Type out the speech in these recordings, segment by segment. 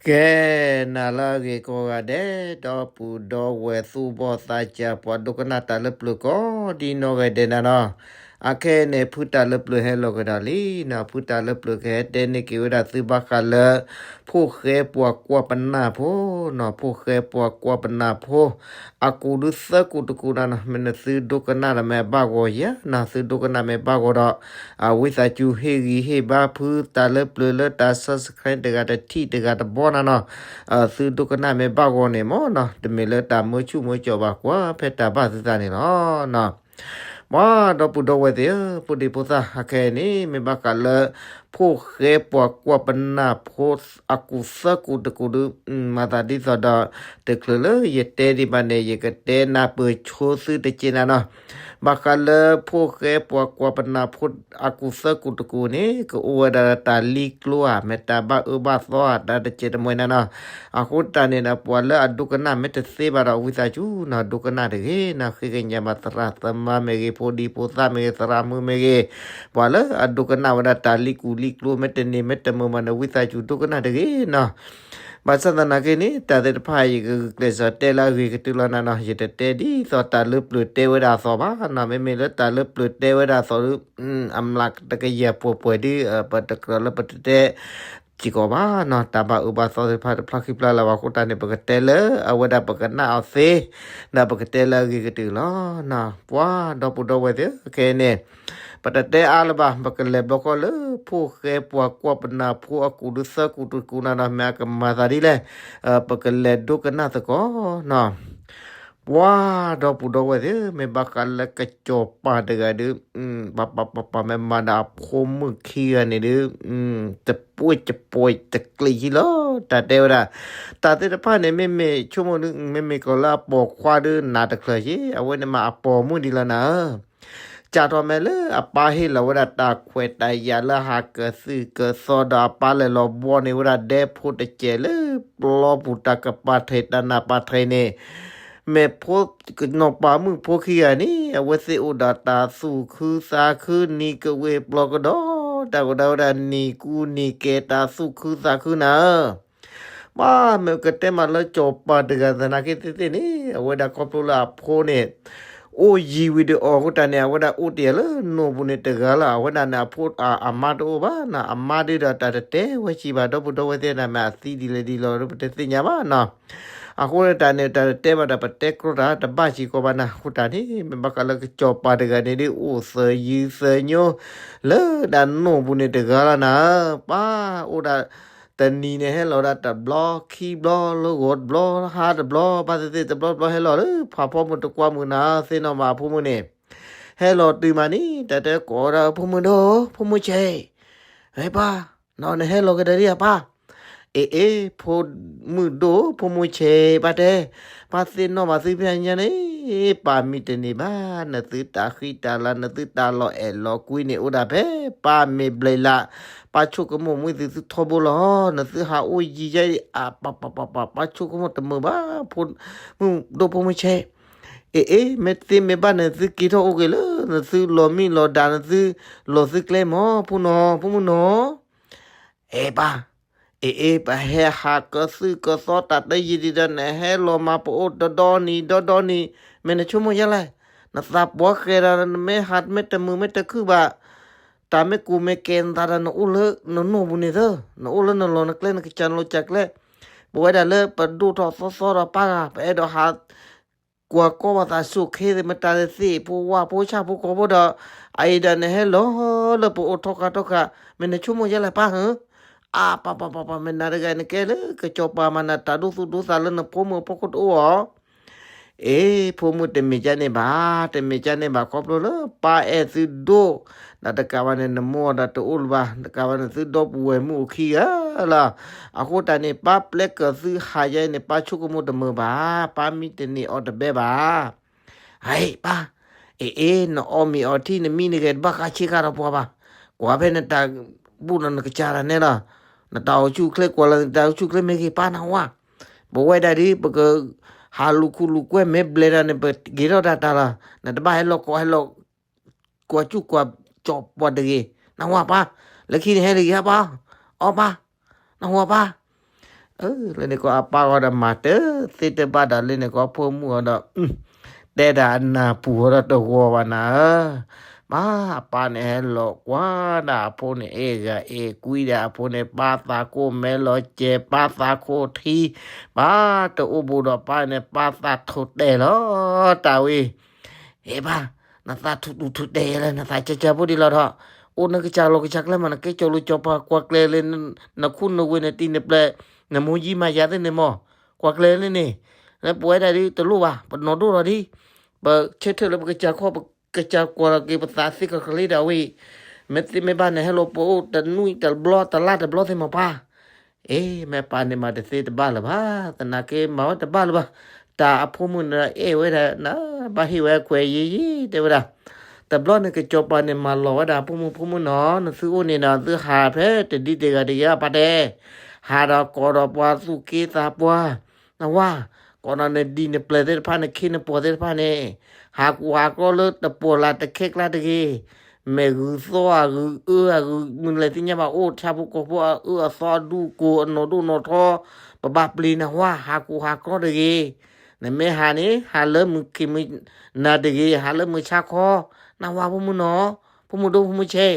ကဲ, နၤလၢအဂ့ၤကိးဂၤဒဲး, ဒီပုၢ်ဒီဝဲၢ်သူၣ်ဘီၣ်သးစၢ် ပှၤဒိကနၣ်တၢ်လၢပျၢၤကိးဒ်နီၢ်ဂၤဒဲးနၤနီၤ, အခဲအံၤန့ၣ် ဖုတၢ်လၢပျၢၤဟဲလီၤကဒီးလံနီၤ, ဖုတၢ်လၢပျၢၤကဟဲတဲန့ၢ်က့ၤဝဲဒၣ်သုဘၣ်ဃးလၢ ဖိၣ်ဃဲပှၤကွၢ်ပနၢ်ဖိနီၤ, ဖိၣ်ဃဲပှၤကွၢ်ပနၢ်ဖိ အကူၣ်ဒုးသၢကူၣ်တကူၣ်နၤနီၤ, မ့ၢ်နသုဒိကနၣ်ဒီးမ့ၢ်ဘၣ်ဂီၤယၤနီၤ, သုဒိကနၣ်မ့ၢ်ဘၣ်ဂီၤဒီး အဝံသးစူၤဟ့ၣ်ဂံၢ်ဟ့ၣ်ဘါဖုတၢ်လၢပျၢၤလၢတၢ် subscribe တဂၤတထံၣ်တဂၤတဘီနၤနီၤ, သုဒိကနၣ်မ့ၢ်ဘၣ်ဂီၤန့ၣ်မ့ၢ်နီၤ, တမ့ၢ်လၢတၢ်မၢဆူၣ်မၢကၠီၤဘၣ်ကွၢ် ဖဲတၢ်ဘၣ်သုသးန့ၣ်လီၤနီၤ. ပှၤဒီပုၢ်ဒီဝဲၢ်သ့ၣ်ဧၢ, ဖိဒံဖိသၣ် အခဲအံၤန့ၣ် မ့ၢ်ဘၣ်ဃးလၢ ဖိၣ်ဃဲပှၤကွၢ်ပနၢ်ဖိ အကူၣ်သၢကူၣ်တကူၣ်ဒုး မၤသးဒ်သိးဒီး တချုးလၢယတဲဒံးဘၣ်န့ၣ် ယကတဲနၢ်ပၢၢ်ဆိသုတက့ၢ်နၤနီၤ. ဘၣ်ဃးလၢဖိၣ်ဃဲပှၤကွၢ်ပနၢ်ဖိ အကူၣ်သၢကူၣ်တကူၣ်န့ၣ် ကအိၣ်ဝဲဒၣ်တၢ်လံကျိဧါ, မ့ၢ်တၢ်ဘၣ်အၢဘၣ်သီဧါ, တၢ်တကဲးတမှဲၤနၤနီၤ. အဃိတၢ်န့ၣ်ဒီး ပှၤလၢအဒိကနၣ်မ့ၢ်တသ့ဘၣ်ဒီး ဝံသးစူၤနီၤ ဒိကနၣ်တဂ့ၤနီၤ, ဃ့ကညးဘၣ်သရၣ်သမါမ့ၢ်ဂ့ၤ, ဖိဒံဖိသၣ်မ့ၢ်ဂ့ၤ, သရၣ်မုၣ်မ့ၢ်ဂ့ၤ, ပှၤလၢအဒိကနၣ်ဝဲဒၣ်တၢ်လံကူၣ်လံကျိ မ့ၢ်တန့ၢ်မ့ၢ်တမုာ်ဘၣ်န့ၣ် ဝံသးစူၤဒိကနၣ်တဂ့ၤနီၤ. ဘၣ်ဆၣ်သနာ်က့န့ၣ် တၢ်သ့ၣ်တဖၣ် ယကဂုာ်ကျဲးစၢးတဲလၢအဂ့ၤကတၢၢ်လီၤနၤနီၤ, ယတတဲဒ်သိးတၢ်လၢပျၢၤတဲဝဲဒၣ်အသိးဘၣ်နီၤ, မ့မ့ၢ်လၢတၢ်လၢပျၢၤတဲဝဲဒၣ်အသိးဒီး အမျးတကယၤပှဲၤပှဲၤဒီး ပတကြၢးလၢပတတဲ စ့ၢ်ကီးဘၣ်နီၤ, တၢ်ဘၣ်အၢဘၣ်သီသ့ၣ်တဖၣ်တဖျါဃံဖျါလၢၤဘၣ်အဃိတၢ်န့ၣ် ပကတဲလၢအဝဲဒၣ်ပကနၣ်အီၤသ့, ဒီးပကတဲလၢအဂ့ၤကတၢၢ်လီၤနီၤ. ပှၤဒီပုၢ်ဒီဝဲၢ်သ့ၣ်ဧၢ, ခဲအံၤန့ၣ် ပတတဲအါလၢၤဘၣ်, ပကလဲၤဘျီဃီလၢ ဖိၣ်ဃဲပှၤကွၢ်ပနၢ်ဖိအကူၣ်ဒုးသၢကူၣ်တကူၣ်နၤနီၤ, မ့ၢ်အကမၤသးဒ်လဲၣ်, ပကလဲၤဒိကနၣ်သကိးနီၤ. ပှၤဒီပုၢ်ဒီဝဲၢ်သ့ၣ်ဧၢ, မ့ၢ်ဘၣ်ဃးလၢကစီၤပၤတဂၤဒီး ပၤပၤပၤပၤ မ့ၢ်မၤဒီးအဖိမုၣ်ခံဂၤန့ၣ်ဒီး တပှဲၤတပှဲၤတကျံးဟံလီၤ တၢ်တဲဝဲဒၣ်. တၢ်သ့ၣ်တဖၣ်န့ၣ် မ့မ့ၢ်ဆိကမိၣ်ဒုး မ့မ့ၢ်ကီးလၢအပိာ်ခွါဒုးနးတချုးက့, အဝဲန့ၣ်မ့ၢ်အပိာ်မုၣ်ဒံးလီၤနၤဧၢ. စးထီၣ်မ့ၢ်လၢအပၢ်ဟ့ၣ်လီၤဝဲဒၣ်တၢ်ခွဲးတၢ်ယာ်လၢဟးကသုၣ်ကသီဒီး အပၢ်လဲၤလီၤဘှီန့ၢ်ဝဲဒၣ်ဒဲဖိတစဲးလၢပျီပူၤ တၢ်ကပၤထံးတၢ်နးပၤထံးန့ၣ်, မ့ၢ်ဖိကနီၤပၤမုၣ်ဖိခံဂၤန့ၣ် အဝဲသ့ၣ်အိၣ်ဒီးတၢ်သူၣ်ခုသးခု နံၤကဝ့ၤပျီကဒီး တၢ်ကဒၣ်ဝဲဒၣ်နံၤကူနံၤကဲ တၢ်သူၣ်ခုသးခုနၤဧၢ. ပှၤမ့ၢ်ကတဲမးလၢစီၤပၤတဂၤသနာ်က့သ့ၣ်သ့ၣ်န့ၣ် အဝဲဒၣ်ခီဖျိလၢအဖိန့ၣ် အိၣ်ယံၤဝံၤဒီးအီၤအဃိတၢ်န့ၣ် အဝဲဒၣ်အိၣ်တ့ၢ်လၢနိၣ်ပူၤန့ၣ်တဂၤလီၤ. အဝဲဒၣ်န့ၣ်အဖိ အမါတအိၣ်ဘၣ်နီၤ, အမါဒုးဒီးတၢ်တတဲဝဲစံးဘၣ် ဒီပုၢ်ဒီဝဲၢ်သ့ၣ်န့ၣ် မ့ၢ်အသံဒ်လဲၣ်ဒ်လဲၣ်ဒီးပတသ့ၣ်ညါဘၣ်နီၤ. အဃိန့ၣ်တၢ်န့ၣ် တၢ်တတဲဘၣ်ဒီး ပတဲကြီတၢ်တဘၣ်စ့ၢ်ကီးဘၣ်နၤ. အဃိတၢ်န့ၣ် မ့ၢ်ဘၣ်ဃးလၢကစီၤပၤတဂၤန့ၣ်ဒုး အိၣ်သယုသညိ လၢဒၣ်နိၣ်ပူၤန့ၣ်တဂၤလီၤနၤ. ပၢ်အိၣ်ဒၣ် တနံၤန့ၣ် ဟဲလီၤဒၣ်တဘျီခံဘျီ လၢဂီၤတဘျီ ဟါတဘျီ ဘၣ်သ့ၣ်သ့ၣ်တဘျီတဘျီဟဲလီၤလၢ ဖးဖီမုၢ်တကွၢ်မုၢ်နၤ သ့ၣ်နီၣ်မးအဖိမုၣ်န့ၣ် ဟဲလီၤတုၤမးန့ၣ် တၢ်တဲကိးဝဲဒၣ် ဖိမုၣ်ဒိၣ် ဖိမုၣ်ဆဲး ဟဲပၢ် နဟဲလီၤကဒါလံဧါပၢ်. အ့ၣ်အ့ၣ် ဖိမုၣ်ဒိၣ် ဖိမုၣ်ဆဲး ပၢ်တဲ ပၢ်သ့ၣ်နီၣ်ဘၣ်သုဖဲညါန့ၣ် ပၢ်မံတန့ၢ်ဘၣ် နသုတၢ်ဃံတၢ်လၤ နသုတၢ်လီၤအဲၣ်လီၤကွံန့ၣ် အိၣ်ဒၣ်ဖဲ ပၢ်မ့ၢ်ဘျဲးလး ပၢ်ဆိကမိၣ်မုာ်သု သုထီဘိလီၤ နသုဟးအိၣ်ယံၤယါအံၤ အပၢ်ပၢ်ပၢ်ပၢ် ပၢ်ဆိကမိၣ်တမုာ်ဘၣ် ဖိမုၣ်ဒိၣ်ဖိမုၣ်ဆဲး အ့ၣ်အ့ၣ် မ့ၢ်သ့မ့ၢ်ဘၣ်န့ၣ် သုက့ၤထီၣ်အိၣ်က့ၤလၢ နသုလီၤမံလီၤဒါ နသုလီၤသုကျဲမၢ် ဖိနီၤ ဖိမုၣ်နီၤ အဲၣ်ပၢ် အ့ၣ်အ့ၣ် ပဟဲဟးကသုၣ်ကသီတၢ်တယံာ်ဒံးဒီး နဟဲလီၤမၤပအိၣ်ဒီဒီနံၤ ဒီဒီနံၤ မ့ၢ်နဆိကမိၣ်ယါလဲၣ် နသးပှၢ်ဃဲၤဒီး နမ့ၢ်ဟးမ့ၢ်တမုာ်မ့ၢ်တခုၣ်ဘၣ် တၢ်မ့ၢ်ကူၣ်မ့ၢ်ကဲၤနသးဒီး နအိၣ်လၢနနိၣ်ပူၤန့ၣ်သၢ နအိၣ်လၢနလီၢ်နကျဲ နကစၢ်လီၢ်ကစၢ်ကျဲ ပဝဲဒၣ်လၢပဒိၣ်ထီၣ်သီသီဒီးပၢ်ဂၤ ပအဲၣ်ဒိးဟး ကွၢ်ကီဘၣ်သးစူၢ်ခ့သ့ၣ်မတၤသ့ၣ် ဖိဝၢ်ဖိဆၣ်ဖိကီၢ်ဖိဒီး အအံၤဒီးနဟဲလီၤလၢပအိၣ်ထီၣ်ခါထီၣ်ခါ မ့ၢ်နဆိကမိၣ်ယါလဲၣ်ပၢ်ဧၢ အါပၢ်ပၢ်ပၢ်ပၢ် မ့ၢ်နၤတဂၤနကဲလၢကစီၤပၤမၤနၤ တၢ်ဒိသူၣ်ဒိသးလၢနဖိမုၣ်အဖီခိၣ်တအိၣ်ဧါ အ့ၣ် ဖိမုၣ်တမ့ၢ်ကန့ၣ်ဘၣ် တမ့ၢ်ကန့ၣ်ဘၣ် ခီဖျိလၢပၢ်အဲၣ်သုဒိၣ် ဒီးတကးဘၣ်န့ၣ် နမိၢ်ဒီးတအိၣ်လၢၤဘၣ် တကးဘၣ်န့ၣ် သုဒီပုၢ်ဝဲၢ်မုၣ်အိၣ်ခံဂၤလီၤ အဃိတၢ်န့ၣ် ပၢ်ပျဲကၢၢ်သုဟးယါအံၤန့ၣ် ပၢ်ဆိကမိၣ်တမုာ်ဘၣ် ပၢ်မံတန့ၢ်အီၤတဘဲဘၣ် ဟဲပၢ် အ့ၣ်အ့ၣ် နအီၣ်မ့ၤအီထံ နမံနဂဲၤတဘၣ်ဃးဆ့ကၤဒီးပှၤဘၣ် ကွၢ်ဖဲနတၢ်ဘူၣ်လီၤနကစၢ်တၢ်နဲလီၤ နတၢ်အိၣ်ဆူၣ်အိၣ်ချ့ကွၢ်လီၤနတၢ်အိၣ်ဆူၣ်အိၣ်ချ့မ့ၢ်ဂ့ၤ ပၢ်နဟူဧါ ပဝဲဒၣ်ဒ် ပကဟးလူၤခူလူၤကွဲမ့ၢ်ဘျဲးဒၣ်န့ၣ် ပက့ၤထီၣ်ဒၣ်တၢ်လီၤ နတဘၣ်ဟဲလီၤကိးဟဲလီၤ ကွၢ်စူၣ်ကွၢ်ကၠီပှၤတဂ့ၤ နဟူဧါပၢ် လၢခံန့ၣ်ဟဲတဂ့ၤဧါပၢ် အီၣ်ပၢ် နဟူဧါပၢ် လၢန့ၣ်ကီးအပၢ်ဂီၢ်ဒီးမၤတသ့တဘၣ်ဒီး လၢန့ၣ်ကီးဖိမုၣ်အီၤဒီး တဲဒၣ်အနၢ်ပူၤအီၤဒီးတဂီၤဘၣ်နၤဧၢ. မ့ၢ်အပၢ်န့ၣ်ဟဲလီၤကွၢ်ဒၣ်အဖိန့ၣ် အဲၣ်ဂၤအဲၣ်ကွံဒၣ်အဖိန့ၣ် ပၢ်သးခိၣ်မဲလီၤစဲး ပၢ်သးခိၣ်ထံ ပၢ်တအိၣ်ဘူးဒီးပၢ်န့ၣ် ပၢ်သးထိၣ်တဲာ်လီၤ တၢ်ဝံၤ ဟ့ၣ်ဘၣ်, နသးထူၣ်ထူၣ်တဲာ်ယဲလၢ နသးကၢကၢဖိဒံးလီၤထီၣ်, အိၣ်နကစၢ်လီၤကစၢ်ကျဲမး နကဲကၠီၤလူၤကၠီၤပၤ ကွၢ်ကျဲလၢ နခူၣ်နဝ့ၤ နတံၤနပျဲၤ နမူယံမၤယၤသ့ၣ်န့ၣ်မး, ကွၢ်ကျဲလၢန့ၣ်, လၢပဝဲဒၣ်ဒ်တလိၣ်ဘၣ် ပနီၢ်ဒိၣ်လီၤဒံး, ပဆၢထၢၣ်လၢပကစၢ်ခီ ပကစၢ်ကွၢ်လီၤက့ၤပသးသ့ကကလ့ဒၣ်ဝံၤ, မ့ၢ်သ့မ့ၢ်ဘၣ်န့ၣ် ဟဲလီၤပအိၣ်တနွံတဘျီ တလါတဘျီသ့ၣ်မးပၢ် အ့ မ့ၢ်ပၢ်န့ၣ်မၤတသ့တဘၣ်လၢၤဘၣ်, သနာ်က့မၤဝဲတဘၣ်လၢၤဘၣ်, တၢ်အဖိမုၣ်န့ၣ်အဲၣ်ဝဲဒၣ် နဘၣ်ဟ့ၣ်ဝဲခွဲးယံၤယံၤ တဲဝဲဒၣ်, တဘျီန့ၣ်ကစီၤပၤန့ၣ်မၤလီၤဝဲဒၣ် ဖိမုၣ်ဖိမုၣ်နီၤ နသုအိၣ်န့ၣ်ဒီး သုဟးဖဲတဒံတဂၤတဂ့ၤ ပၢ်တဲ, ဟးဒီးကိးဒီးပှၤသူၣ်က့သးပှၢ် နဝၤ, ကိးဒီးနဒံၣ်နပျဲၢ်သ့ၣ်တဖၣ် နခ့နပှီၤသ့ၣ်တဖၣ်န့ၣ်, ဟးကူဟးကီလၢတပီၢ်လၢ်တခဲကျါတဂ့ၤ, မ့ၢ်ဂုၢ်သီအဂုၢ်အၢအဂုၢ် မုၢ်လဲၤသ့ၣ်ညါဘၣ်အိၣ် ဆၣ်ဖိကီၢ်ဖိအအၢအသီအဒူအကိၢ်အနီၢ်ဒိၣ်နီၢ်ထီ, ပဘၣ်ပျံၤနဝၤ ဟးကူဟးကီတဂ့ၤ, နမ့ၢ်ဟးန့ၣ် ဟးလၢမုၢ်ခံမုၢ်နၤတဂ့ၤ ဟးလၢမုၢ်ဆါခီ, နဝၤဖိမုၣ်နီၤ, ဖိမုၣ်ဒိၣ်ဖိမုၣ်ဆဲး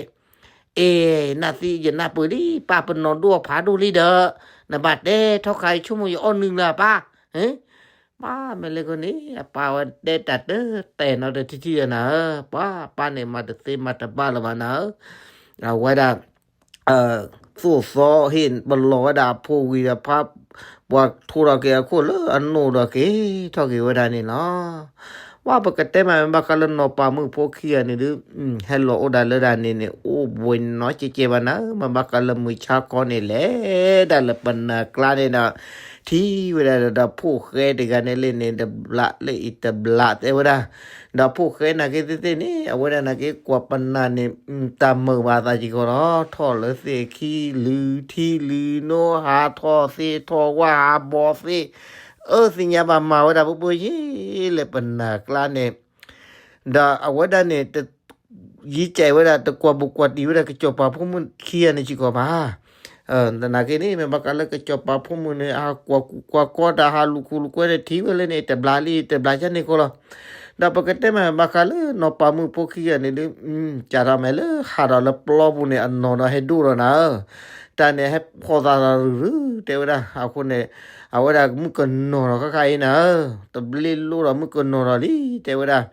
အ့ နသံယနၢ်ပၢၢ်လံ ပၢ်ပနီၢ်ဒိၣ်အဖးဒိၣ်လံဒီး နဘၣ်တဲထီၣ်ခါအံၤ ဆိကမိၣ်ယအီၣ်နုာ်လၢအပၢ်, ပၢ်မ့ၢ်လၢကီန့ၣ် အပၢ်ဝဲတဲတၢ်တတဲာ်နီတထံၣ်ထံၣ်ဒီးနၤဧၢ, ပၢ်ပၢ်န့ၣ်မၤတသ့မၤတဘၣ်လၢၤဘၣ်နၤဧၢ, အဝဲဒၣ် သိၣ်သီဟ့ၣ်ပလီၢ်ဝဲဒၣ်အဖိဝံၤဒီးဖး ပှၤထိထီၣ်က့ၤအခိၣ်လၢအနိၣ်ဒီးက့ၤထီၣ်က့ၤဝဲဒၣ်န့ၣ်လီၤ. ဝဲပကတဲမး မ့ၢ်ဘၣ်ဃးလၢနီၢ်ပၤမုၣ်ဖိခံဂၤန့ၣ်ဒုး ဟဲလီၤအိၣ်ဒၣ်လၢဒၣ်န့ၣ်န့ၣ် အိၣ်ဘှံးနီၢ်ကဲကဲဘၣ်နၤ, မ့ၢ်ဘၣ်ဃးလၢမုၢ်ဆါခီန့ၣ် လဲၤဒၣ်လၢပနၢ်ကျါန့ၣ်ဒီး ထံၣ်ဝဲဒၣ်ဒီးဖိၣ်ဃဲတဂၤန့ၣ်လၢန့ၣ် တဘျးလၢအံၤတဘျးတဲဝဲဒၣ်, ဒီးဖိၣ်ဃဲနာ်က့သ့ၣ်သ့ၣ်န့ၣ် အဝဲဒၣ်နာ်က့ကွၢ်ပနၢ်န့ၣ် တၢ်မုာ်ဘၣ်သးစ့ၢ်ကီးလီၤ, ထီၣ်လၢသ့ၣ်ခံလုၢ်ထံလုၢ်နိ ဟးထီၣ်သ့ၣ်ထီၣ်ဝၣ်ဟးဘီၣ်သ့ၣ်, အၢ သ့ၣ်ညါဘၣ်မၤဝဲဒၣ်ပှဲၤပှဲၤယ့ၢ် လၢပနၢ်ကျါန့ၣ်, ဒီးအဝဲဒၣ်န့ၣ် ယံကဲဝဲဒၣ် တကွၢ်ဘူးကွၢ်တံၢ်ဝဲဒၣ် ကစီၤပၤဖိမုၣ်ခံဂၤန့ၣ်စ့ၢ်ကီးဘၣ်. သနာ်က့န့ၣ် မ့ၢ်ဘၣ်ဃးလၢကစီၤပၤဖိမုၣ်န့ၣ် အကွၢ်ကူကွၢ်ကီတၢ် ဟးလူၤခူလူၤကွဲန့ၣ် ထံၣ်ဝဲလၢန့ၣ် တဘျးလံ တဘျးဆၢန့ၣ်ဃီလီၤ. ဒီးပကတဲမ့ၢ်ဘၣ်ဃးလၢနီၢ်ပၤမုၣ်ဖိခံဂၤန့ၣ်ဒုး ကးထီၣ်မ့ၢ်လၢဟးဒီးလၢပျီပူၤန့ၣ် အနီၢ်ဒီးဟဲဒိၣ်ဒီးနၤဧၢ, တၢ်န့ၣ်ဟဲဖီၣ်သးဒီးရုၢ်ရုၢ် တဲဝဲဒၣ် အဃိန့ၣ် အဝဲဒၣ်မုၣ်ကနီၤဒီးဃၣ်ဃၣ်အံၤနၤဧၢ, တဘျ့လိၣ်ဒီးမုၣ်ကနီၤဒီးလံ တဲဝဲဒၣ်,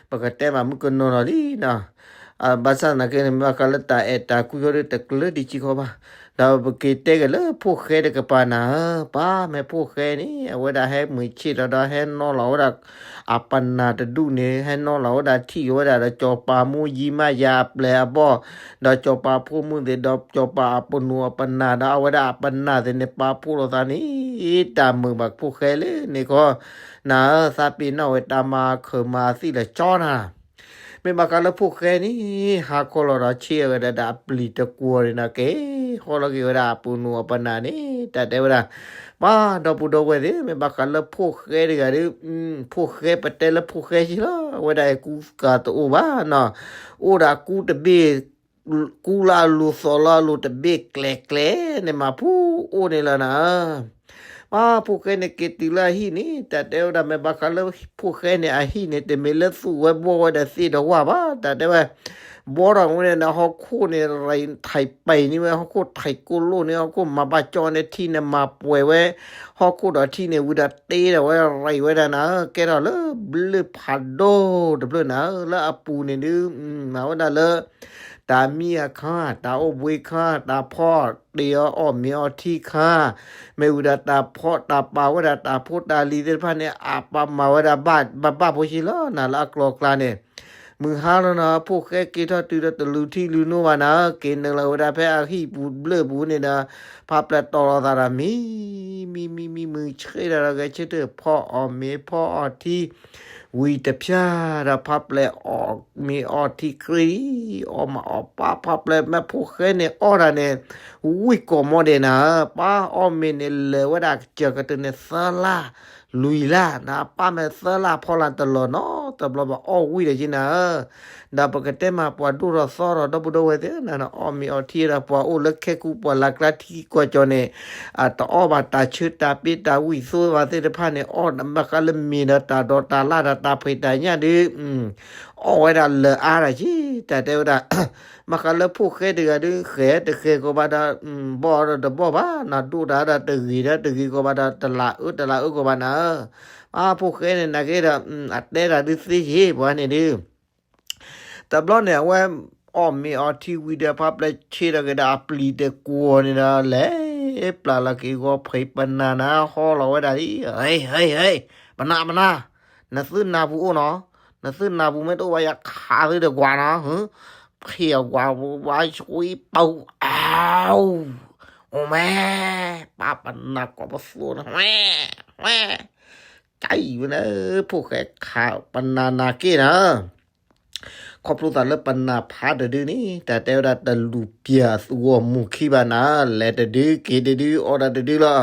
ပကတဲမ့ၢ်မုၣ်ကနီၤဒီးလံနီၤ ဘၣ်ဆၣ်သနာ်က့န့ၣ် မ့ၢ်ဘၣ်ဃးလၢတၢ်အဲၣ်တၢ်ကွံအီၤဒီးတကျၢၤဒံးစ့ၢ်ကီးဘၣ်. ဒီးပက့ၤတဲက့ၤလၢဖိၣ်ဃဲတကပၤနၤဧၢ, ပၢ်မ့ၢ်ဖိၣ်ဃဲန့ၣ် အဝဲဒၣ်ဟဲမုၢ်ဆ့ၣ်ထီၣ်ဒီးဟဲနီၣ်လီၤဝဲဒၣ် အပနၢ်တဒူၣ်န့ၣ် ဟဲနီၣ်လီၤဝဲဒၣ်ထံၣ်က့ၤဝဲဒၣ်ဒီးကၠီၤပၤမူယံမးယၤအပျဲၢ်အဘီၣ်, ဒီးကၠီၤပၤဖိမုၣ်သ့ၣ် ဒီးကၠီၤပၤအပနူၣ်အပနၢ်ဒီး အဝဲဒၣ်အပနၢ်သ့ၣ်န့ၣ် ပာ်ဖှိၣ်လိာ်သးန့ၣ် တၢ်မုာ်ဘၣ်ဖိၣ်ဃဲလၢန့ၣ်ခီ နၤဧၢ, သးပ့ၤနီၣ်ဝဲတၢ်မၤခၢၣ်မၤသံလၢာ်ကၠီနၤ မ့ၢ်ဘၣ်ဃးလၢဖိၣ်ဃဲန့ၣ် ဟးခီလီၤဒီးဆ့ဝဲဒၣ်ဒီးအပျံၤတကွီၤန့ၣ်ဒီးက့ၤ ဃီလီၤက့ၤဝဲဒၣ်အပနူၣ်အပနၢ်န့ၣ် တၢ်တဲဝဲဒၣ်, ပှၤဒီပုၢ်ဒီဝဲၢ်သ့ၣ် မ့ၢ်ဘၣ်ဃးလၢဖိၣ်ဃဲတဂၤဒီး ဖိၣ်ဃဲပတဲလၢဖိၣ်ဃဲဆံလီၤ အဝဲဒၣ်အကူကၤတအိၣ်ဘၣ်နီၤ, အိၣ်ဒီးအကူတဘ့ၣ် ကူလၢအလိၤသီၣ်လၢအလိၤတဘ့ၣ်ကျဲၤကျဲၤန့ၣ် မၤဖူအိၣ်န့ၣ်လီၤနၤဧၢ, ပှၤဖိၣ်ဃဲန့ၣ်က့ၤတုၤလၢအဟံၣ်န့ၣ် တၢ်တဲဝဲဒၣ်မ့ၢ်ဘၣ်ဃးလၢဖိၣ်ဃဲန့ၣ်အဟံၣ်န့ၣ် တမ့ၢ်လၢသူၣ်ဝဲဘှီဝဲဒီးသ့ၣ်ဒီးဝၣ်ဘၣ် တၢ်တဲဝဲ ဘှီထီၣ်ဝဲန့ၣ် ဟီၣ်ခိၣ်န့ၣ် ရံးထံးပဲာ်န့ၢ်ဝဲ ဟီၣ်ခိၣ်ထံးကိၢ်လိၣ်န့ၣ် ဟီၣ်ခိၣ်မၤဘၣ်ကၠီန့ၣ် ထံန့ၣ်မၤပှဲၤဝဲ ဟီၣ်ခိၣ်ဒီးထံန့ၣ် ဝံၤဒီးတ့ဒီးဝဲရံးဝဲဒၣ်နၤဧၢ, ကဲထီၣ်လၢဘျုးဖးဒိၣ်တဖျၢၣ်နၤဧၢ, လၢအပူၤန့ၣ်ဒုး မၤဝဲဒၣ်လၢ တၢ်မံအခါ, တၢ်အိၣ်ဘှံးအခါ, တၢ်ဖီတ့ၢ်အီၤအီၣ်မ့ၤအီထံအခါ, မ့ၢ်ဝံၤဒီးတၢ်ဖီတၢ်ပာ်ဝဲဒၣ်တၢ်ဖိတၢ်လံၤသ့ၣ်တဖၣ်န့ၣ် အပာ်မၤဝဲဒၣ်ဘၣ်ဘၣ်ဖိဆံလီၤနၤ လၢအကျိၤအကျဲန့ၣ် မုၢ်ဟါလီၤနၤ ဖိၣ်ဃဲက့ၤထီၣ်တုၤဒီးတလူၤထံလူၤနိဘၣ်နၤဧၢ, က့ၤနုာ်လီၤဝဲဒၣ်ဖဲအဟံၣ်ပူၤဘျၢၣ်ပူၤန့ၣ်ဒီး ဖးပျဲၢ်တီၢ်လိာ်သးဒီးမံ မံ မံ မံ မုၢ်ဆ့ၣ်ထီၣ်ဒီးဂဲၤဆၢထၢၣ်ဖီအီၣ်မ့ၤဖီအီထံ ဝံၤတဖၠၣ်ဒီးဖးပျဲၢ်အီၣ်မ့ၤအီထံကြ့, အီၣ်မးအီၣ်ပၢ် ဖးပျဲၢ်မ့ၢ်ဖိၣ်ဃဲန့ၣ်အီၣ်တၢ်န့ၣ် ဝံၣ်ကိးမီၣ်ဒဲးနၤဧၢ, ပၢ်အီၣ်မ့ၤန့ၣ်လၢာ်ဝဲဒၣ်ကစၢၢ်ကတၢၢ်န့ၣ်သၢလါ, လွံၢ်လါ နအပၢ်မ့ၢ်သၢလါဖီလာ်တလီၤနီတဘျီဘၣ် အီၣ်ဝံၣ်ဒီးက့နၤဧၢ, ဒီးပကတဲမးပှၤဒိၣ်ထီၣ်သီထီၣ်ဒီပုၢ်ဒီဝဲၢ်သ့ၣ်နၤ အီၣ်မ့ၤအီထံဒီးပှၤအိၣ်လၢခဲကူပှၤလၢ်ကျါထံကီၢ်ကၠီန့ၣ် အတအီၣ်ဘၣ်တၢ်ဆၢတၢ်ပ့တၢ်ဝံၣ်သိဘၣ်သ့ၣ်တဖၣ်န့ၣ် အီၣ်ဘၣ်ဃးလၢမ့ၤဒီးတၢ်ဒိးတၢ်လၣ်ဒီးတၢ်ဖံးတၢ်ညၣ်ဒုး အီၣ်ဝဲဒၣ်လၢအါတၢ်က့ တၢ်တဲဝဲဒၣ် ဘၣ်ဃးလၢဖိၣ်ဃဲတဂၤဒုး ဃဲၤတဃဲၤကီးဘၣ်ဒီး ဘီၣ်ဒီးတဘီၣ်ဘၣ် နဒိၣ်တၢ်ဒီးတဂ့ၤဒီးတဂ့ၤကီးဘၣ်ဒီး တလးအၢတလးအၢကီးဘၣ်နၤဧၢ, အဖိၣ်ဃဲန့ၣ် နာ်က့ဒီး အတဲတၢ်ဒုးသ့ယ့ၢ်ပှၤန့ၣ်ဒုး တဘျီန့ၣ် အဝဲအီၣ်မ့ၤအီထံဝံၤဒီး ဖါပျဲၢ်ဆ့ဒီးက့ၤဒီးအပျံၤတကွီၤန့ၣ်ဒီး လဲၤပျၢ်လီၤက့ၤဂီၤဖံးပနၢ်နၤ ဟီလီၤဝဲဒၣ်လံ, ဟဲ ဟဲ ဟဲ ပနၢ် ပနၢ်, နသုနၢ်ပူၤအိၣ်နီၤ, နသုနၢ်ပူၤမ့ၢ်တအိၣ်ဘၣ်ယခးသုတကွၢ်နီၤ, ဖံးအကွၢ်ဝါဆှံပူၤ အဝ်, အိၣ်မဲ, ပၢ်ပနၢ်ကိးပသူန့ၣ် ဝဲ ဝဲ ကဲဝဲန့ၣ် ဖိၣ်ဃဲခးပနၢ်နၤက့နၤ ခီဖျိသးလၢပနၢ်ဖးတဒုန့ၣ် တၢ်တဲဝဲဒၣ်တလူၤပၠးသူဂီၢ်မူခံဘၣ်နၤ, လဲၤတဒုက့ၤတဒု အီၣ်ဒၣ်တဒုလီၤ.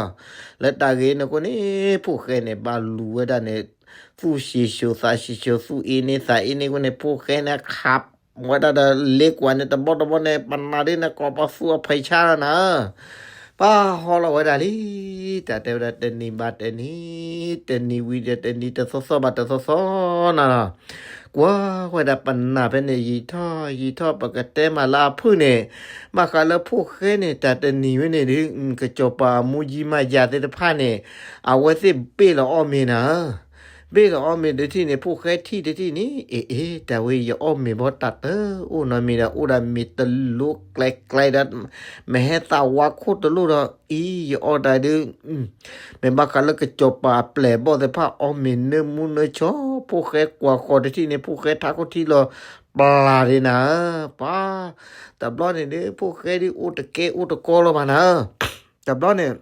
လၢတၢ်ဂ့ၤန့ၣ်အဃိန့ၣ် ဖိၣ်ဃဲန့ၣ် ဘၣ်လူၤဝဲဒၣ်န့ၣ် သူၣ်ဆံးဆံးသးဆံးဆံး သူၣ်အ့န့သးအ့န့အဃိန့ၣ် ဖိၣ်ဃဲန့ၣ်ခးဝဲဒၣ်ဒီးလ့ကွၢ်န့ၣ် တဘီတဘီန့ၣ် ပနၢ်ဒ်န့ၣ် ကိးပသူအဖံးဆါလီၤနၤ ပၢ်ဟီလီၤဝဲဒၣ်လံ. တၢ်တဲဝဲဒၣ်တနံၤဘၣ်တနံၤ, တနံၤဝံၤဒီးတနံၤ တသီသီဘၣ်တသီသီနၤလီၤ. ကွၢ်ဝဲဒၣ်ပနၢ်ဖဲန့ၣ် ယံာ်ထီၣ်ယံာ်ထီၣ် ပကတဲမးလၢအဖုၣ်န့ၣ်, ဘၣ်ဃးလၢဖိၣ်ဃဲန့ၣ် တၢ်တနံၤဝဲန့ၣ်ဒုး ကစီၤပၤအမူယံမးယၤသ့ၣ်တဖၣ်န့ၣ် အဝဲသ့ၣ်ဘ့ၣ်လီၤအီၣ်မ့ၤနၤ ဘ့ၣ်လီၤအီၣ်မ့ၤတထံၣ်န့ၣ် ဖိၣ်ဃဲထံၣ်တထံၣ်န့ၣ် အ့ အ့ တၢ်ဝဲယအီၣ်မ့ၤဘီတၢ်တအိၣ်နီတမံၤဒီး အိၣ်ဒီးမ့ၤတလိၣ်ကျဲကျဲဒီး မ့ၢ်ဟဲသးဝါခိၣ်တလိၣ်ဒီး အံၤ ယအီၣ်တၢ်ဒုး မ့ၢ်ဘၣ်ဃးလၢကစီၤပၤအပျဲၢ်ဘီၣ်သ့ၣ်တဖၣ် အီၣ်မ့ၤနၢမူနၢဆီ ဖိၣ်ဃဲကွၢ်ဃီၤတထံၣ်န့ၣ် ဖိၣ်ဃဲထးခိၣ်ထံလီၤ ပျၢ်ဒ်နၤဧၢ, ပၢ် တဘျီန့ၣ်ဒုး ဖိၣ်ဃဲဒုးအိၣ်တကဲအိၣ်တကီလီၤဘၣ်နၤဧၢ, တဘျီန့ၣ်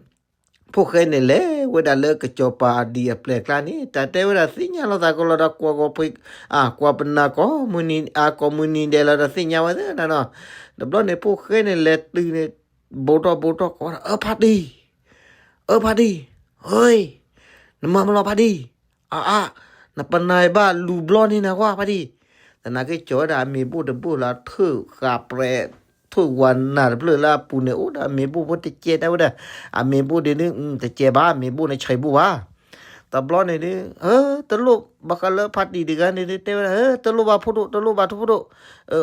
ဖိၣ်ဃဲန့ၣ်လဲၤဝဲဒၣ်လၢကစီၤပၤအဒံၣ်အပျဲၢ်ကျါန့ၣ် တၢ်တဲဝဲဒၣ်သ့ၣ်ညါလီၤသးကလီၤဒီးကွၢ်ဂီၤဖံး ကွၢ်ပနၢ်ကိးမုၢ်နံၤ အကိးမုၢ်နံၤဒဲးလီၤဒီးသ့ၣ်ညါဝဲသ့ၣ်နၤနီၤ, တဘျီန့ၣ် ဖိၣ်ဃဲန့ၣ်လဲၤတုၤန့ၣ် ဘိးထီၣ်ဘိးထီၣ်ကိးဝဲဒၣ် အၢ ဖါတံၢ်, အၢ ဖါတံၢ်, ဟ့, နမၤမလီၤဖါတံၢ်, အါအါ, နပနၢ်ဘၣ်လူၤဘျီန့ၢ်နၤကွၢ်ဖါတံၢ်, သနာ်က့ကၠီၤဝဲဒၣ်အမ့ၤဘိၣ်တဘိၣ်လၢ ထုးဃာ်ပြဲး ထုးဝၤနၢ်တဖျၢၣ်လၢအပူၤန့ၣ် အိၣ်ဒီးအမ့ၤဘိၣ်ဖိတကဲတဲဝဲဒၣ်, အမ့ၤဘိၣ်ဒ်န့ၣ် တကဲဘၣ် မ့ၤဘိၣ်န့ၣ်ဆံးဘိၣ်ဘၣ် တဘျီန့ၣ်ဒုး တလိၣ်ဘၣ်ဃးလၢဖါတံၢ်တဂၤန့ၣ်ဒုး တဲဝဲဒၣ် တလိၣ်ဘၣ်ဖိဒိၣ် တလိၣ်ဘၣ်ထိၣ်ဖိဒိၣ်,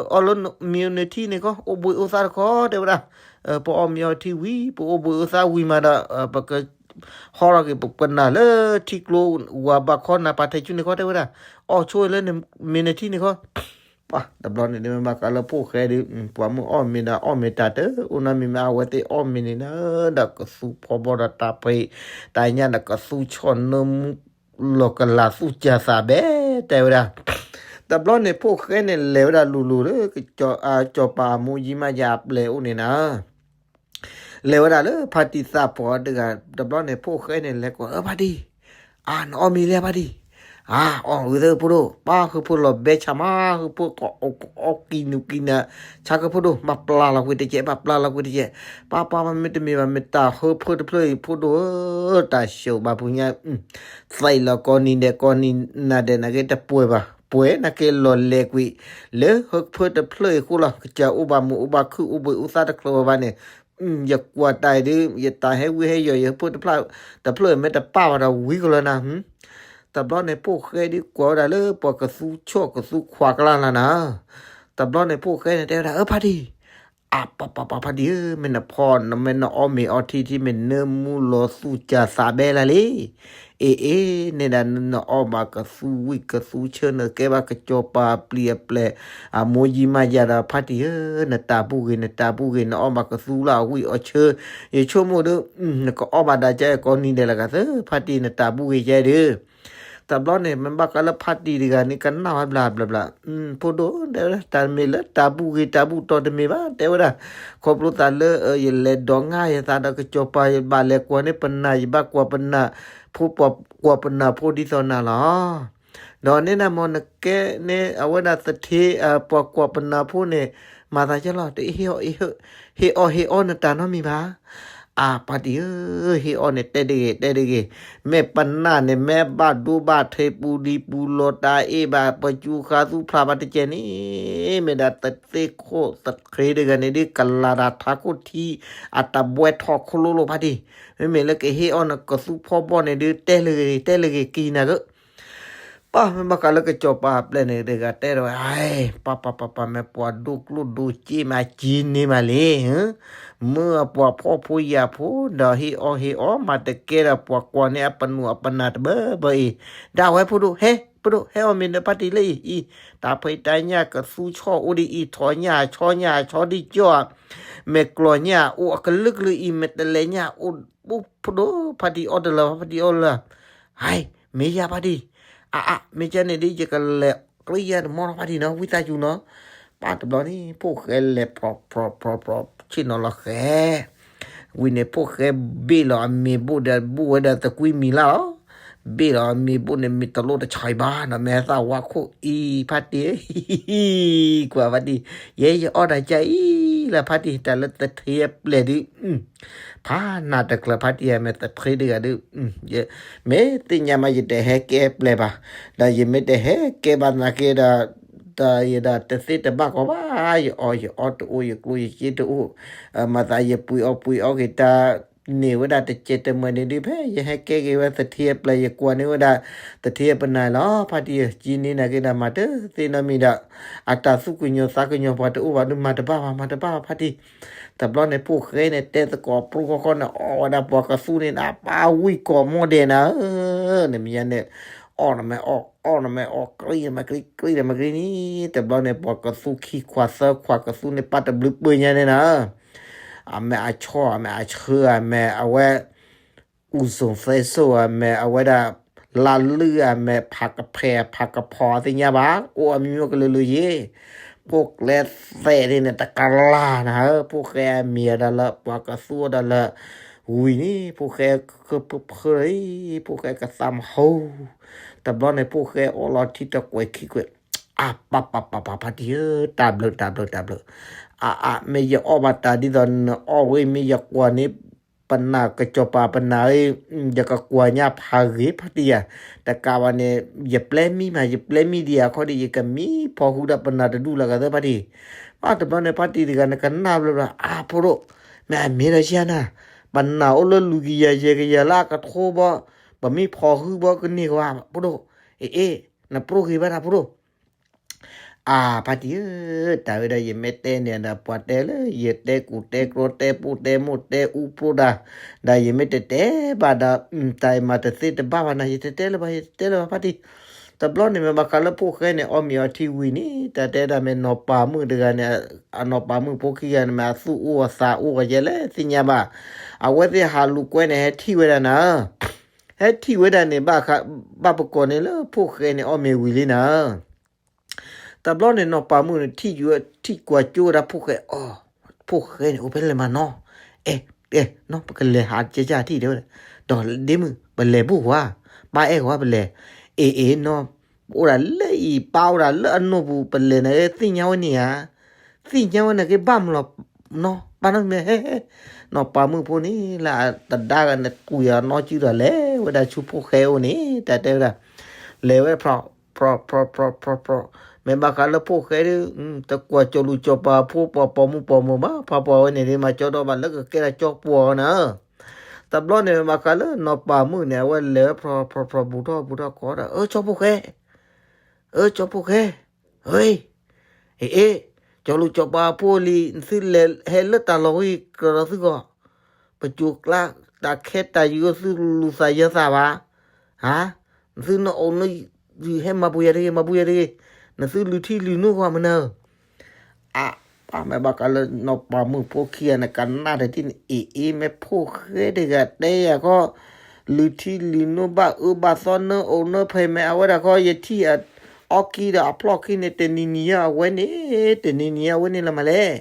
အီၣ်လၢမ့ၤနထံန့ၣ်ခီ အိၣ်ဘှံးအိၣ်သါတခီ တဲဝဲဒၣ်, ပအီၣ်မ့ၤအီထံဝံၤ ပအိၣ်ဘှံးအိၣ်သါဝံၤမးဒီး ပက ဟီထီၣ်က့ၤပပနၢ်လၢထံကျိ ဝၤဘၣ်ခီနၤပာ်ထဲးဆူန့ၣ်ခီ တဲဝဲဒၣ်, အီၣ်ဆိလၢမ့ၤနထံန့ၣ်ခီ ပှၤတဘျီန့ၣ်ဒုး မ့ၢ်ဘၣ်ဃးလၢဖိၣ်ဃဲဒုး ပှၤမုၢ်အီၣ်မ့ၤဒီးအီၣ်မ့ၤတၢ်တအိၣ်နီတမံၤမ့ၢ် အဝဲသ့ၣ်အီၣ်မ့ၤန့ၣ်နၤ ဒီးကသူဖီဘီဒီးတၢ်ဖံးတၢ်ညၣ်ဒီးကသူဆီၣ်နၢမူ လီၤကလၤသူၣ်ကၢ်သးဘဲ တဲဝဲဒၣ်, တဘျီန့ၣ် ဖိၣ်ဃဲန့ၣ်လဲၤဝဲဒၣ်လူၤလူၤလၢ ကစီၤပၤအမူယံမးယၤအပျဲၢ်အိၣ်န့ၣ်နၤ လဲၤဝဲဒၣ်လၢဖါတံၢ်သးပှၢ်တဂၤ တဘျီန့ၣ် ဖိၣ်ဃဲန့ၣ်လဲၤကွၢ် အၢ ဖါတံၢ်, အါ နအီၣ်မ့ၤလဲၣ်ဖါတံၢ်, အါ အီၣ်ဂ့ၤသၢဖိဒိၣ် ပၢ်ဃုဖိလီၤဘဲဆၣ်မး ဃုဖိကအီၣ်ကံၣ်နူၤကံၣ်နၤ ဆါဃုဖိဒိၣ် မၤပျၢ်လီၤကွံာ်တကဲး မၤပျၢ်လီၤကွံာ်တကဲး, ပၢ်ပၢ်ပၢ် မ့တမ့ၢ်ဘၣ် မ့ၢ်တၢ်ဃုဖိတဖျၢၣ်အံၤဖိဒိၣ်ဧၢ, တၢ်ဆှိးဘၣ်ဖုညါ သံးလီၤကိးနံၤဒဲး ကိးနံၤနၤဒဲး နာ်က့တပှဲၤဘၣ်, ပှဲၤနာ်က့လီၤလဲၤကွံာ် လၢဃုဖိတဖျၢၣ်အံၤဃိလီၤ, ကစၢ်အိၣ်ဘၣ်မုာ်အိၣ်ဘၣ်ခုၣ် အိၣ်ဘှံးအိၣ်သါတချုးဘၣ်န့ၣ်, ယကွၢ်တၢ်အံၤဒုး ယတၢ်ဟဲဝံဟဲယီၤ ယဃုဖိတဖျၢၣ် တဖျၢၣ်မ့ၢ်တပၢ်ဘၣ်ဒီးဝံၤကလီၤနၤ, တဘျီန့ၣ် ဖိၣ်ဃဲဒုးကွၢ်ဝဲဒၣ်လၢပှၤကသူဆီၣ်ကသူခွးကျါလၢနၤ, တဘျီန့ၣ် ဖိၣ်ဃဲန့ၣ်တဲဝဲဒၣ် အၢ ဖါတံၢ် အါ ပၢ်ပၢ်ပၢ် ဖါတံၢ်ဧၢ, မ့ၢ်နဖီ မ့ၢ်နအီၣ်မ့ၤအီထံထံ မ့ၢ်နၢမူလီၤသူၣ်ကၢ်သးဘဲလၢလံ. အ့ အ့ န့ၣ်ဒၣ်နအီၣ်ဘၣ်ကသူဝံၣ်ကသူဆၢ နကဲဘၣ်ကစီၤပၤပျံၤအပျဲၢ် အမိၢ်ယံမးယၤဒီး ဖါတံၢ်ဧၢ, နတၢ်ဘူၣ်ဂ့ၤ နတၢ်ဘူၣ်ဂ့ၤ နအီၣ်ဘၣ်ကသူလၢအဝံၣ်အီၣ်ဆၢ, ယဆိကမိၣ်ဒီး နကအီၣ်ဘၣ်ဒၣ်ကဲကိးနံၤဒဲးလၢကသၢ ဖါတံၢ် နတၢ်ဘူၣ်ဂ့ၤကဲဒီး တဘျီန့ၣ် မ့ၢ်ဘၣ်ဃးလၢဖါတံၢ်တဂၤန့ၣ် ကနၣ်ဝဲဘျးဘျးဘျး, ဖိဒိၣ် တဲဝဲဒၣ် တၢ်မ့ၢ်လၢတၢ်ဘူၣ်ဂ့ၤတၢ်ဘူၣ်တီၤတမ့ၢ်ဘၣ် တဲဝဲဒၣ်, ခီဖျိသးလၢ ယလဲၤဒိးငါယသးဒီးကစီၤပၤ ယဘၣ်လဲၤကွၢ်န့ၢ်ပနၢ် ယဘၣ်ကွၢ်ပနၢ်ဖိ ကွၢ်ပနၢ်ဖိဒ်သိးနၤလီၤ. ဒီးန့ၣ်နမ့ၢ်နကဲန့ၣ် အဝဲဒၣ်သထ့ ပှၤကွၢ်ပနၢ်ဖိန့ၣ် မၤသးကဲလီၤ တဟ့ၣ်အီၣ်ဟ့ၣ်အီနတၢ်နီတမံၤဘၣ်. အၢ ဖါတံၢ်ဧၢ, ဟ့ၣ်အီၣ်န့ၣ်တဲတဂ့ၤ တဲတဂ့ၤ, မ့ၢ်ပနၢ်န့ၣ် မ့ၢ်ဘၣ်ဒိဘၣ်ထံးပူၤဒံးပူၤလီၤတၢ်အ့ၣ်ဘၣ် ပစူၤဃာ်သူဖျါဘၣ်တကဲန့ၣ်, မ့ၢ်ဒၣ်တသ့ၣ်ခိၣ်သခ့တဂၤန့ၣ်ဒ်ကလၤတၢ်ထးခိၣ်ထံ အတၢ်ဘှဲထီၣ်ခိၣ်လိလိာ်ဖါတံၢ်, မ့မ့ၢ်လၢကဟ့ၣ်အီၣ်နကသူဖီဘီၣ်န့ၣ်ဒ် တဲလၢဂ့ၤ တဲလၢဂ့ၤကံနၤက ပၢ်မ့ၢ်ဘၣ်ဃးလၢကစီၤပၤအပျဲၢ်န့ၣ်တဂၤတဲဒီး အၢ ပၢ်ပၢ်ပၢ်ပၢ် မ့ၢ်ပှၤဒိၣ်ကျိၣ်ဒိၣ်စ့မး ကံန့ၢ်မးလံ, မ့ၢ်အပှၤဖှီၣ်ဖိယာ်ဖိဒီးဟ့ၣ်အီၣ်ဟ့ၣ်အီမးတကဲဒီး ပှၤကွၢ်န့ၢ်အပနူးအပနၢ်တဘၢဘၢအံၤ, ဒၣ်ဝဲဖိဒိၣ်ဟဲ ဖိဒိၣ်ဟဲအီၣ်မ့ၤဒီးဖါတံၢ်လၢအံၤအံၤ, တၢ်ဖံးတၢ်ညၣ်ကသူဆီၣ်အိၣ်ဒ်အံၤ ထိးညၣ်ဆီညၣ်ဆီဒ်ကၠီၣ်, မ့ၢ်ကျီၢ်ညၣ်အိၣ်အကလုာ်ကလုာ်အံၤ မ့ၢ်တလဲၤညၣ်အိၣ် ဖိဒိၣ် ဖါတံၢ်အီၣ်တလၢၤ ဖါတံၢ်အီၣ်လၢၤ ဟဲ မ့ၢ်ယၤဖါတံၢ်, အအ မ့ၢ်ကဲန့ၣ်ဒ်ယကလဲၤကြၢးယၤတမီၢ်နီၤဖါတံၢ်နီၤ ဝံသးစူၤနီၤ, ပၢ်တဘျီန့ၣ် ဖိၣ်ဃဲလဲၤ ဖြီဖြီဖြီဖြီ ဆ့ၣ်နီၤလီၤဃဲ, ဝံၤန့ၣ် ဖိၣ်ဃဲဘ့ၣ်လီၤအမ့ၤဘိၣ်ဒီး ဘိၣ်ဝဲဒီးသကွံမံၤလၢ်လီၤ, ဘ့ၣ်လီၤအမ့ၤဘိၣ်န့ၣ် မ့ၢ်တလိၣ်တဆီအံၤဘၣ်နီၤ မ့ၢ်သၣ်ဝါခိၣ်အံၤ ဖါတံၢ် ကွၢ်ဖါတံၢ်, ယဲယအီၣ်တၢ်ကၢ်အံၤလၢဖါတံၢ် တၢ်လၢသထ့အပျဲၢ်ဒုး ဖးနၤတကျၢၤဖါတံၢ်ဧၢ မ့ၢ်သထ့တဂၤဒုး, မ့ၢ်သ့ၣ်ညါမးယတဟဲကဲပျဲၢ်ဘၣ်, ဒီးယမ့ၢ်တဟဲကဲဘၣ်သနာ်က့ဒီး, ဒီးယဒၣ်တသ့တဘၣ်ကီးဘၣ်, ယအီၣ်ယအီတအိၣ် ယကျိၣ်ယစ့တအိၣ်, မၤသးယပှ့ၤအီၣ်ပှ့ၤအီက့ၤတၢ် န့ၢ်ဝဲဒၣ်တစဲးတမှဲၤန့ၣ်ဒုး ဖဲယဟဲကဲက့ၤဝဲသထ့အပျဲၢ် ယကွၢ်န့ၢ်ဝဲဒၣ် သထ့အပနၢ်လီၤ ဖါတံၢ်ဧၢ ကံန့ၢ်နၤက့ၤဒီး မၤတသ့နီတမံၤဒီး အတၢ်သူၣ်ကညီၤသးကညီၤပှၤတအိၣ်ဘၣ်ဒုး မၤတဘၣ်ဘၣ် မၤတဘၣ်ဘၣ် ဖါတံၢ်, တဘျီန့ၣ် ဖိၣ်ဃဲန့ၣ် တဲသကိးပြိဃီဃီန့ၣ် အီၣ်ဝဲဒၣ်ပှၤကသူန့ၣ် နပၢ်ဝံၣ်ကီးမီၢ်ဒဲးနၤဧၢ, နမ့ၢ်ညါန့ၣ် အီၣ်နမ့ၢ်အီၣ် အီၣ်နမ့ၢ်အီၣ် ကြံနမ့ၢ်ကြံ ကြံနမ့ၢ်ကြံန့ၣ် တဘျီန့ၣ် ပှၤကသူခံခွးသၢခွးကသူန့ၣ် ပၢ်တဘျုးပၢၢ်ညါန့ၣ်နၤ အမဲာ်အဆီ အမဲာ်အဆၢ အမဲာ်အဝဲ အူစိၤသဲစိၤ အမဲာ်အဝဲဒၣ် လါလုၢ် အမဲာ်ဖးကဖဲး ဖးကဖီသ့ၣ်ညါဘၣ် အိၣ်အမျိုးမျိုးကလုာ်လုာ်ယ့ၣ်, ဖိၣ်ကျဲသဲးဒ်န့ၣ် တကလၤနၤဧၢ, ဖိၣ်ဃဲအမံၤဒီးလၢ ပှၤကသူဒီးလၢ ဝံၤန့ၣ် ဖိၣ်ဃဲကဖၢလံ, ဖိၣ်ဃဲကသးမဟူ တဘျီန့ၣ် ဖိၣ်ဃဲအီၣ်လီၤထံတကွဲးခံကွဲး, အပပပပဖါတံၢ်ဧၢ, တၢ်ဘျုးတၢ်ဘျုးတၢ်ဘျုး, အအ မ့ၢ်ယအီၣ်ဘၣ်တၢ်ဒ်သိးနအီၣ်ဝဲ မ့ၢ်ယကွၢ်န့ၢ် ပနၢ်ကစီၤပၤပနၢ်ဧၢ, ယကကွၢ်ညၣ်ဖးဂ့ၤဖါတံၢ်ဧါ, တကးဘၣ်န့ၣ် ယပျဲမံမး ယပျဲမံဒံးအခီဒံး ယကမံဖီဃုဒီးပနၢ်တဒူၣ်လၢၤ ဂၤသၢဖါတံၢ်, ဘၣ်တဘျီန့ၣ် ဖါတံၢ်တဂၤန့ၣ် ကနၣ်ဘျီဘျီ အါဖိဒိၣ်, မ့ၢ်အမ့ၢ်ဒီးဆံးနၤ, ပနၢ်အိၣ်လၢလွံၢ်ကယၤယဲၢ်ကယၤလၢအကထိဘီ, ပမ့ၢ်ဖီဃုဘီကန့ၢ်ကဘၣ် ဖိဒိၣ်, အ့ၣ်အ့ၣ် နပြိၣ်ဂ့ၤဘၣ်တၢ်ဖိဒိၣ် အါ ဖါတံၢ်ဧၢ, တၢ်ဝဲဒၣ်ယမ့ၢ်တဲန့ၣ်ဒီး ပှၤတဲလၢယတဲကူၣ်တဲကျီတဲပိၢ်တဲမိၢ် တဲအူပြိၣ်တၢ်, ဒီးယမ့ၢ်တတဲဘၣ်ဒီး တၢ်အံၤမၤတသ့တဘၣ်ဘၣ်နၤ ယတတဲလၢၤဘၣ် ယတတဲလၢၤဘၣ်ဖါတံၢ်, တဘျီန့ၣ်မ့ၢ်ဘၣ်ဃးလၢဖိၣ်ဃဲန့ၣ် အီၣ်မ့ၤအီထံဝံၤန့ၣ် တၢ်တဲဒၣ်မ့ၢ်နီၢ်ပၤမုၣ်တဂၤန့ၣ်, အနီၢ်ပၤမုၣ်ဖိခံဂၤန့ၣ် မ့ၢ်အသူၣ်အိၣ်အသးအိၣ်ကယဲလဲၣ်သ့ၣ်ညါဘၣ်, အဝဲသ့ၣ်ဟးလူၤကွဲန့ၣ် ဟဲထံၣ်ဝဲဒၣ်နၤ ဟဲထံၣ်ဝဲဒၣ်န့ၣ် ဘၣ်ဃး ဘၣ်ပကိးန့ၣ်လၢဖိၣ်ဃဲန့ၣ် အီၣ်မ့ၤဝံၤလံနၤ, တဘျီန့ၣ် နီၢ်ပၤမုၣ်န့ၣ် ထံၣ်ကွၢ်ကၠိဝဲဒၣ်ဖိၣ်ဃဲအီၤ, ဖိၣ်ဃဲန့ၣ် အိၣ်ဖဲလဲၣ်မးနီၤ, အဲ အဲ နီၤ ပကလဲၤဟးကဲကၢထံၣ်တဲဝဲဒၣ်, ဒီးဒ့မုၣ် ပလဲၤဘူၣ်ကွၢ်, ပၢ်အဲၣ်ကွၢ် ပလဲၤ, အ့ၣ်အ့ၣ်နီၤ, အိၣ်ဒၣ်လၢအံၤ ပၢ်အိၣ်ဒၣ်လၢအနိၣ်ပူၤ ပလဲၤန့ၣ် သ့ၣ်ညါဝဲန့ၣ်ဧါ သ့ၣ်ညါဝဲန့ၣ်က့ၤဘၣ်မလီၤနီၤ ပၢ်နီတမံၤဟဲ, နီၢ်ပၤမုၣ်ဖိန့ၣ် လၢအတဒါဂၤန့ၣ် ကွံာ်အနီၢ်စုဒီးလဲၤဝဲဒၣ်ဆူဖိၣ်ဃဲအအိၣ်န့ၣ် တၢ်တဲဝဲဒၣ်, လဲၤဝဲဖျီ ဖျီ ဖျီ ဖျီ ဖျီ ဖျီ, မ့ၢ်ဘၣ်ဃးလၢဖိၣ်ဃဲဒုး တကွၢ်ကၠီလူၤကၠီပၤဖိ ပှၤပိာ်မုၣ်ပိာ်မုၣ်ဘၣ် ပှၤပိာ်ဝဲန့ၣ်ဒ်မၤကၠီဒီးဘၣ် လၢကကဲထီၣ်ကၠီပှီၤနၤ တဘျီန့ၣ် မ့ၢ်ဘၣ်ဃးလၢနီၢ်ပၤမုၣ်န့ၣ် အဝဲလဲၤဝဲဖျီ ဖျီ ဖျီ ဘူးထီၣ်ဘူးထီၣ်ကီးဒီး အၢ ကၠီဖိၣ်ဃဲ အၢ ကၠီဖိၣ်ဃဲ, အ့ၣ်, အ့ၣ်, ကၠီလူၤကၠီပၤဖိလံ နသုလဲၤဟဲလၢတၢ်လီၢ်ဝံၤ ကြၢးဒီးသုဂီၢ်, ပစိၤကျါ တၢ်ခဲတၢ်ယုၢ်သုလူၤသးယၢၤသးဘၣ်, ဟါ, နသုနအိၣ်နယုၢ်ဟဲမၤပူၤယၤတဂ့ၤ မၤပူၤယၤတဂ့ၤ, နသုလုၢ်ထံလုၢ်နိကွၢ်မနုၤ အါ, ပၢ်မ့ၢ်ဘၣ်ဃးလၢနီၢ်ပၤမုၣ်ဖိခံဂၤန့ၣ် ကနၣ်တထံၣ်န့ၣ် အ့ၣ်အ့ၣ် မ့ၢ်ဖိၣ်ဃဲတဂၤတဲယၤခီ, လုၢ်ထံလုၢ်နိဘၣ်အၢဘၣ်သီ နၢအိၣ်နၢဖဲး မ့ၢ်အဝဲဒၣ်ခီ ယထံၣ်အီၣ်ကံဒီးအဖျီၣ်ခံန့ၣ် တနံၤနံၤယါ အဝဲန့ၣ် တနံၤနံၤယါ အဝဲန့ၣ်လီၤမးလဲၣ်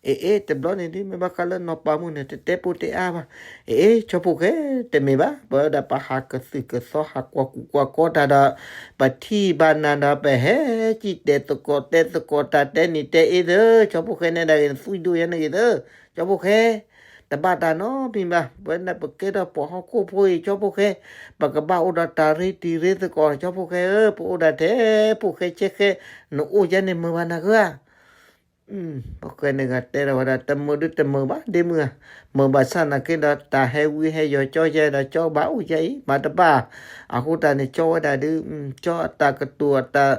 အ့ၣ်အ့ၣ် တဘျီန့ၣ်ဒ် မ့ၢ်ဘၣ်ဃးလၢနီၢ်ပၤမုၣ်န့ၣ် တတဲပိာ်တဲအါဘၣ်, အ့ၣ်အ့ၣ် ကၠီဖိၣ်ဃဲ တမ့ၢ်ဘၣ် ပဝဲဒၣ်ပဟးကသုၣ်ကသီ ဟးကွၢ်ကူၣ်ကွၢ်ကီတၢ်ဒီး ပထံၣ်ဘၣ်နၤဒီး ပဟဲစံၣ်တဲၤသကိးတဲသကိးတၢ် တဲနံၤတဲအ့သၢ ကၠီဖိၣ်ဃဲ နဲဒၣ်ဂ့ၤ နသွံၣ်ဒိၣ်ယါန့ၣ်ဂ့ၤသၢ ကၠီဖိၣ်ဃဲ, တဘၣ်တၢ်နီတမံၤဘၣ်. ဝဲန့ၣ်ပကဲထီၣ်ပှၤဟီၣ်ခိၣ်ဖိအံၤ ကၠီဖိၣ်ဃဲ, ပကဘၣ်အိၣ်ဒီးတၢ်ရ့တံၤရ့သကိး ကၠီဖိၣ်ဃဲဧၢ, ပအိၣ်ဒၣ်ထဲ ဖိၣ်ဃဲဆဲဃဲ, နအိၣ်ယဲန့ၣ်မုာ်ဘၣ်နၤဧါ. ဖိၣ်ဃဲန့ၣ်ဂၤတဲထီၣ်ဝဲဒၣ် တမုာ်ဒုတမုာ်ဘၣ် ဒ့မုၣ်ဧါ, မုာ်ဘၣ်ဆၣ်နာ်က့ဒီး တၢ်ဟဲဝံဟဲယီၤကၠီယဲဒီး ကၠီဘၣ်အိၣ်ယဲအံၤ မၤတဘၣ်. အဃိတၢ်န့ၣ် ကၠီဝဲဒၣ်ဒုး ကၠီအတၢ်ကတိၤအတၢ်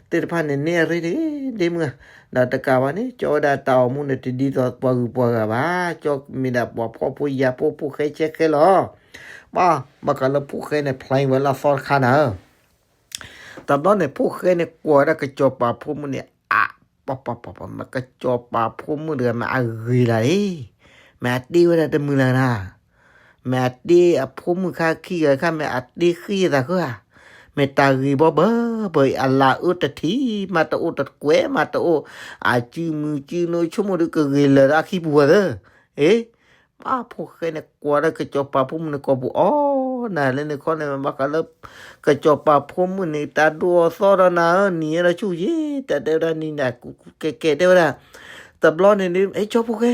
သ့ၣ်တဖၣ်န့ၣ် န့ၢ်အရ့တဂ့ၤ ဒ့မုၣ်ဧါ. ဒီးတကးဘၣ်န့ၣ် ကၠီဝဲဒၣ်တၢ်အိၣ်မူန့ၣ် တဒ်သိးပှၤဂုၤပှၤဂၤဘၣ်. ကၠီမ့ၢ်ဒၣ်ပှၤဖှီၣ်ဖိယာ်ဖိ ဖိၣ်ဃဲဆဲဃဲလီၤ. ဘၣ်ဘၣ်ဃးလၢဖိၣ်ဃဲန့ၣ် ဖျိဝဲလၢအသီတခါနၤဧၢ. တဘျီန့ၣ် ဖိၣ်ဃဲန့ၣ် ကွၢ်ဝဲဒၣ်ကစီၤပၤဖိမုၣ်န့ၣ် အါ, ပှၤပှၤပှၤပှၤ မ့ၢ်ကစီၤပၤဖိမုၣ်တဂၤ မ့ၢ်အဂ့ၤလၢ်လံ, မ့ၢ်အတ့ဝဲဒၣ်တမုာ်လၢ်နၤ, မ့ၢ်အတ့အဖိမုၣ်ခါခံဂၤခါ မ့ၢ်အတ့ဃံအသးဃၢဧါ, မ့ၢ်တၢ်ဂ့ၤဘီဘၢဘၢအံၤ အလၤအၢတထံၣ် မ့ၢ်တအိၣ်တကွဲး မ့ၢ်တအိၣ် အစုမုာ်စုနိဆိကမိၣ်ဒုးကဂ့ၤလၢာ်ဒီးအခံပူၤဝဲသၢ, အ့ ပှၤဖိၣ်ဃဲန့ၣ် ကွၢ်ဒီးကစီၤပၤဖိမုၣ်န့ၣ် ကိာ်ပူၤအီၤနၤ လၢန့ၣ်ခီန့ၣ် ဘၣ်ဃးလၢ ကစီၤပၤဖိမုၣ်န့ၣ် တၢ်ဒိၣ်အီၤသီဒီးနၤဧၢ, နံၤညါဒီးဆူၣ်ယ့ၤ တၢ်တဲဝဲဒၣ်နံၤနၤ ကဲကဲတဲဝဲဒၣ်, တဘျီန့ၣ်ဒုး အဲ ကၠီဖိၣ်ဃဲ,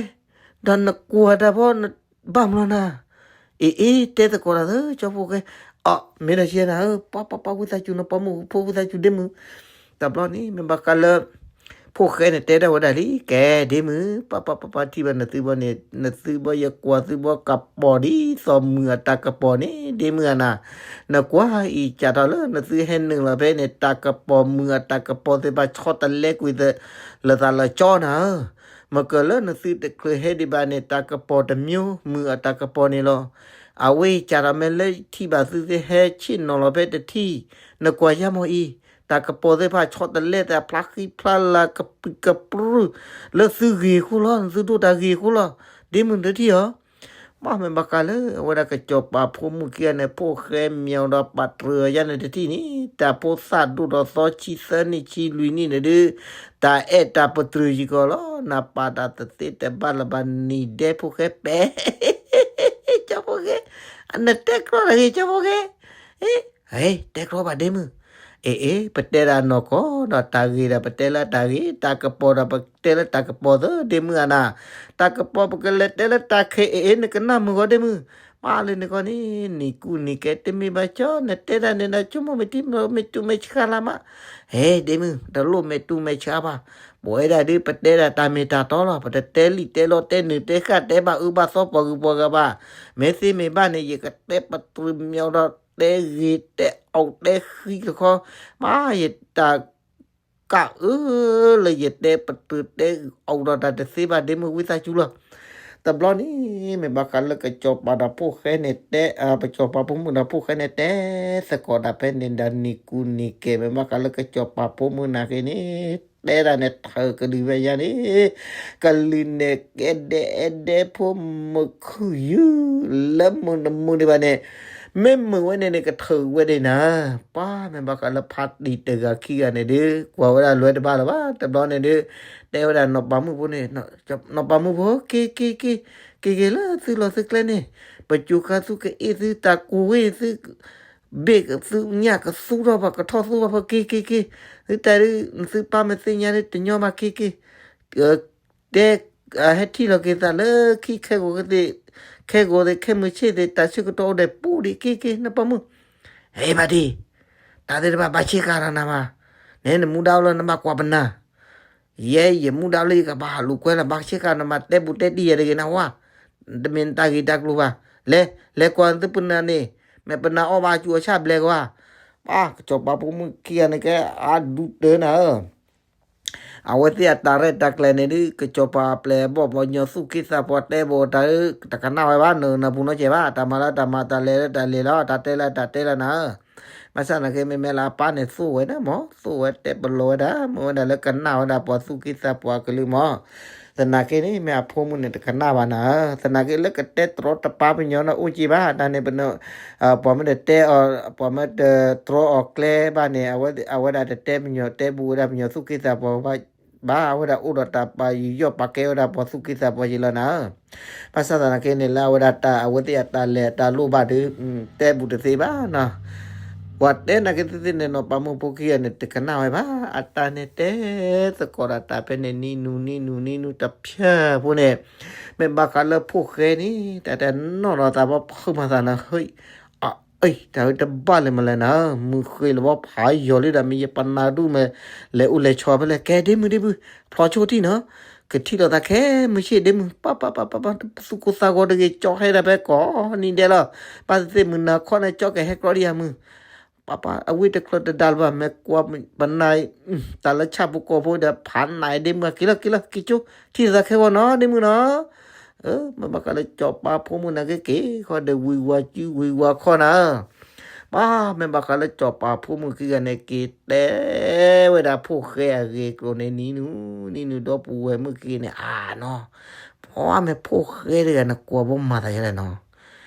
ဒီးနကွၢ်တၢ်ဖီ ဘၣ်မနုၤနၤ, အ့ အ့ တဲသကိးတၢ်သၢ ကၠီဖိၣ်ဃဲ, အ မ့ၢ်ဒီးယဲနၤဧၢ, ပှၤပှၤပှၤဝံသးစူၤ နပိာ်မုၣ်ဖိဝံသးစူၤဒ့မုၣ်, တဘျီန့ၣ် မ့ၢ်ဘၣ်ဃးလၢ ဖိၣ်ဃဲန့ၣ်တဲဒၣ်ဝဲဒၣ်လံ, ကဲဒ့မုၣ်, ပှၤပှၤပှၤပှၤထံၣ်ဘၣ်နသုဘီန့ၣ် နသုဘီ ယကွၢ်သုဘီကပီၤဒ်သိးမုၢ်အတၢ်ကပီၤန့ၣ် ဒ့မုၣ်ဧါနၤ, နကွၢ်အံၤ စးထီၣ်လၢနသုဟဲနုာ်လီၤဖဲန့ၣ် တၢ်ကပီၤမုၢ်အတၢ်ကပီၤသ့ၣ်တဖၣ် ဆီတလဲကွံာ်သး လၢသးလၢကၠီနၤဧၢ, မ့ၢ်ကလၢနသုတချုးဟဲဒံးဘၣ်န့ၣ် တၢ်ကပီၤတမျိုး မုၢ်အတၢ်ကပီၤန့ၣ်လီၤ. အဝဲအံၤ စးထီၣ်မ့ၢ်လၢထံၣ်ဘၣ်သုသ့ၣ်ဟဲဆ့ၣ်နီၤလီၤဖဲတထံၣ်, နကွၢ်ယါမီၤအံၤ, တၢ်ကပီၤသ့ၣ်တဖၣ် ဆီတလဲသး ဖျါဃံဖျါလၤ ကပုၢ်ကပြုၢ် လၢသုဂ့ၤအဃိလီၤ, နသုဒိၣ်တၢ်ဂ့ၤအဃိလီၤ, ဒ့မုၣ်နတထံၣ်ဧါ. ဘၣ်မ့ၢ်ဘၣ်ဃးလၢ အဝဲဒၣ်ကစီၤပၤဖိမုၣ်ခံဂၤန့ၣ် ဖိၣ်ဃဲမံၤဒီးပာ်တြၢၤယါန့ၣ်တထံၣ်န့ၣ် တၢ်ဖိသၣ်ဒိၣ်ဒီးသီဆံသၢနံၣ်ဆံလွံၢ်နံၣ်န့ၣ်ဒုး တၢ်အဲၣ်တၢ်ပတြၢၤယံၤကီးလီၤ, နပာ်တၢ်တသ့တဘၣ်လၢၤဘၣ်နံၤဒဲးဖိၣ်ဃဲပဲ ကၠီဖိၣ်ဃဲ, နတဲကြီတၢ်ဂ့ၤ ကၠီဖိၣ်ဃဲ, အ့ တဲကြီဘၣ်ဒ့မုၣ်, အ့ အ့ ပတဲဒၣ်နီၢ်ကီၢ်ဒီးတၢ်ဂ့ၤဒီး ပတဲလၢတၢ်ဂ့ၤ, တၢ်ကပီၤဒီး ပတဲလၢတၢ်ကပီၤသၢ ဒ့မုၣ်ဧါနၤ, တၢ်ကပီၤ ပကလဲၤတဲလၢတၢ်ခဲအံၤ နကနၣ်မုာ်ဂီၤဒ့မုၣ်, ပၢ်လၢန့ၣ်ခီန့ၣ် နံၤကူနံၤကဲ တမ့ၢ်ဘၣ်ကၠီ နတဲဒၣ်န့ၣ်ဒီး ဆိကမိၣ်မ့ၢ်တံၤမ့ၢ်တူၢ်မဲာ်ဆှးလၢမး, ဟဲဒ့မုၣ် တလိၣ်မဲာ်တူၢ်မဲာ်ဆှးဘၣ်, ပဝဲဒၣ်ဒုး ပတဲဒၣ်တၢ်မ့ၢ်တၢ်တီလီၤ, ပတတဲလံာ်တဲလီ တဲနုာ်တဲဃၣ် တဲဘၣ်အၢဘၣ်သီပှၤဂုၤပှၤဂၤဘၣ်, မ့ၢ်သ့မ့ၢ်ဘၣ်န့ၣ် ယကတဲပတြၢၤမံၤဒီး တဲဂ့ၤတဲအီၣ်တဲဃံတခီ, မ့ၢ်ယတၢ် ကၣ်အၢ လၢယတဲပတြၢၤတဲအီၣ်ဒီးတၢ်တသ့ဘၣ် ဒ့မုၣ်ဝံသးစူၤလီၤ. တဘျီန့ၣ် မ့ၢ်ဘၣ်ဃးလၢကစီၤပၤဒီးဖိၣ်ဃဲန့ၣ်တဲ, ကစီၤပၤဖိမုၣ်ဒီးဖိၣ်ဃဲန့ၣ်တဲသကိးတၢ်ဖဲန့ၣ်ဒီး နံၤကူနံၤကဲ မ့ၢ်ဘၣ်ဃးလၢကစီၤပၤဖိမုၣ်နာ်က့န့ၣ် တဲဒၣ်န့ၣ် ထၢၣ်ကလုၢ်ဝဲယါန့ၣ် ကလုၢ်န့ၣ်ကဲဒဲးအဲၣ်ဒဲးဖိမုၣ်ခုၣ်ယုၢ် လၢမုၢ်နမုၢ်ဒံးဘၣ်န့ၣ် မ့ၢ်မုာ်ဝဲန့ၣ်န့ၣ် ကထၢၣ်ဝဲဒၣ်နၤ, ပှၤမ့ၢ်ဘၣ်ဃးလၢဖါတံၢ်တဂၤခံဂၤန့ၣ်ဒုး ကွၢ်ဝဲဒၣ်လွဲတဘၣ်လၢၤဘၣ်. တဘျီန့ၣ်ဒုး တဲဝဲဒၣ်နီၢ်ပၤမုၣ်ဖိန့ၣ်, နီၢ်ပၤမုၣ်ဖိ က့ၤ က့ၤ က့ၤ က့ၤ က့ၤလၢသုလီၢ်သုကျဲန့ၣ်, ပစိၤဃါသုကအ့ၣ်သုတၢ်ကူၣ်ဝဲသု ဘ့ၣ်သုညၣ်ကသူထီၣ်ဘၣ် ကထီၣ်သူထီၣ်ဖဲ က့ၤ က့ၤ က့ၤ, သုတၢ်ဒုး သုပၢ်မ့ၢ်သ့ၣ်ညါဒုး တညီဘၣ် က့ၤ က့ၤ တဲ ဟဲထံၣ်လီၤက့ၤသးလၢခံခဲကိာ်သ့ၣ်, ခဲကိာ်သ့ၣ် ခဲမုၢ်ဆ့ၣ်သ့ၣ် တၢ်ဆၢကတီၢ်အိၣ်ဒဲးပူၤဒံး က့ၤ က့ၤ နီၢ်ပၤမုၣ်, ဟဲဘၣ်ဒံး, တၢ်သ့ၣ်တဖၣ်ဘၣ်ဆ့ကၤဒီးနၤဘၣ်, နဲနမူဒါလၢနဘၣ်ကွၢ်ပနၢ်, ယဲယမူဒါလၢယကဘၣ်ဟးလူၤကွဲလီၤ ဘၣ်ဆ့ကၤနမၤတဲဘူးတဲတံၢ်ယဲတဂ့ၤနဝါ, တမ့ၢ်နတၢ်ဂ့ၢ်တၢ်ကျိၤဘၣ်, လဲၤ လဲၤကွၢ်သုပနၢ်န့ၣ်, မ့ၢ်ပနၢ်အီၣ်ဘၣ်စူၤအီၣ်ဆၣ်ဘျဲးကဝါ, ပၢ်ကစီၤပၤဖိမုၣ်ခံဂၤန့ၣ်ကဲ အါဒူတၢနၤဧၢ အဝဲသ့ၣ်အတၢ်ရဲၣ်တၢ်ကျဲၤန့ၣ်ဒုး ကစီၤပၤအပျဲၢ်အဘီၣ် ပှၤကညီသူၣ်က့သးပှၢ်တဲဘၣ်တၢ် တကနၣ်ဝဲဘၣ် နနၢ်ပူၤနီတစဲးဘၣ် တၢ်မၤလၢတၢ်မၤ တၢ်လဲၤလၢတၢ်လဲၤလီၤ တၢ်တဲလၢတၢ်တဲလီၤနၤဧၢ, ဘၣ်ဆၣ်သနာ်က့ မ့မ့ၢ်လၢအပၢ်န့ၣ် သိၣ်ဝဲဒၣ်မး သိၣ်ဝဲတဲပလီၢ်ဝဲဒၣ် မ့ၢ်ဝဲဒၣ်လၢကနၣ်ဝဲဒၣ်ပှၤသူၣ်က့သးပှၢ်အကလုၢ်မး သနာ်က့န့ၣ် မ့ၢ်အဖိမုၣ်န့ၣ် တကနၣ်ဘၣ်နၤဧၢ, သနာ်က့လၢကတဲတြီတပါပညီန့ၣ်အိၣ်က့ဘၣ်, တၢ်န့ၣ် ပှၤမ့ၢ်တတဲအီၤ ပှၤမ့ၢ်တတြီအီၤကျဲဘၣ်န့ၣ် အဝဲဒၣ်တတဲပညီ တဲဘူးဝဲဒၣ်ပညီသူၣ်က့သးပှၢ်ဘၣ်, အဝဲဒၣ်အိၣ်ဒီးတၢ်ပာ်ယူးယီၣ်ပာ်ကဲဝဲဒၣ်ပှၤသူၣ်က့သးပှၢ်က့လီၤနၤဧၢ, ဘၣ်ဆၣ်သနာ်က့န့ၣ် လၢအဝဲဒၣ်တၢ် အဝဲသ့ၣ်အတၢ်လဲၤတၢ်လိၣ်ဘၣ်ဒီး တဲဘူးတသ့ဘၣ်နီၤ, ပှၤတဲနၤက့ၤသ့ၣ်သ့ၣ်န့ၣ် နီၢ်ပၤမုၣ်ဖိခံဂၤန့ၣ် တကနၣ်ဝဲဘၣ်, အတၢ်န့ၣ်တဲသကိးဒီးတၢ်ဖဲန့ၣ် နံၤနုၤနံၤနုၤနံၤနုၤတဖၠၢၣ်ဖိန့ၣ်, မ့ၢ်ဘၣ်ဃးလၢဖိၣ်ဃဲန့ၣ် တၢ်တဲနီၢ်ဒီးသးဘီဖုးမၤသးနၤ ဟ့ၣ် အအံၤ တၢ်ဝဲတဘၣ်လၢၤမလဲၣ်နၤ, မုၢ်ဃ့လၢၤဘီဖးယီၤလံဒီး မ့ၢ်ယပနၢ်ဒူၣ်မ့ၢ် လဲၤအိၣ်လဲၤဆီဖဲလဲၣ် ကဲဒ့မုၢ်ဒ့မုၢ် ဖျီဆိထံၣ်နီၤ, ကထံၣ်လိာ်သးခဲမုၢ်ဆ့ၣ်ဒ့မုၢ် ပၢ်ပၢ်ပၢ်ပၢ်ပၢ် သူၣ်ကိၢ်သးဂီၤတဂ့ၤ ကၠီဟဲဒၣ်ဖဲကိးနံၤဒဲးလီၤ, ဘၣ်သ့ၣ်သ့ၣ်မုၢ်နၤခီန့ၣ် ကၠီကဟဲကြီဒံးယၤမုၢ် ပၢ်ပၢ် အဝ့ၢ်တချၢတဒါလၢၤဘၣ် မ့ၢ်ကွၢ်ပနၢ် တၢ်လၢဆၣ်ဖိကီၢ်ဖိဒီး ဖးနးဒ့မုၢ် က့ၤလီၤက့ၤလီၤ က့ၤကၠိ ထံၣ်သးခဲဂီၤနီၤ ဒ့မုၢ်နီၤ, မ့ၢ်ဘၣ်ဃးလၢကၠီၤပၤဖိမုၣ်နၤက့ၤက့ၤ ဃီဒီးဝံၤဝါစုဝံၤဝါခီနၤ, ပၢ် မ့ၢ်ဘၣ်ဃးလၢကၠီၤပၤဖိမုၣ်ခံဂၤန့ၣ် က့ၤတဲဝဲဒၣ်ဖိၣ်ဃဲအဂ့ၢ်အကျိၤန့ၣ် နံၤနုၤ နံၤနုၤဒီပုၢ်ဝဲၢ်မုၣ်က့ၤန့ၣ် အါနီၤ, ပှၤမ့ၢ်ဖိၣ်ဃဲတဂၤ နကွၢ်ဘီမၤသးယလဲၣ်နီၤ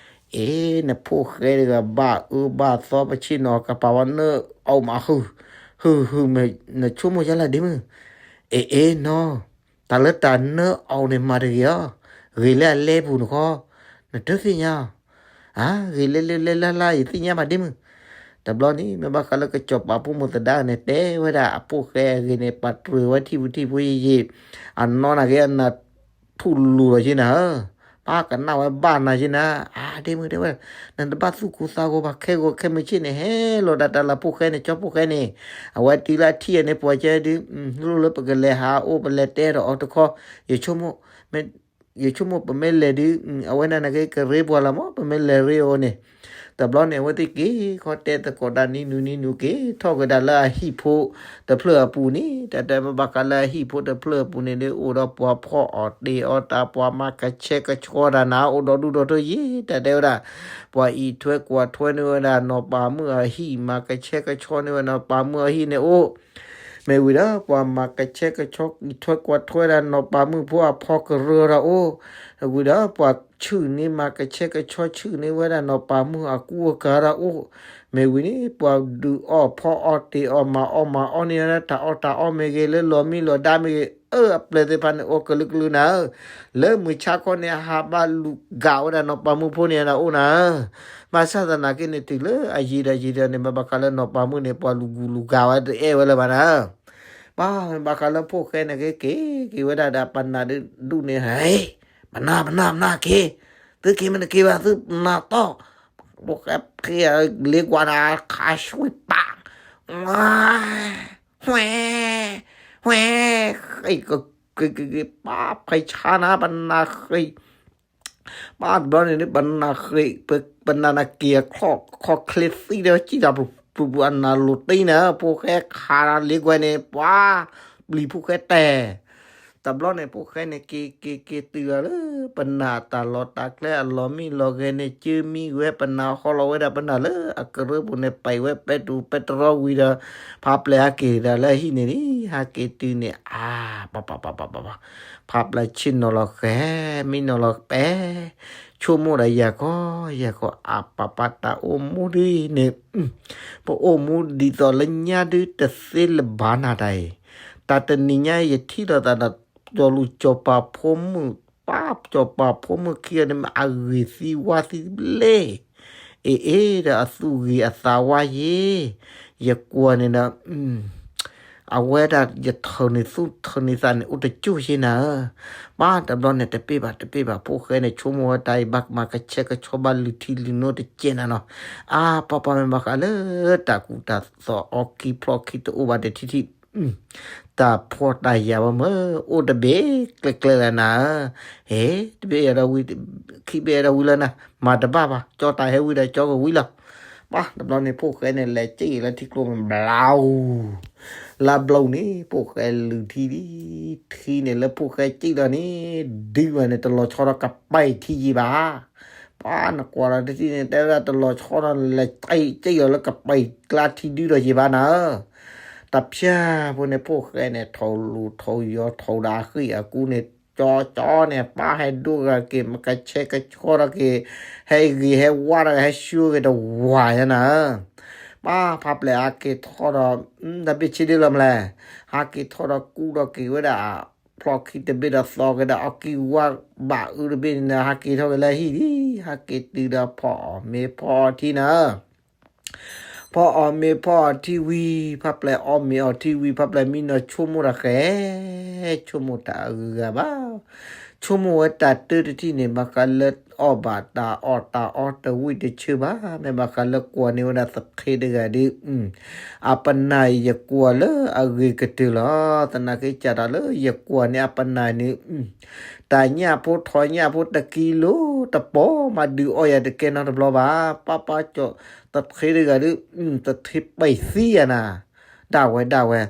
အ့ နဖိၣ်ဃဲတဂၤ ဘၣ်အၢဘၣ်သီ ပဆ့ၣ်နီၤကပာ်ဝဲနၢအီၣ်မး ဟု ဟု ဟု မ့ၢ်နဆိကမိၣ်ယါလၢဒ့မုၢ်, အ့ အ့နီၤ, တၢ်လၢတၢ်နၢအီၣ်န့ၣ်မၤတဂ့ၤအီၤ, ဂ့ၤလၢအလဲပူၤနခီ, နတသ့ၣ်ညါအီၤ, အါ ဂ့ၤလၢလၢလၢလၢလၢ ယသ့ၣ်ညါဘၣ်ဒ့မုၢ်, တဘျီန့ၣ် မ့ၢ်ဘၣ်ဃးလၢကစီၤပၤဖိမုၣ်သဒါန့ၣ် တဲဝဲဒၣ်အဖိၣ်ဃဲအဂ့ၢ်န့ၣ် ပှၤတြၢၤဝဲထံၣ်ပူၤထံၣ်ဖိယံာ်ယံာ်, အနီၢ်နာ်က့အနၢ် ထူၣ်လူၤလီၤယ့နၤဧၢ, ပၢ်ကနၣ်ဝဲဘၣ်နၤယ့နၤ, အါ ဒ့မုၢ်တဲဝဲ, နတဘၣ်သူၣ်ကိၢ်သးဂီၤဘၣ် ခဲဂီၤခဲမုၢ်ဆ့ၣ်န့ၣ် ဟဲလီၤဒၣ်တၢ်လၢဖိၣ်ဃဲန့ၣ် ကၠီဖိၣ်ဃဲန့ၣ်, အဝဲတုၤလၢအထံၣ်အန့ၣ် ပှၤကဲဒုး လိၣ်လၢပကလဲၤဟးအိၣ် ပလဲၤတဲဒီးအီၤတခီ, ယဆိကမိၣ် ယဆိကမိၣ်ပမ့ၢ်လဲၤဒုး အဝဲဒၣ်နက့ၤကရ့ပှၤလီၤမး ပမ့ၢ်လဲၤရ့အီၤန့ၣ်, တဘျီန့ၣ် အဝဲသ့ၣ်က့ၤခီတဲသကိးတၢ်နံၤနုၤနံၤနုၤက့ၤ ထီၣ်က့ၤဒၣ်လၢအဟံၣ်ဖိတဖျၢၣ်အပူၤန့ၣ် တၢ်တဲမ့ၢ်ဘၣ်ဃးလၢအဟံၣ်ဖိတဖျၢၣ်အပူၤန့ၣ် ဒ်အိၣ်ဒီးပှၤဖီၣ်အီၣ်တ့ၢ်အီၣ်တၢ် ပှၤမၤကဆှဲကဆှီတၢ်နၤ အိၣ်ဒီဒူၣ်ဒီထၢယ့ၢ် တၢ်တဲဝဲဒၣ်, ပှၤအံးထွဲကွၢ်ထွဲန့ၢ်ဝဲဒၣ် နီၢ်ပၤမုၣ်အဟံၣ် မၤကဆှဲကဆှီန့ၢ်ဝဲနီၢ်ပၤမုၣ်အဟံၣ်န့ၣ်အိၣ် မ့ၢ်ဝံၤဒီး ပှၤမၤကဆှဲကဆှီ အံးထွဲကွၢ်ထွဲဒၣ် နီၢ်ပၤမုၣ်ဖိအဖီကရၢတၢ်အိၣ်, ဝံၤဒီး ပှၤဆူၣ်န့ၢ် မၤကဆှဲကဆှီဆူၣ်န့ၢ်ဝဲဒၣ် နီၢ်ပၤမုၣ်အကူအကၤတၢ်အိၣ်, မ့ၢ်ဝံၤန့ၣ် ပှၤဒုးအီၣ်ဖီအီၣ်တ့ၢ်အီၣ် မၤအီၣ်မၤအီၣ်န့ၢ်ဝဲဒၣ် တၢ်အီၣ်တၢ်အီမ့ၢ်ဂ့ၤ လၢလီၤမံလီၤဒါမ့ၢ်ဂ့ၤ, အၢ အပျဲၢ်သ့ၣ်တဖၣ်န့ၣ် အိၣ်ကလုာ်ကလုာ်နၤဧၢ, လၢမုၢ်ဆါခီန့ၣ် အဟးဘၣ်လူၤဂာ်ဝဲဒၣ် နီၢ်ပၤမုၣ်ဖိန့ၣ် နအိၣ်နၤဧၢ ဘၣ်ဆၣ်သနာ်က့န့ၣ် တုၤလၢအယံာ်ဒီးယံာ်ဒီးန့ၣ် မ့ၢ်ဘၣ်ဃးလၢနီၢ်ပၤမုၣ်န့ၣ် ပှၤလူၤကူၤလူၤဂာ်ဝဲတအဲၣ်ဝဲလၢၤဘၣ်နၤဧၢ, ဘၣ်မ့ၢ်ဘၣ်ဃးလၢဖိၣ်ဃဲန့ၣ်က့ၤက့ၤဝဲဒၣ်ဒီး ပနၢ်ဒုးဒူၣ်န့ၣ် ဟဲ, ပနၢ်ပနၢ်ပနၢ်က့ၤ, သုက့ၤမ့ၢ်တက့ၤဘၣ် သုပနၢ်တီၢ်, ဖိၣ်ဃဲဖ့လ့ကွၢ်နၤ ခးဆွံပာ်, ဝဲ, ဝဲ, ဝဲ, ဃ့ကက့ၤက့ၤက့ၤ ပၢ်ဖဲဆါနၤ ပနၢ်ဃ့ ပၢ်တဘျီန့ၣ် ပနၢ်ဃ့, ပနၢ်နက့ၤအခီၣ်ချ့သံဒီး စံၣ်တၢ်ပူၤပူၤပူၤ အနၢ်လိၤတ့ၢ်န့ၣ် ဖိၣ်ဃဲခးလ့ကွၢ်န့ၣ် ပှၤပျံၤဖိၣ်ဃဲတဲာ်, တဘျီန့ၣ် ဖိၣ်ဃဲန့ၣ် က့ၤက့ၤက့ၤတုၤလီၤလၢ ပနၢ်တၢ်လီၢ်တၢ်ကျဲအလီၢ်မံလီၢ်ဂဲၤန့ၣ် ကၢမံဝဲ ပနၢ်ဟီလီၤဝဲဒၣ်ပနၢ်လၢအကရၢပူၤန့ၣ် ပဲာ်ဝဲပဲတြီပဲတြီဝံၤဒီး ဖးပျဲၢ်ဟးက့ၤဒီးလၢအဟံၣ်န့ၣ်လံ, ဟးက့ၤတုၤန့ၣ် အါ, ပပပပပပ, ဖးပျဲၢ်ဆ့ၣ်နီၤလီၤဃဲၤ, မံနီၤလီၤပဲ, ဆိကမိၣ်ဒီးယၤကီ, ယၤကီ အါ ပပၢ်တၢ်အိၣ်မူဒ်အံၤန့ၣ်, ပအိၣ်မူဒ်သိးလၢညါဒုတသ့လၢၤဘၣ်နၤတၢ်အံၤ, တၢ်တနံၤညါအံၤ ယထံၣ်လိာ်သးဒီး စီၤလူၢ်စီၤပၤဖိမုၣ်, ပၢ်စီၤပၤဖိမုၣ်ခံဂၤန့ၣ် အဂ့ၤသံဝါသံဘျ့, အ့ၣ်အ့ၣ်ဒီးအသူၣ်ဂ့ၤအသးဝါယ့ၢ်, ယကွၢ်န့ၣ်ဒီး အဝဲဒၣ်ယထၢၣ်န့ၢ်သူၣ်ထၢၣ်န့ၢ်သးန့ၣ် အိၣ်တကၠိၢ်ယ့ၢ်နၤဧၢ, ပၢ်တဘျီန့ၣ် တပ့ၢ်ဘၣ်တပ့ၢ်ဘၣ် ဖိၣ်ဃဲန့ၣ် ဆိကမိၣ်ဝဲတၢ်အံၤ ဘၣ်မၤကဆှဲကဆှီဘၣ်လုၢ်ထံလုၢ်နိတကဲးနၤနီၤ, အါ ပၢ်ပၢ်မ့ၢ်ဘၣ်ဃးလၢ တၢ်ကူၣ်တၢ်သိးအီခံဖျီခံတအိၣ်ဘၣ်ဒီးထံထံၣ် တၢ်ဖှီၣ်တၢ်ယာ်ဝဲမ့ၢ် အိၣ်တဘ့ၣ်ကျဲကျဲလၢနၤဧၢ, ဟဲ တဘ့ၣ်အံၤဒီးဝံၤ ခံဘ့ၣ်အံၤဒီးဝံၤလၢနၤ မၤတဘၣ်ဘၣ် ကၠီတၢ်ဟဲဝံၤဒီးကၠီကဝံၤလီၤ, ပၢ်တဘျီန့ၣ် ဖိၣ်ဃဲန့ၣ် လဲၤစံၣ်လၢထံကျိမ့ၢ်ဘျါအူ လါဘျီန့ၣ် ဖိၣ်ဃဲလုၢ်ထံဒ် ထံန့ၣ်လၢဖိၣ်ဃဲစံၣ်လီၤန့ၣ် ဒုးဘၣ်န့ၣ် တလီၤဆီဒီးကပဲၢ်ထံယံၤဘၣ်, ပၢ်နကွၢ်လီၤတထံၣ်န့ၣ် တဲဝဲဒၣ်တလီၤဆီဒီး လဲၤစံၣ်လီၤလၢကပဲၢ်ကျါထံဒုးဒီးယံၤဘၣ်နၤဧၢ, တဖျၢၣ်ဖိန့ၣ် ဖိၣ်ဃဲန့ၣ် ထိၣ်လူၤထိၣ်ယီၤထိၣ်ဒီးအဃံၢ်အကူန့ၣ် ကၠီကၠီန့ၣ် ပၢ်ဟဲဒိၣ်ဂၤက့ၤ မၤကဆှဲကဆှီထီၣ်က့ၤ ဟဲဂ့ၤဟဲဝါထီၣ်က့ၤ ဟဲဆှၢက့ၤတဝၤညါနၤဧၢ, ပၢ်ဖးပျဲၢ်ဟးက့ၤထီၣ်ဒီး တၢ်ဘ့ၣ်ဆ့ဒ့လီၤမလဲၣ်, ဟးက့ၤထီၣ်ဒီးကူဒီးက့ၤဝဲဒၣ် ဖျီၣ်ခံတဘ့ၣ်ဒီးသီက့ၤဒီး အီၣ်ကံဝါဘၣ်အုတဘ့ၣ်န့ၣ် ဟးက့ၤထီၣ်က့ၤလၢဟံၣ်ဒံး ဟးက့ၤတုၤဒီးဖီအီၣ်မ့ၤဖီအီထံနၤဧၢ ဖီအီၣ်မ့ၤဖီအီၣ်ထံဝံၤ ဖးပျဲၢ်အီၣ်မ့ၤအီၣ်ထံဝံၤ ဖးပျဲၢ်မံနီၤဆိကမိၣ်တၢ်ဃဲ ဆိကမိၣ်တၢ်အဂုၤအဂၤဘၣ်. ဆိကမိၣ်ဝဲတၢ်တၢတထံၣ်န့ၣ် ဘၣ်ဃးလၢအီၣ်ဘၣ်တၢ်အီၣ်တၢ်အီတဝံၣ်တဆၢဘၣ်, မ့ၢ်ဘၣ်ဃးလၢကွၢ်န့ၢ်ဝဲဒၣ်သခ့တဂၤဒီး အပနၢ်အံၤယကွၢ်လၢအဂ့ၤကတၢၢ်လီၤ. သနာ်က့စးထီၣ်လၢယကွၢ်န့ၢ်အပနၢ်န့ၣ် တၢ်ညၣ်ဖိထီၣ်ညၣ်ဖိတကံလိတပီၢ်မး ဒုးအီၣ်ယၤတကဲနီတဘျီဘၣ်. ပၢ်ပၢ်ကၠီၣ် သခ့တဂၤဒီး သခ့ပံာ်သံယၤနၤ, ဒၣ်ဝဲဒၣ်ဝဲ.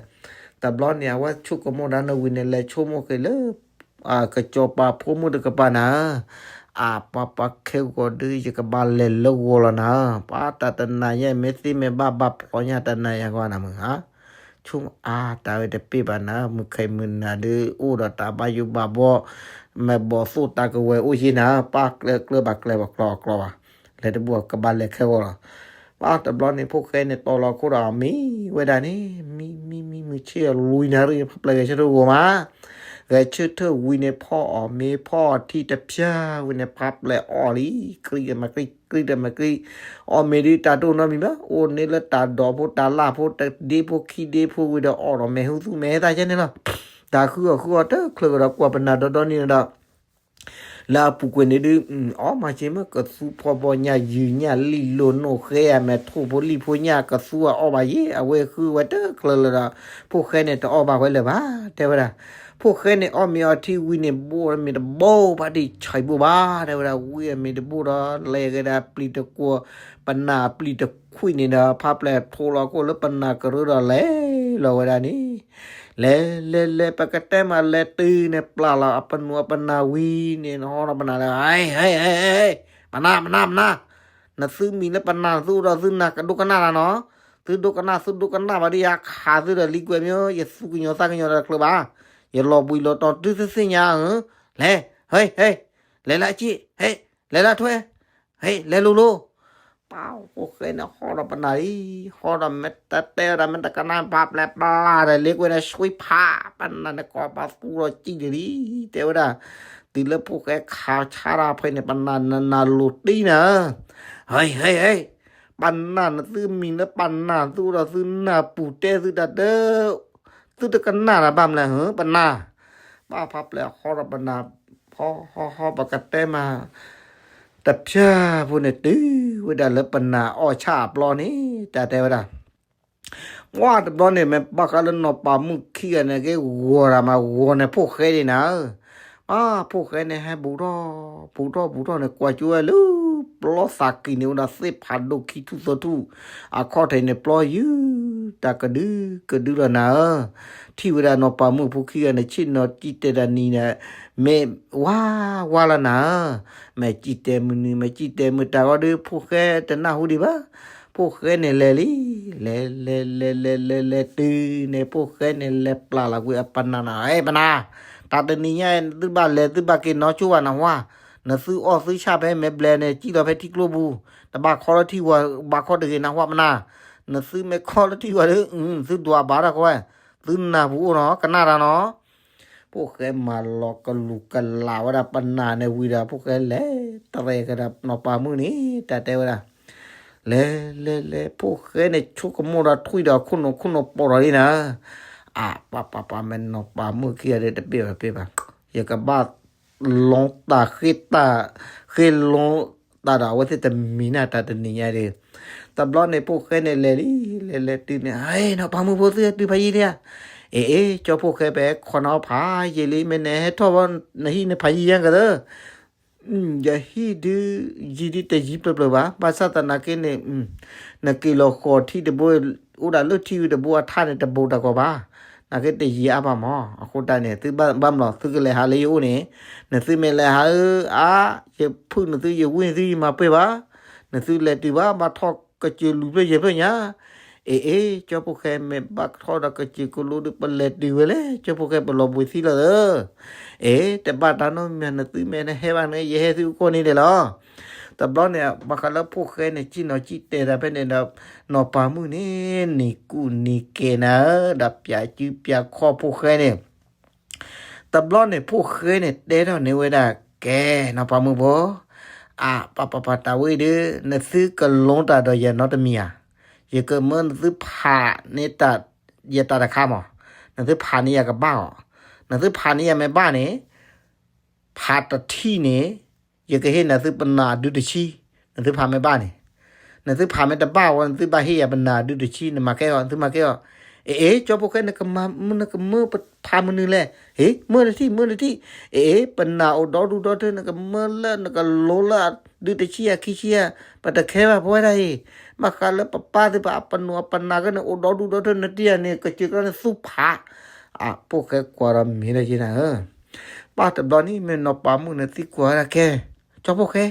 တဘျီန့ၣ် အဝဲဆိကမိၣ်ဒၣ်နဝံၤန့ၣ် လဲၤဆိကမိၣ်က့ၤလၢ ကစီၤပၤဖိမုၣ်တကပၤနၤ, အပၢ်ပၢ်ခဲဂီၤဒီး ယကဘၣ်လဲၤလၢဂီၤလီၤနၤ, ပၢ်တၢ်တနၤယဲ မ့ၢ်သ့မ့ၢ်ဘၣ်ဘၣ်ဖျီညါတနၤယဲဂီၤနၤမုၢ်ဧါ ဆိကမိၣ်အါတၢ်ဝဲတပ့ၢ်ဘၣ်နၤ, မုၢ်ခ့မုၢ်နၤဒီး အိၣ်ဒီးတၢ်ဘၣ်ယိၣ်ဘၣ်ဘှီ, မ့ၢ်ဘီၣ်သိၣ်တၢ်ကဝဲၤအိၣ်ယ့ၢ်နၤ, ပၢ်ကျဲကျၢဘၣ်ကျဲဘၣ်ကျီအကျီဘၣ်, လဲၤတဘူၣ်ကဘၣ်လဲၤခဲဂီၤလီၤ. ပၢ်တဘျီန့ၣ် ဖိၣ်ဃဲန့ၣ်တီလီၤခိၣ်ဒီးမံဝဲဒၣ်န့ၣ်, မံမံမံမုၢ်ဆ့ၣ်အလွံၢ်နၣ်ရံၣ် ဖးပျဲၢ်ဂဲၤဆၢထၢၣ်ဂီၤမး, ဂဲၤဆၢထၢၣ်ဝံၤန့ၣ် ဖီအီၣ်မ့ၤဖီအီၣ်ထံတဖျၢၣ်ဝံၤန့ၣ် ဖးပျဲၢ်အီၣ်လံ, ကြံတမၤကြံ, ကြံတမၤကြံ, အီၣ်မ့ၤဒ်တၢ်တအိၣ်နီတမံၤဘၣ်, အိၣ်န့ၣ်လၢတၢ်ဒိးဖိတၢ်လၢ်ဖိ တဒ့ဖိခံဒ့ဖိဝံၤဒီး အီၣ်ဒီးမဲာ်ဟူသူၣ်မဲာ်ဟဲသၣ်ကဲန့ၣ်လီၤ. တၢ်ဃုအီၣ်ဃုအီတချုးကဒီး ကွၢ်ပနၢ်ဒီဒီနံၤဒီး လၢအပူၤကွံာ်န့ၣ်ဒုး အီၣ်မၤစ့မ့ၢ်ကသူဖီဘီညၣ် ယုၢ်ညၣ်လံၣ်လိာ်နိၣ်ဃဲဧါ မဲာ်ထိၣ်ဖိလံၣ်ဖိညၣ် ကသူအီၣ်ဘၣ်ယ့ၣ် အဝဲဃုဝဲတချုးလၢၤဒီး ဖိၣ်ဃဲန့ၣ်တအီၣ်ဘၣ်ဝဲလၢၤဘၣ် တဲဝဲဒၣ်. ဖိၣ်ဃဲန့ၣ်အီၣ်မ့ၤအီထံဝံၤန့ၣ် ဘိၣ်မ့ၤတဘိၣ်ဘၣ်ဒံးဆံးဘိၣ်ဘၣ် တဲဝဲဒၣ်. ဝံအမ့ၤတဘိၣ်ဒီး လဲၤကဒါပျံၤတကွီၤ ပနၢ်ပျံၤတခွံၣ်န့ၣ်ဒီး ဖးပျဲၢ်ထိလီၤခိၣ်လၢပနၢ်ကရၢဒီးလဲၤလီၤဝဲဒၣ်န့ၣ် လဲၤလဲၤလဲၤ ပကတဲမးလဲၤတုၤန့ၣ် ပျၢ်လီၤအပနူးအပနၢ်ဝံၤန့ၣ် နဟီထီၣ်ပနၢ်လၢ ဟဲဟဲဟဲဟဲ ပနၢ်ပနၢ်ပနၢ် နသုမံၤလၢပနၢ်သုအိၣ်ဒီးသုနၢ်ကဒိကနၣ်လၢနီၤ, သုဒိကနၣ်သုဒိကနၣ်ဘၣ်ဒီးယခးသုဒီးလံကွဲမ့ၢ် ယသူကညီၤသးကညီၤဒီးတချုးဘၣ်, ယလီၤဘှံးလီၤတီၤတုၤသုသ့ၣ်ညါဧၢ, လဲၤ ဟဲဟဲ လဲၤလၢအစ့ၣ် ဟဲ လဲၤလၢအထွဲ ဟဲ လဲၤလိၤလိၤ ပၢ်ဖိၣ်ဃဲန့ၣ်ဟီထီၣ်ပနၢ်လံ, ဟီထီၣ်မ့ၢ်တတဲဝဲဒၣ် မ့ၢ်တကနၣ် ဖးပျဲၢ်ပျၢ်ဒီးလ့ကွဲန့ၣ် ဆွံဖး ပနၢ်န့ၣ်ကိးပသူဒီးစံၣ်တလံ, တဲဝဲဒၣ်, တုၤလၢဖိၣ်ဃဲခးဆါတၢ်ဖဲန့ၣ် ပနၢ်နနၢ်လိၤတံၢ်နၤ, ဟဲဟဲဟဲ, ပနၢ်နသုမံၤလၢပနၢ်သုအိၣ်ဒီးသုနၢ်ပူၤတဲသုတၢ်တ သုတကနၣ်တၢ်ဘၣ်မလဲၣ်ဧၢ ပနၢ်, ပၢ်ဖးပျဲၢ်ဟီထီၣ်ပနၢ်, ဟီဟီဟီ ပကတဲမး တဖၠၣ်ဖိန့ၣ်တုၤဝဲဒၣ်လၢပနၢ်အီၣ်ဆၣ်အပျီန့ၣ် တၢ်တဲဝဲဒၣ်, ပှၢ်တဘျီန့ၣ် မ့ၢ်ဘၣ်ဃးလၢနီၢ်ပၤမုၣ်ခံဂၤန့ၣ် ကဲဂီၤတၢ်မးဂီၤန့ၣ် ဖိၣ်ဃဲန့ၣ်နၤဧၢ, ပၢ်ဖိၣ်ဃဲန့ၣ်ဟဲဘူးထီၣ် ဘူးထီၣ်ဘူးထီၣ်န့ၣ် ကွၢ်ကၠိဝဲလၢ ပျီသးကံၢ်န့ၣ် အိၣ်ဒီးသ့ၣ်ဖးဒိၣ်ခံထူၣ်သၢထူၣ် အခီၣ်ထံးန့ၣ် ပျီယုၢ် တၢ်ကဒုကဒုလီၤနၤဧၢ, ထံၣ်ဝဲဒၣ်နီၢ်ပၤမုၣ်ဖိခံဂၤန့ၣ် ဆ့ၣ်နီၤစံၣ်တဲၤတၢ်နံၤန့ၣ် မ့ၢ်ဝါဝါလီၤနၤဧၢ, မ့ၢ်စံၣ်တဲၤမုၢ်နံၤ မ့ၢ်စံၣ်တဲၤမုၢ်တၢ်ဂီၤဒီး ဖိၣ်ဃဲတနၢ်ဟူဒံးဘၣ်, ဖိၣ်ဃဲန့ၣ်လဲၤလံ, လဲၤလဲၤလဲၤလဲၤလဲၤလဲၤတုၤန့ၣ် ဖိၣ်ဃဲန့ၣ်လဲၤပျၢ်လီၤကွံာ် အပနၢ်နၤ အဲ ပနၢ်, တၢ်တနံၤညါ သုဘၣ်လဲၤသုဘၣ်က့ၤနီၢ်ကၠိဘၣ်နၢ်ဟူဧါ, နသုအီၣ်သုဆၣ်ဖဲမဲာ်ဘျဲၣ်န့ၣ် စံၣ်လီၤဖဲထံကျိပူၤ, တဘၣ်ခီလၢထံဝၤ ဘၣ်ခီတဂ့ၤနၢ်ဟူဧါ ပနၢ်, နသုမ့ၢ်ခီလၢထံဝၤဒီး သုဒွးဘၣ်တၢ်ကီဝဲ, သုနၢ်ပူၤအိၣ်နီၤ ကနၣ်တၢ်နီၤ ဖိၣ်ဃဲမၤလီၤကလူၤကလးဝဲဒၣ်ပနၢ်န့ၣ်ဝံၤဒီး ဖိၣ်ဃဲလဲၤတရဲကဒီးနီၢ်ပၤမုၣ်န့ၣ် တၢ်တဲဝဲဒၣ်, လဲၤလဲၤလဲၤ ဖိၣ်ဃဲန့ၣ် ဆိကမိၣ်ဒီးထွံၣ်ဒီးခိၣ်နူာ်ခိၣ်နူာ်ပိာ်ထီၣ်လံနၤ, အါ ပၢ်ပၢ်ပၢ် မ့ၢ်နီၢ်ပၤမုၣ်ခံဂၤဒီး တပ့ၢ်ဘၣ်ပ့ၢ်ဘၣ်, ယကဘၣ် လီၤတၢ်ဃ့တၢ် ဃ့လီၤတၢ်ဒီး အဝဲသ့ၣ်တမံၤနၢ်တၢ်တနံၤညါဒီး, တဘျီန့ၣ် ဖိၣ်ဃဲန့ၣ်လဲၤလံ, လဲၤလဲၤတုၤန့ၣ် အ့ နီၢ်ပၤမုၣ်ဖိသုဟဲတုၤဖးယံၤလံဧါ, အ့ အ့ ကၠီဖိၣ်ဃဲ ပဟဲခီနီၤဖးယံၤလံ မ့ၢ်နဟဲထီၣ်ဘၣ် နဟံၣ်န့ၣ်ဖးယံၤညါကသၢ ယဟံၣ်ဒုး ယံၤဒုးတယံၤပျၢၤပျၢၤဘၣ်, ဘၣ်ဆၣ်သနာ်က့န့ၣ် နက့ၤလီၤဃီၤထံတဘိ အိၣ်ဒၣ်လၢထံဝံၤတဘိအထါန့ၣ် တဘူးတၢ်ကီဘၣ်, နာ်က့တယံၤအါဘၣ်မး, အဃိတၢ်န့ၣ် သုဘၣ်မၤလီၤ သုကလဲၤဟးလၢယအိၣ်န့ၣ်, နသုမ့ၢ်လဲၤဟးဧၢ အါ ယဖုၣ်နသု ယဝံၣ်နသု ယမၤပှဲၤဘၣ်, နသုလဲၤတုၤဘၣ် ဘၣ်ထီၣ်ကစၢၢ်လူၤဖျၢၣ်ယဲၢ်ဖျၢၣ်ညါ, အ့ အ့ ကၠီဖိၣ်ဃဲ မ့ၢ်ဘၣ်ထီၣ်ဒီးကစၢၢ်ကလိဒီး ပလဲၤတုၤဝဲလဲၣ် ကၠီဖိၣ်ဃဲ ပလီၤဘှံးသံလီၤသၢ အ့ တဘၣ်တၢ်နီတမံၤ နသုမ့ၢ်နဟဲဘၣ်န့ၣ် ယဟဲသုအကိၢ်န့ၣ်ဒဲးလီၤ. တဘျီန့ၣ် ဘၣ်ဃးလၢဖိၣ်ဃဲန့ၣ် စံၣ်နီၤစံၣ်တဲၤတၢ်ဖဲန့ၣ်ဒီး နီၢ်ပၤမုၣ်န့ၣ် နံၤကူၣ်နံၤကဲၤနၤဧၢ, ဒီးပၠးစုပၠးခီၣ်ဖိၣ်ဃဲန့ၣ်, တဘျီန့ၣ် ဖိၣ်ဃဲန့ၣ်တဲထီၣ်န့ၢ်ဝဲဒၣ် ကဲ နီၢ်ပၤမုၣ်ဖိ, အါ ပၢ်ပၢ်ပၢ် တၢ်ဝဲအံၤဒီး နသုကလူၤတၢ်ဒီးယၤနီတမံၤဧါ, ယကမၢနသုဖးန့ၢ်တၢ်, ယတၢ်တခါမး, နသုဖးန့ၢ်ယၤကဘၣ်အီၤ, နသုဖးန့ၢ်ယၤမ့ၢ်ဘၣ်န့ၣ်, ဖးတထံၣ်န့ၣ်, ယကဟ့ၣ်နသုပနၢ်အဒုတဆံ, နသုဖးမ့ၢ်ဘၣ်န့ၣ်, နသုဖးမ့ၢ်တဘၣ်ဝဲ နသုဘၣ်ဟ့ၣ်ယၤပနၢ်အဒုတဆံ, နမၤကဲအီၤ, နသုမၤကဲအီၤ, အ့ အ့ ကၠီဖိၣ်ဃဲ နကမၤ, နကမၢပဖးမနုၤလဲၣ်, ဟ့ မၢတထံၣ် မၢတထံၣ်, အ့ ပနၢ်အိၣ်ဒီဒူၣ်ဒီထၢ နကမၢလၢနကလိၤလၢအဒုတဆံယၤခံဆံယၤ, ပတခဲဘၣ်ပဝဲဒၣ်အံၤ, ဘၣ်ဃးလၢပပၢ်သ့ၣ်တဖၣ်အပနီၣ်အပနၢ်ကဲန့ၣ် အိၣ်ဒီဒူၣ်ဒီထၢ နတံၢ်ယၤန့ၣ် ကစၢ်ကျါန့ၣ်သူဖး, အဖိၣ်ဃဲကွၢ်ဒီးမ့ၢ်လၢက့နၤဧၢ ပၢ်တဘျီန့ၣ် မ့ၢ်နီၢ်ပၤမုၣ်န့ၣ်သံကွၢ်ဝဲဒၣ်ကဲ, ကၠီဖိၣ်ဃဲ,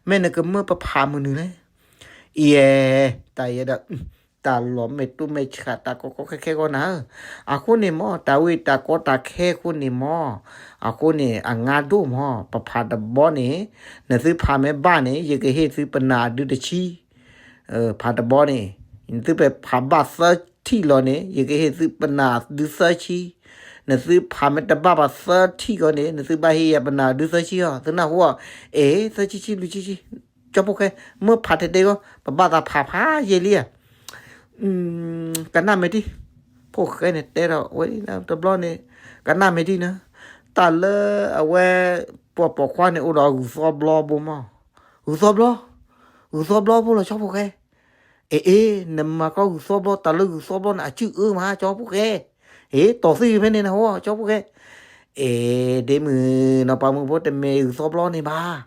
မ့ၢ်နကမၢပဖးမနုၤလဲၣ်, အံၤ, တၢ်ယဲဒီး, တၢ်လီၢ်မဲာ်တူမဲာ်ဆှး တၢ်ကီကီခဲခဲဂီၢ်နၤဧၢ, အဃိန့ၣ်မ့ၢ် တၢ်ဝံတၢ်ကီတၢ်ခဲအဃိန့ၣ်မ့ၢ်, အဃိန့ၣ် အငါဒိၣ်မ့ၢ် ပဖးတဘီန့ၣ်, နသုဖးမ့ၢ်ဘၣ်န့ၣ် ယကဟ့ၣ်သုပနၢ်အဒုတဆံ ဖးတဘီန့ၣ်, နသုဖးဘၣ်သၢထံၣ်လီၤန့ၣ် ယကဟ့ၣ်သုပနၢ်ဒုသၢဆံ, နသုဖးမ့ၢ်တဘၣ်ဘၣ်သၢထံၣ်ဂီၢ်န့ၣ် နသုဘၣ်ဟ့ၣ်ယၤပနၢ်ဒုသၢဆံအီၤ သုနၢ်ဟူအီၤ, အ့ သၢဆံဆံလွံၢ်ဆံဆံ, ကၠီဖိၣ်ဃဲ, မၢဖးတဲတဲဂီၢ် ပဘၣ်သးဖးဖးယံာ်လံဧါ ကနၣ်မ့ၢ်တံၢ်, ဖိၣ်ဃဲန့ၣ်တဲဒီးဝဲတဘျီန့ၣ်, ကနၣ်မ့ၢ်တံၢ်နၤ, တၢ်လၢအဝဲ, ပှၤပိာ်ခွါန့ၣ်အိၣ်ဒီးဂုၢ်သီဘျီဘိမး, ဂုၢ်သီဘျီ, ဂုၢ်သီဘျီဖိလီၤ ကၠီဖိၣ်ဃဲ, အ့ အ့, နမၤကီဂုၢ်သီဘျီ တၢ်လၢဂုၢ်သီဘျီန့ၣ် အစုၣ်အၢမး ကၠီဖိၣ်ဃဲ, အ့ တီၢ်သံဖဲန့ၣ်နဟီ ကၠီဖိၣ်ဃဲ, အ့ ဒ့မုၣ်, နီၢ်ပၤမုၣ်ဖိတမ့ၢ်ဂုၢ်သီဘျီန့ၣ်ဘၣ်,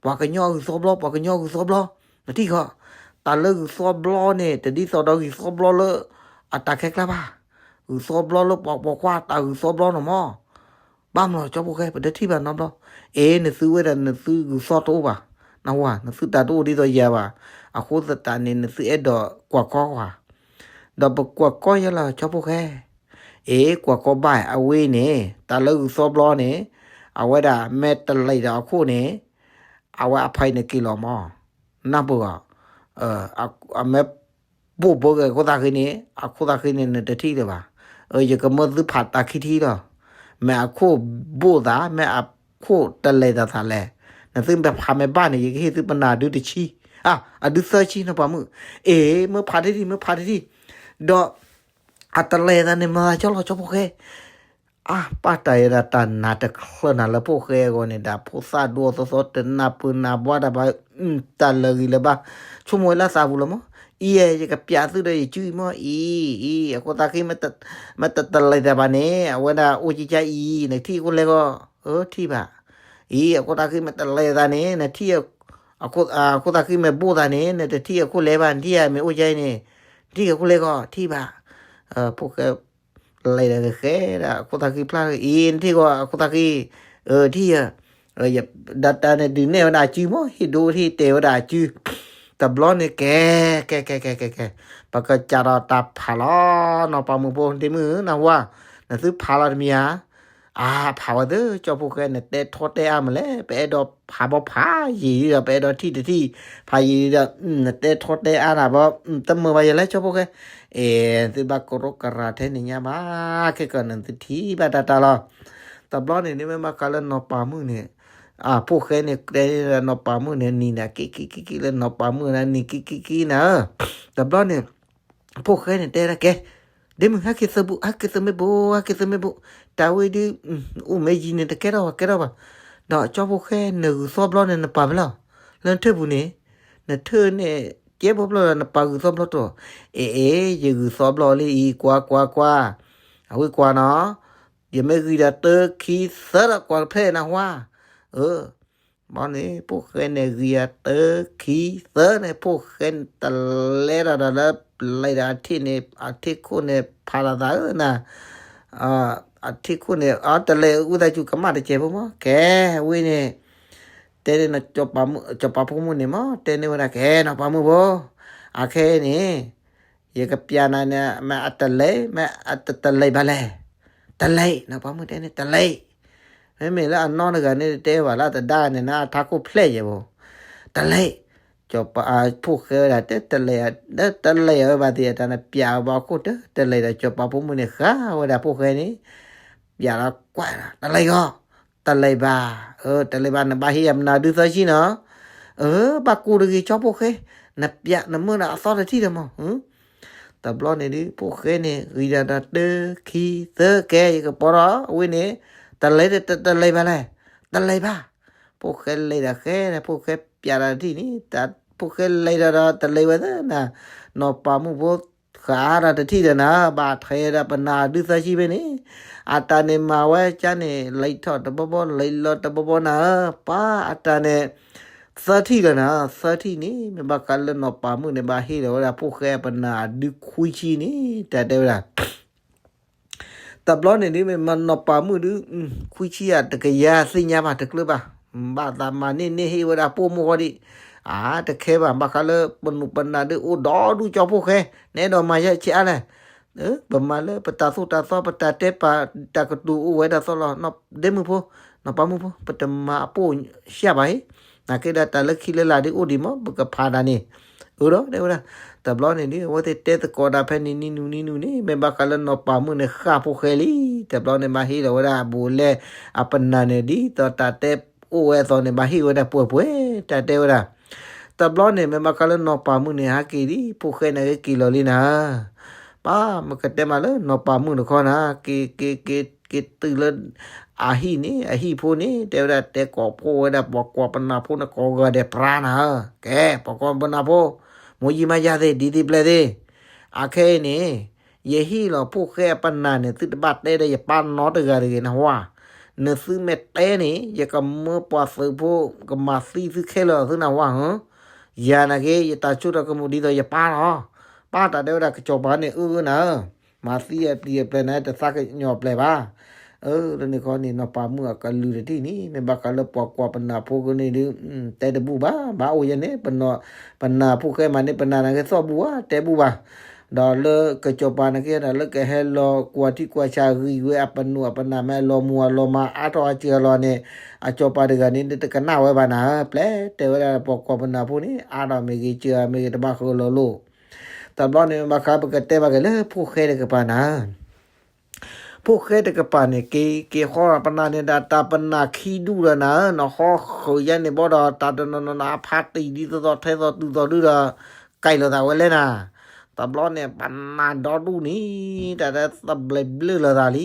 ပှၤကညီဂုၢ်သီဘျီ ပှၤကညီဂုၢ်သီဘျီ, နထံၣ်ဃီ, တၢ်လၢဂုၢ်သီဘျီန့ၣ် တဒ်သိးဒီးဂုၢ်သီဘျီလၢ, အတၢ်ခဲကျါဘၣ်, ဂုၢ်သီဘျီလၢပှၤပိာ်ခွါတၢ်ဂုၢ်သီဘျီန့ၣ်မး ဘၣ်မနုၤ ကၠီဖိၣ်ဃဲ ပတထံၣ်ဘၣ်နီတဘျီ, အ့ နသုဝဲဒၣ်နသုဂုၢ်သီတအိၣ်ဘၣ်, နဝၤ နသုတၢ်တအိၣ်ဒ်သိးယၤဘၣ်, အဃိသတးန့ၣ် နသုအဲၣ်ဒိးကွၢ်ကီကွၢ်, ဒီးပကွၢ်ကီယဲလီၤ ကၠီဖိၣ်ဃဲ, အ့ ကွၢ်ကီဘၣ် အဝဲန့ၣ် တၢ်လၢဂုၢ်သီဘျီန့ၣ်, အဝဲဒၣ်မ့ၢ်တလဲၤဒီးအခိၣ်န့ၣ်, အဝဲအဖါအံၤန့ၣ်က့ၤလီၤမး, နၢ်ပၢၢ်ဂီၢ်, အမ့ၢ်, ဘိၣ်ဘၢဂ့ၤအခိၣ်သးဃံန့ၣ် အခိၣ်သးဃံန့ၣ် နတထံၣ်လၢၤဘၣ်, ယကမၢသုဖးတၢ်ခံထံၣ်လီၤ, မ့ၢ်အခိၣ်ဘိၣ်သး မ့ၢ်အခိၣ်တလဲၤသးသးလဲၣ်, နသုမ့ၢ်ဖးမ့ၢ်ဘၣ်န့ၣ် ယကဟ့ၣ်သုပနၢ်ဒုတဆံ, အဒုသၢဆံနီၢ်ပၤမုၣ်, အ့ မ့ၢ်ဖးတထံၣ် မ့ၢ်ဖးတထံၣ်, ဒီး, အတလဲၤသးန့ၣ်မၤသးကၠီလီၤ ကၠီဖိၣ်ဃဲ အါ ပၢ်တၢ်ယဲဒၣ်တၢ်နာ်တချုးနၤလၢဖိၣ်ဃဲအဂီၢ်န့ၣ် ဒီးဖိသၣ်ဒိၣ်အသီသီတနၢ်ပၢၢ်နၢ်ဘှါတၢ်ဘၣ်, တၢ်လၢာ်ဂ့ၤလၢၤဘၣ်, ဆိကမိၣ်ဝဲလၢသးပူၤလီၤမး, အံၤ ယကပျးသုဒီးယစုအံၤမး အံၤ, အံၤ အခိၣ်သးဃံ မ့ၢ်တတလဲၤသးဘၣ်န့ၣ် အဝဲဒၣ်အိၣ်ကကါအံၤ နထံၣ်အခိၣ်လဲကီၢ်, အၢ ထံၣ်ဘၣ်, အံၤ အခိၣ်သးဃံ မ့ၢ်တလဲၤသးန့ၣ် နထံၣ်, အခိၣ်သးဃံ မ့ၢ်ဘိၣ်သးန့ၣ် နတထံၣ်အခိၣ်လဲဘၣ် နထံၣ်ဧါ မ့ၢ်အိၣ်ကါအံၤန့ၣ်, နထံၣ်အခိၣ်လဲကီၢ် ထံၣ်ဘၣ်, ဖိၣ်ဃဲ လဲၤဒီးဃဲဒီး အခိၣ်သးဃံဖျါ, အံၤ နထံၣ်ဂီၤ အခိၣ်သးဃံ, အၢ ထံၣ်ဧါ, ဒီးတၢ်န့ၣ်ဒုးနဲၣ်ဝဲဒၣ်အစုမး ဟ့ၣ်ဒိဟ့ၣ်တဲာ်ဝဲဒၣ်အစု, တဘျီန့ၣ်ကဲ, ကဲ ကဲ ကဲ ကဲ ကဲ, ပကစးဒီးတၢ်ဖးလီၤ နီၢ်ပၤမုၣ်ဖိ ဒ့မုၣ်ဧၢ နၢ်ဟူဧါ, နသုဖးလီၤတမံၤဧါ, အါ ဖးဝဲသ့ၣ် ကၠီဖိၣ်ဃဲ နတဲထီတဲအါမးလဲၣ် ပအဲၣ်ဒိးဖးဘီဖးယံာ်ဒီး ပအဲၣ်ဒိးထံၣ်တထံၣ်, ဖးယံာ်ဒီး နတဲထီတဲအါတၢ်ဘီ, တမုာ်ဘၣ်ယဲလဲၣ် ကၠီဖိၣ်ဃဲ, အဲ သုဘၣ်ကရိကရၤထဲန့ၣ်ညါဘၣ်, ခဲကီးန့ၣ်သုထံၣ်ဘၣ်တၢ်တၢ်လီၤ, တဘျီန့ၣ် မ့ၢ်ဘၣ်ဃးလၢနီၢ်ပၤမုၣ်န့ၣ်, အဖိၣ်ဃဲန့ၣ် တဲန့ၣ်ဒီးနီၢ်ပၤမုၣ်န့ၣ် နံၤန့ၣ် က့က့က့က့လၢနီၢ်ပၤမုၣ်န့ၣ် နံၤက့က့က့နၤဧၢ, တဘျီန့ၣ် ဖိၣ်ဃဲန့ၣ်တဲဒၣ်ကဲ, ဒ့မုၣ် ဟဲက့ၤသၢဘိ, ဟဲက့ၤသၢမ့ၢ်ဘိ, ဟဲက့ၤသၢမ့ၢ်ဘိ, တၢ်ဝဲဒုး, အိၣ်မ့ၢ်ယံၤန့ၣ် တကဲထီၣ်ဘၣ် ကဲထီၣ်ဘၣ်, ဒီးကၠီဖိၣ်ဃဲ နဂုၢ်သီဘျီန့ၣ် နပာ်ဖဲလဲၣ်, လၢနထၢၣ်ပူၤန့ၣ်, နထၢၣ်န့ၣ် ကဲဘျီဘျီဒီး နပာ်ဂုၢ်သီဘျီတီၢ်, အဲ အဲ ယဂုၢ်သီဘျီလံအံၤ ကွၢ်ကွၢ်ကွၢ်, အဝဲကွၢ်နီၤ, ယမ့ၢ်ဂံၢ်ဒီးတၢခံသၢဒီးကွၢ်တဖျဲၣ်နၢ်ဟူဧါ, အၢ ဘီန့ၣ် ဖိၣ်ဃဲန့ၣ် ဂံၢ်အတၢခံသၢန့ၣ် ဖိၣ်ဃဲန့ၣ် တလဲၤဒီးဒီးလၢ လဲၤဒီးအထံၣ်န့ၣ် အထံၣ်ခိၣ်န့ၣ် ဖးလီၤသးဧၢနၤ, အထံၣ်ခိၣ်န့ၣ် အတလဲၤအုၣ်သးစူၤကမၣ်တစဲးဖိမး ကဲဝံၤန့ၣ်, တဲန့ၣ် စီၤပၤဖိမုၣ်န့ၣ်မး တဲန့ၢ်ဝဲဒၣ်ကဲနီၤ ပၤမုၣ်ဖိ, အခဲအံၤန့ၣ် ယကပျးနၤန့ၣ် မ့ၢ်အတလဲၤ မ့ၢ်အတတလဲၤဘၣ်လဲၣ်, တလဲၤ နီၤ ပၤမုၣ်တဲန့ၣ် တလဲၤ, မ့မ့ၢ်လၢအနီၢ်တဂၤန့ၣ် တဲဘၣ်လၢအတဒါန့ၣ် နအထးခိၣ်ဖျဲၣ်ယဲၢ်ဘိ, တလဲၤ, ဖိၣ်ဃဲဝဲဒၣ်တဲတလဲၤ, တလဲၤဝဲဘၣ်သ့ၣ် တၢ်နပျးဝဲဘၣ်အခိၣ်တၢ် တလဲၤဒီး စီၤပၤဖိမုၣ်န့ၣ် ဃါဝဲဒၣ်ဖိၣ်ဃဲန့ၣ်, ပျးလီၤကွၢ် တလဲၤဂီၤ, တလဲၤဘၣ်, အၢ တလဲၤဘၣ် နဘၣ်ဟ့ၣ်ယၤမနုၤဒုးသၢဆံနီၤ, အၢ ဘၣ်ကူတဂ့ၤ ကၠီဖိၣ်ဃဲ, နပျးနမၢနၤအသီတထံၣ်ဒီးမး, တဘျီန့ၣ်ဒုး ဖိၣ်ဃဲန့ၣ် ဂံၢ်ဒၣ်ဒီးတၢ ခံ သၢ ကဲ ယကပိာ်ထီၣ်အဝဲန့ၣ်, တလဲၤတလဲၤဘၣ်လဲၣ်, တလဲၤဘၣ်. ဖိၣ်ဃဲလဲၤဒီးဃဲ, ဖိၣ်ဃဲပျးတၢ်တထံၣ်န့ၣ်, ဖိၣ်ဃဲလဲၤဒီးဒီးတလဲၤဝဲသ့ၣ်နၤ, နီၢ်ပၤမုၣ်ဖိ ဃးဒီးတထံၣ်ဒီးနၤ, ဘၣ်ထဲးဒီးပနၢ်ဒုးသၢဆံဖဲန့ၣ်, အတၢ်န့ၣ်မၤဝဲကါန့ၣ် လဲၤထီၣ်တဘီဘီ လဲၤလီၤတဘီဘီနၤ, ပှၤအတၢ်န့ၣ် သၢထံၣ်လီၤနၤ, သၢထံၣ်န့ၣ် မ့ၢ်ဘၣ်ဃးလၢနီၢ်ပၤမုၣ်န့ၣ် ဘၣ်ဟ့ၣ်လီၤဝဲဒၣ်ဖိၣ်ဃဲအပနၢ်ဒုးခွံဆံန့ၣ် တၢ်တဲဝဲဒၣ် တဘျီန့ၣ်ဒုး မ့ၢ်မၤနီၢ်ပၤမုၣ်ဒုး ခွံဆံယၤတကယၤသ့ၣ်ညါဘၣ်တကျၢၤဘၣ်, ဘၣ်သးမၤန့ၢ်န့ၢ်ဟ့ၣ်ဝဲဒၣ်ပိာ်မုၣ်ဃီဒံး, အါ တခဲဘၣ် ဘၣ်ဃးလၢပနုာ်ပနၢ်ဒုးအိၣ်ဒီဒူၣ်ကၠီဖိၣ်ဃဲ, နအဲၣ်ဒိးမၤယဲၢ်ဆံးအါလဲၣ်, ပမၤလၢပတၢ်သိၣ်တၢ်သီ ပတၢ်တဲပာ် တၢ်ကတိၤအိၣ်ဝဲဒၣ်သိးလီၤ, ဒဲမုၣ်ဖိ, နီၢ်ပၤမုၣ်ဖိ ပတမၤအပိာ်ရှၢဘၣ်ဟ့ၣ်, နာ်က့ဒီးတၢ်လၢခံလၢလာ်ဒုးအိၣ်ဒံးမး ပကဖးဒၣ်န့ၣ်, အၢဒီးတဲဝဲဒၣ်, တဘျီန့ၣ်ဒုး အဝဲသ့ၣ်တဲသကိးဒၣ်ဖဲန့ၣ် နံၤနုၤနံၤနုၤန့ၣ် မ့ၢ်ဘၣ်ဃးလၢနီၢ်ပၤမုၣ်န့ၣ် ဃၣ်ဖိၣ်ဃဲလံ, တဘျီန့ၣ် ဘၣ်ဟ့ၣ်လီၤဝဲဒၣ်အဘူးအလဲ အပနၢ်န့ၣ် ဒ်သိးတၢ်တဲအိၣ်ဝဲအသိးန့ၣ် ဘၣ်ဟ့ၣ်ဝဲဒၣ်ပှဲၤပှဲၤ, တၢ်တဲဝဲဒၣ် တဘျီန့ၣ် မ့ၢ်ဘၣ်ဃးလၢနီၢ်ပၤမုၣ်န့ၣ် ဟးက့ၤဒ် ဖိၣ်ဃဲန့ၣ်က့ၤက့ၤလီၤလံနၤ, ပၢ်မ့ၢ်ကတဲမးလၢနီၢ်ပၤမုၣ်တခီနၤ, က့ၤ က့ၤ က့ၤ က့ၤတုၤလၢ အဟံၣ်န့ၣ် အဟံၣ်ဖိန့ၣ် တဲဝဲဒၣ် တဲကိးဖှိၣ်ဝဲဒၣ် ပှၤကွၢ်ပနၢ်ဖိန့ၣ် ကိးဂၤဒဲးပြါနၤဧၢ, ကဲ ပှၤကွၢ်ပနၢ်ဖိ, မိၢ်ယံမါယၤသ့ၣ် ဒ်သ့ၣ်ပျဲၢ်သ့ၣ်, အခဲအံၤန့ၣ် ယဟ့ၣ်လီၤဖိၣ်ဃဲအပနၢ်န့ၣ် သုတဘၣ်တဲဒီးယပၢ်နီတဂၤတဂ့ၤ နဟါ, နသုမ့ၢ်တဲန့ၣ် ယကမၢပှၤသုးဖိ ကမၤသံသုခဲလၢာ်သုနၢ်ဟါဧၢ, ယၤနာ်က့ ယတၢ်ဆိကမိၣ်ဒ်သိးယပၢ်လီၤ, ပၢ်တၢ်တဲဝဲဒၣ် ကစီၤပၤန့ၣ်အၢနၤဧၢ, မၤသံအပျံၤအပျဲၢ်န့ၣ် တသးကညီၤပျဲၢ်ဘၣ်, အၢ လၢန့ၣ်ခီန့ၣ် နီၢ်ပၤမုၣ်အကလုၢ်တထံၣ်န့ၣ် မ့ၢ်ဘၣ်ဃးလၢပှၤကွၢ်ပနၢ်ဖိကန့ၣ်ဒုး တဲတဘူၣ်ဘၣ်, ဘၣ်အိၣ်ယဲန့ၣ် ပနၢ်ဖိၣ်ဃဲမၤန့ၢ်ပနၢ်နာ်က့သီၣ်ဘူၣ်ဧါ တဲဘူၣ်ဘၣ်, ဒီးလၢကစီၤပၤနာ်က့ဒီး လၢကဟဲလီၤကွၢ်ထံကွၢ်ဆးဂံၢ်ဝဲအပနုာ်အပနၢ်မ့ၢ်အလီၤမူၤအလီၤမၤအါထီၣ်အစှၤလီၤန့ၣ် အစီၤပၤတဂၤန့ၣ် တကနၣ်ဝဲဘၣ်နၤဧၢ, ပျဲတဲဝဲဒၣ်ပှၤကွၢ်ပနၢ်ဖိန့ၣ် အါထီၣ်မ့ၢ်ဂ့ၤ စှၤမ့ၢ်ဂ့ၤ တဘၣ်ဃုာ်လီၤလိာ် တဘျီန့ၣ် ဘၣ်ဃးပကတဲဘၣ်က့ၤလၢဖိၣ်ဃဲတကပၤနၤ ဖိၣ်ဃဲတကပၤန့ၣ် က့ၤက့ၤဃီဒီးပနၢ်န့ၣ်ဒီး တၢ်ပနၢ်ခံဒူၣ်ဒီးနၤဧၢ, နဟီဃုာ်ယဲန့ၣ်ဘီဒီး တၢ်တနီၤနီၤနီၤ အဖါတံၢ်ဒ်သိးသိးထဲသိးတုၤသိးဒုဒီး ကဲလိာ်သးဝဲလဲၣ်နၤ, တဘျီန့ၣ် ပနၢ်ဒီဒူၣ်န့ၣ် တၢ်တဲသဘျ့ဘျၢၣ်လိာ်သးလံ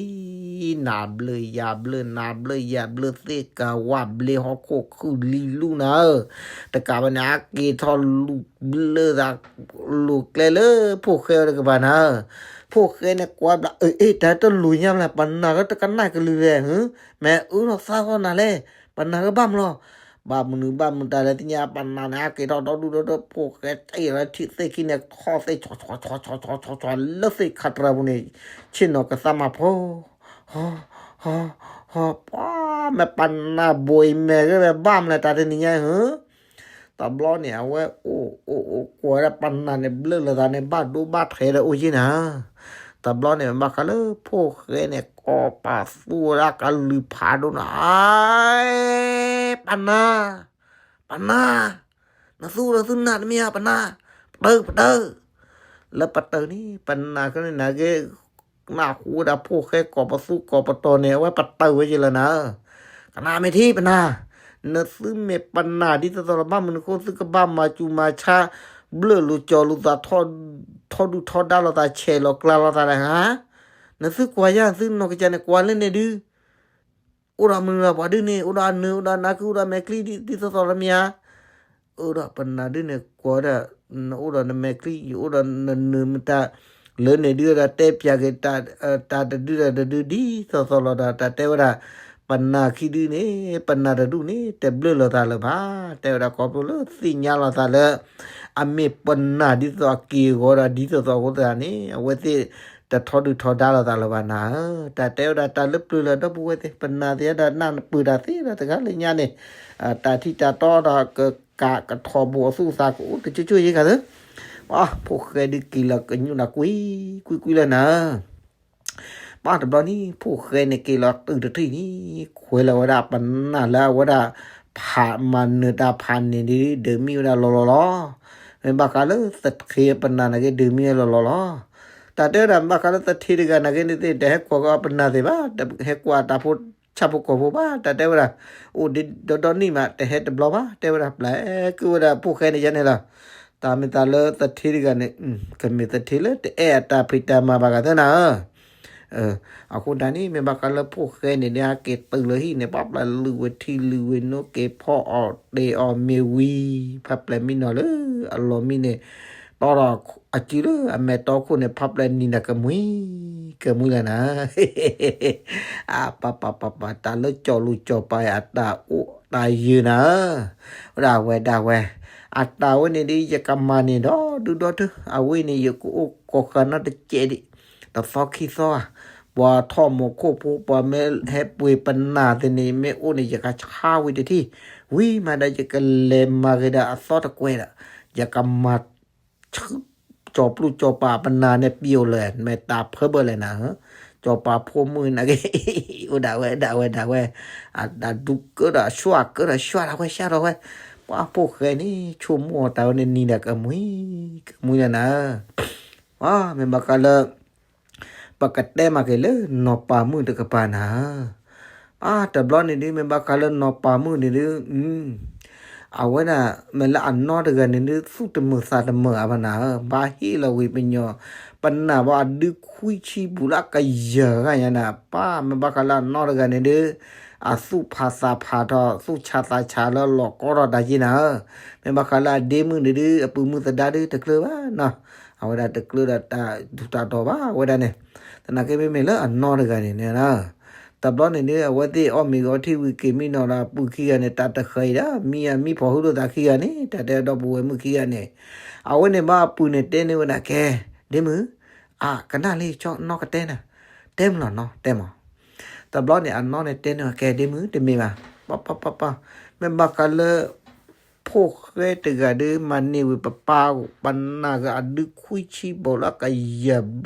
နၤဘျၢၣ်ယၤဘျၢၣ် နၤဘျၢၣ်ယၤဘျၢၣ် သ့ၣ်ကၤဝၣ်ဘျ့ဟီၣ်ခိၣ်ခုၣ်လံလူၢ်နၤဧၢ, တကးဘၣ်န့ၣ် အက့ၤထီၣ်လူၤဘျၢၣ်သး လူၤကျဲလၢဖိၣ်ဃဲဝဲတကပၤနၤဧၢ, ဖိၣ်ဃဲန့ၣ်ကွၢ်ဘျီ အ့ တၢ်တလူၤညါဘျီ ပနၢ်ကတကနၣ်ကလုၢ်လဲၣ်, မ့ၢ်အၢထီၣ်သါထီၣ်နၤလဲၣ်, ပနၢ်ကဘၣ်မနုၤလီၤ, ဘၣ်မနုၤဘၣ်မနုၤတၢ်လဲၣ်သ့ၣ်ညါ ပနၢ်န့ၣ် အက့ၤထီၣ်ဒီဒူၣ်ဒီဒူၣ် ဖိၣ်ဃဲတ့ၢ်လၢထံၣ်သ့ၣ်ခံန့ၣ် ထီၣ်သ့ၣ် ဆီဆီဆီဆီဆီ လၢသ့ၣ်ခါတရၢပူၤန့ၣ် ဆ့ၣ်နီၤကသးမၤဖိ ဟီ ဟီ ဟီ ပှၤ မ့ၢ်ပနၢ်ဘိအံၤ မ့ၢ်ဂ့ၤဝဲဘၣ်မနုၤလဲၣ် တၢ်တနံၤညါဧၢ, တဘျီန့ၣ် အဝဲအိၣ်အိၣ်အိၣ်ကွၢ်ဝဲဒၣ်ပနၢ်န့ၣ် ဘျၢၣ်လိာ်သးန့ၣ် ဘၣ်ဒိဘၣ်ထံးဒီးအိၣ်က့ၤနၤ, တဘျီန့ၣ် ဘၣ်ဃးလၢဖိၣ်ဃဲန့ၣ် ကိးပာ်သူဝဲဒၣ်ကလုၢ်ဖးဒိၣ်န့ၣ် အ ပနၢ် ပနၢ် နသူဒီးသုနၢ်တမ့ၢ်ဧါ ပနၢ် ပတၢၢ် ပတၢၢ်, လၢပတၢၢ်န့ၣ် ပနၢ်ကန့ၣ်နာ်က့ နၢ်ဟူဝဲဒၣ်ဖိၣ်ဃဲကိးပသူကိးပတီၢ်န့ၣ် အဝဲပတၢၢ်ဝဲက့ၤလၢနၤ, ကနၣ်မ့ၢ်ထံပနၢ်, နသုမ့ၢ်ပနၢ်ဒ်သိးသိးလီၤ ဘၣ်မနုၤဃိသုကဘၣ်မၤစူၤမၤဆါ ဘျၢၣ်လိာ်ကၠီလိာ်သး ထီဒူၣ်ထီဒါလိာ်သး ဆဲးလီၤကျါလိာ်သးလဲၣ်ဧါ, နသုကွၢ်ယါ သုနီၢ်ကစၢ်န့ၣ် ကွၢ်လၢန့ၣ်ဒုး အိၣ်ဒီးမနုၤလီၤ ပှၤဒုန့ၣ် အိၣ်ဒီးအနၢၤ အိၣ်ဒီးအနၢ်ကု အိၣ်ဒီးမဲာ်ချံ ဒ်သိးသိးလီၤမ့ၢ်ဧါ, အိၣ်ဒီးပနၢ်ဒုန့ၣ် ကွၢ်ဒီး နအိၣ်ဒီးနမဲာ်ချံ ယအိၣ်ဒီးနနၢၤမတၤ လၢန့ၣ်ဒုဒီး တဲပၠးက့ၤ တၢ်တဒုဒီးတဒု ဒ်သိးသိးလီၤဒီး တၢ်တဲဝဲဒၣ် ပနၢ်ခံဒုန့ၣ် ပနၢ်တဒူၣ်န့ၣ် တဘျၢၣ်လိာ်သးလၢၤဘၣ်, တဲဝဲဒၣ်ခီဖျိလၢသ့ၣ်ညါလိာ်သးလၢ အမ့ၢ်ပနၢ်ဒ်သိးအက့ၢ်အဂီၤဒီး ဒ်သိးသိးအဃိသတးန့ၣ် အဝဲသ့ၣ်တထီဒုၣ်ထီဒါလိာ်သးလၢၤဘၣ်နၤဧၢ, တၢ်တဲဝဲဒၣ်တၢ်လၢပျၢၤလၢၤဒီပုၢ်ဝဲၢ်သ့ၣ် ပနၢ်သ့ၣ်ဒီးနၢ်ပၢၢ်တၢ်သ့ဒီးတဂၤလၢညါန့ၣ် တၢ်ထံၣ်တၢ်တီဒီးကကးကထီၣ်ဘိးအသူၣ်အသးကအိၣ်တကၠိကၠိယဲၢ်ဂၤသၢ, ပှၤဖိၣ်ဃဲဒုးက့ၤလီၤကညူၣ်နၤကွံာ်ကွံာ်ကွံာ်လၢနၤဧၢ ပှၤတဘျီန့ၣ် ဖိၣ်ဃဲန့ၣ်က့ၤလီၤတုၤတထံၣ်န့ၣ် ခွဲးလီၤဝဲဒၣ်ပနၢ်လၢအဝဲဒၣ် ဖးမၤနၢၤတၢ်ဖးန့ၣ်ဒုး ဒုးမံဝဲဒၣ်လီၤလီၤလီၤ, မ့ၢ်ဘၣ်ဃးလၢသထ့ပနၢ်နာ်က့ ဒုးမံဝဲလီၤလီၤလီၤ, တၢ်တဲဝဲဒၣ် မ့ၢ်ဘၣ်ဃးလၢသထ့တဂၤနာ်က့န့ၣ်သ့ၣ် တဟဲကွၢ်ကီးပနၢ်သ့ၣ်ဘၣ်, တဟဲကွၢ်တၢ်ဖိဆၣ်ဖိကီၢ်ဖိဘၣ်, တၢ်တဲဝဲဒၣ် အိၣ်ဒံးဒီဒီနံၣ်မး တဟဲတဘျီဘၣ်, တဲဝဲဒၣ် ပျဲက့ၤဝဲဒၣ်ဖိၣ်ဃဲန့ၣ်ယဲန့ၣ်လီၤ တၢ်မ့ၢ်သးလၢသထ့တဂၤန့ၣ် ကမ့ၢ်သထ့လၢတအဲၣ်အတၢ်ဖံးတၢ်မၤဘၣ်ဂၤသၢနၤဧၢ. အဃိဒၣ်န့ၣ် မ့ၢ်ဘၣ်ဃးလၢဖိၣ်ဃဲန့ၣ် ဒ်ဟဲက့ၤတုၤလၢဟံၣ်န့ၣ် ပှၤပျဲလုၢ်ဝဲထံလုၢ်ဝဲနိက့ၤဖီအီၣ်တဲာ်အီၣ်မ့ၤဝံၤ ဖးပျဲၢ်မံနီၤလၢအလီၢ်မံန့ၣ် တီဒီးအစုလၢအမဲာ်တီခိၣ်န့ၣ် ဖးပျဲၢ်နံၤနၤကမှံ ကမှံလၢနၤ အပပပပ တၢ်လၢကၠီၣ်လူၢ်ကၠီၣ်ပၤအတၢ်အိၣ်တၢ်ယၢၤနၤဧၢ, ဝဲဒၣ်ဝဲဒၣ်ဝဲ, အတၢ်ဝဲန့ၣ်ဒ်ယကမၤန့ၢ်ဒီဒူၣ်ဒီထၢ အဝဲန့ၣ် ယကအိၣ်ကိးဃာ်နီတစဲးဒံး, တသီခံသီဧါ, ပှၤထီၣ်မိၢ်ခိၣ်ဖိ ပှၤမ့ၢ်ဟဲပှ့ၤပနၢ်သ့ၣ်န့ၣ် မ့ၢ်အိၣ်န့ၣ် ယကဆါဝံၤတထံၣ်, ဝံၤမးဒီး ယကလဲၤမၤဂ့ၤဒီးအသီတကွဲးဒီး, ယကမၤ ကၠီၣ်ပျုၢ်ကၠီၣ်ပၤပနၢ်န့ၣ်ပံၤအိၣ်လၢၤ မ့ၢ်တၢ်ဖၢဘၢလဲၣ်နၤ, ကၠီၣ်ပၤဖိမုၣ်နာ်က့, အိၣ်ဒၣ်ဝဲဒၣ်ဝဲဒၣ်ဝဲ, အတၢ်ဒူကၢဒီးဆှၢကၢဒီးဆှၢဒၣ်ဝဲဆှၢဒီးဝဲ, ပှၤဖိၣ်ဃဲန့ၣ် ဆိကမိၣ်အတၢ်ဝဲန့ၣ်နံၤဒီးကမှံ, ကမှံလၢနၤ, မ့ၢ်ဘၣ်ဃးလၢ ပကတဲမၤက့ၤလၢနီၢ်ပၤမုၣ်တကပၤနၤ, အါ တဘျီန့ၣ်ဒ် မ့ၢ်ဘၣ်ဃးလၢနီၢ်ပၤမုၣ်န့ၣ်ဒ်, အဝဲဒၣ် မ့ၢ်လၢအနီတဂၤန့ၣ်ဒ် သူၣ်တမုာ်သးတမုာ်အါဘၣ်နၤဧၢ, ဘၣ်ဟ့ၣ်လီၤဝံၤပညီ, ပနၢ်ဘၣ်အဒုခွံဆံဘူးလၢအကယၤဂၤညါနၤ, ပၢ် မ့ၢ်ဘၣ်ဃးလၢအနီတဂၤန့ၣ်ဒ်, အသူၣ်ဖးသးဖးထီၣ် သူၣ်ဆးသးဆးလၢလီၤကီထီၣ်တၢ်က့နၤဧၢ, မ့ၢ်ဘၣ်ဃးလၢအဒ့မုၣ်န့ၣ်ဒ် အပုၢ်မုၣ်သဒါဒ်တကျၢၤဘၣ်နီၤ, အဝဲဒၣ်တကျၢၤဒီးတၢ်ဒူၣ်တၢ်တီၤဘၣ်ဝဲဒၣ်န့ၣ်, သနာ်က့မ့မ့ၢ်လၢအနီတဂၤန့ၣ်န့ၣ် တဘျီန့ၣ်ဒ် အဝဲသ့ၣ်အီၣ်မ့ၤဂီၤထံဝံၤက့ၤမံနီၤဒီးအပုၢ်ခံဂၤန့ၣ် တၢ်တဃၢၤအံၤဒီး မံအမံဖီၣ်ဟူလိာ်သးခံဂၤန့ၣ် တၢ်တဲဒီပုၢ်ဝဲၢ်မုၣ်ခံဂၤန့ၣ်, အဝဲန့ၣ်ဘၣ်အပုၢ်န့ၣ်တဲန့ၢ်ဝဲဒၣ်ကဲ, ဒ့မုၣ်, အကနၣ်လံ ကၠီနီၢ်ကတဲနၤ, တဲမုၢ်လီၤနီၤ တဲမး, တဘျီန့ၣ် အနီၢ်န့ၣ်တဲန့ၢ်ဝဲကဲ ဒ့မုၣ် တမ့ၢ်ဘၣ်, ပပပပ, မ့ၢ်ဘၣ်ဃးလၢ ဖိၣ်ဃဲတဂၤဒီးမၤန့ၢ်ဝံၤပပၢ် ပနၢ်ဂၤအဒုခွံဆံဘူးလၢကယၤ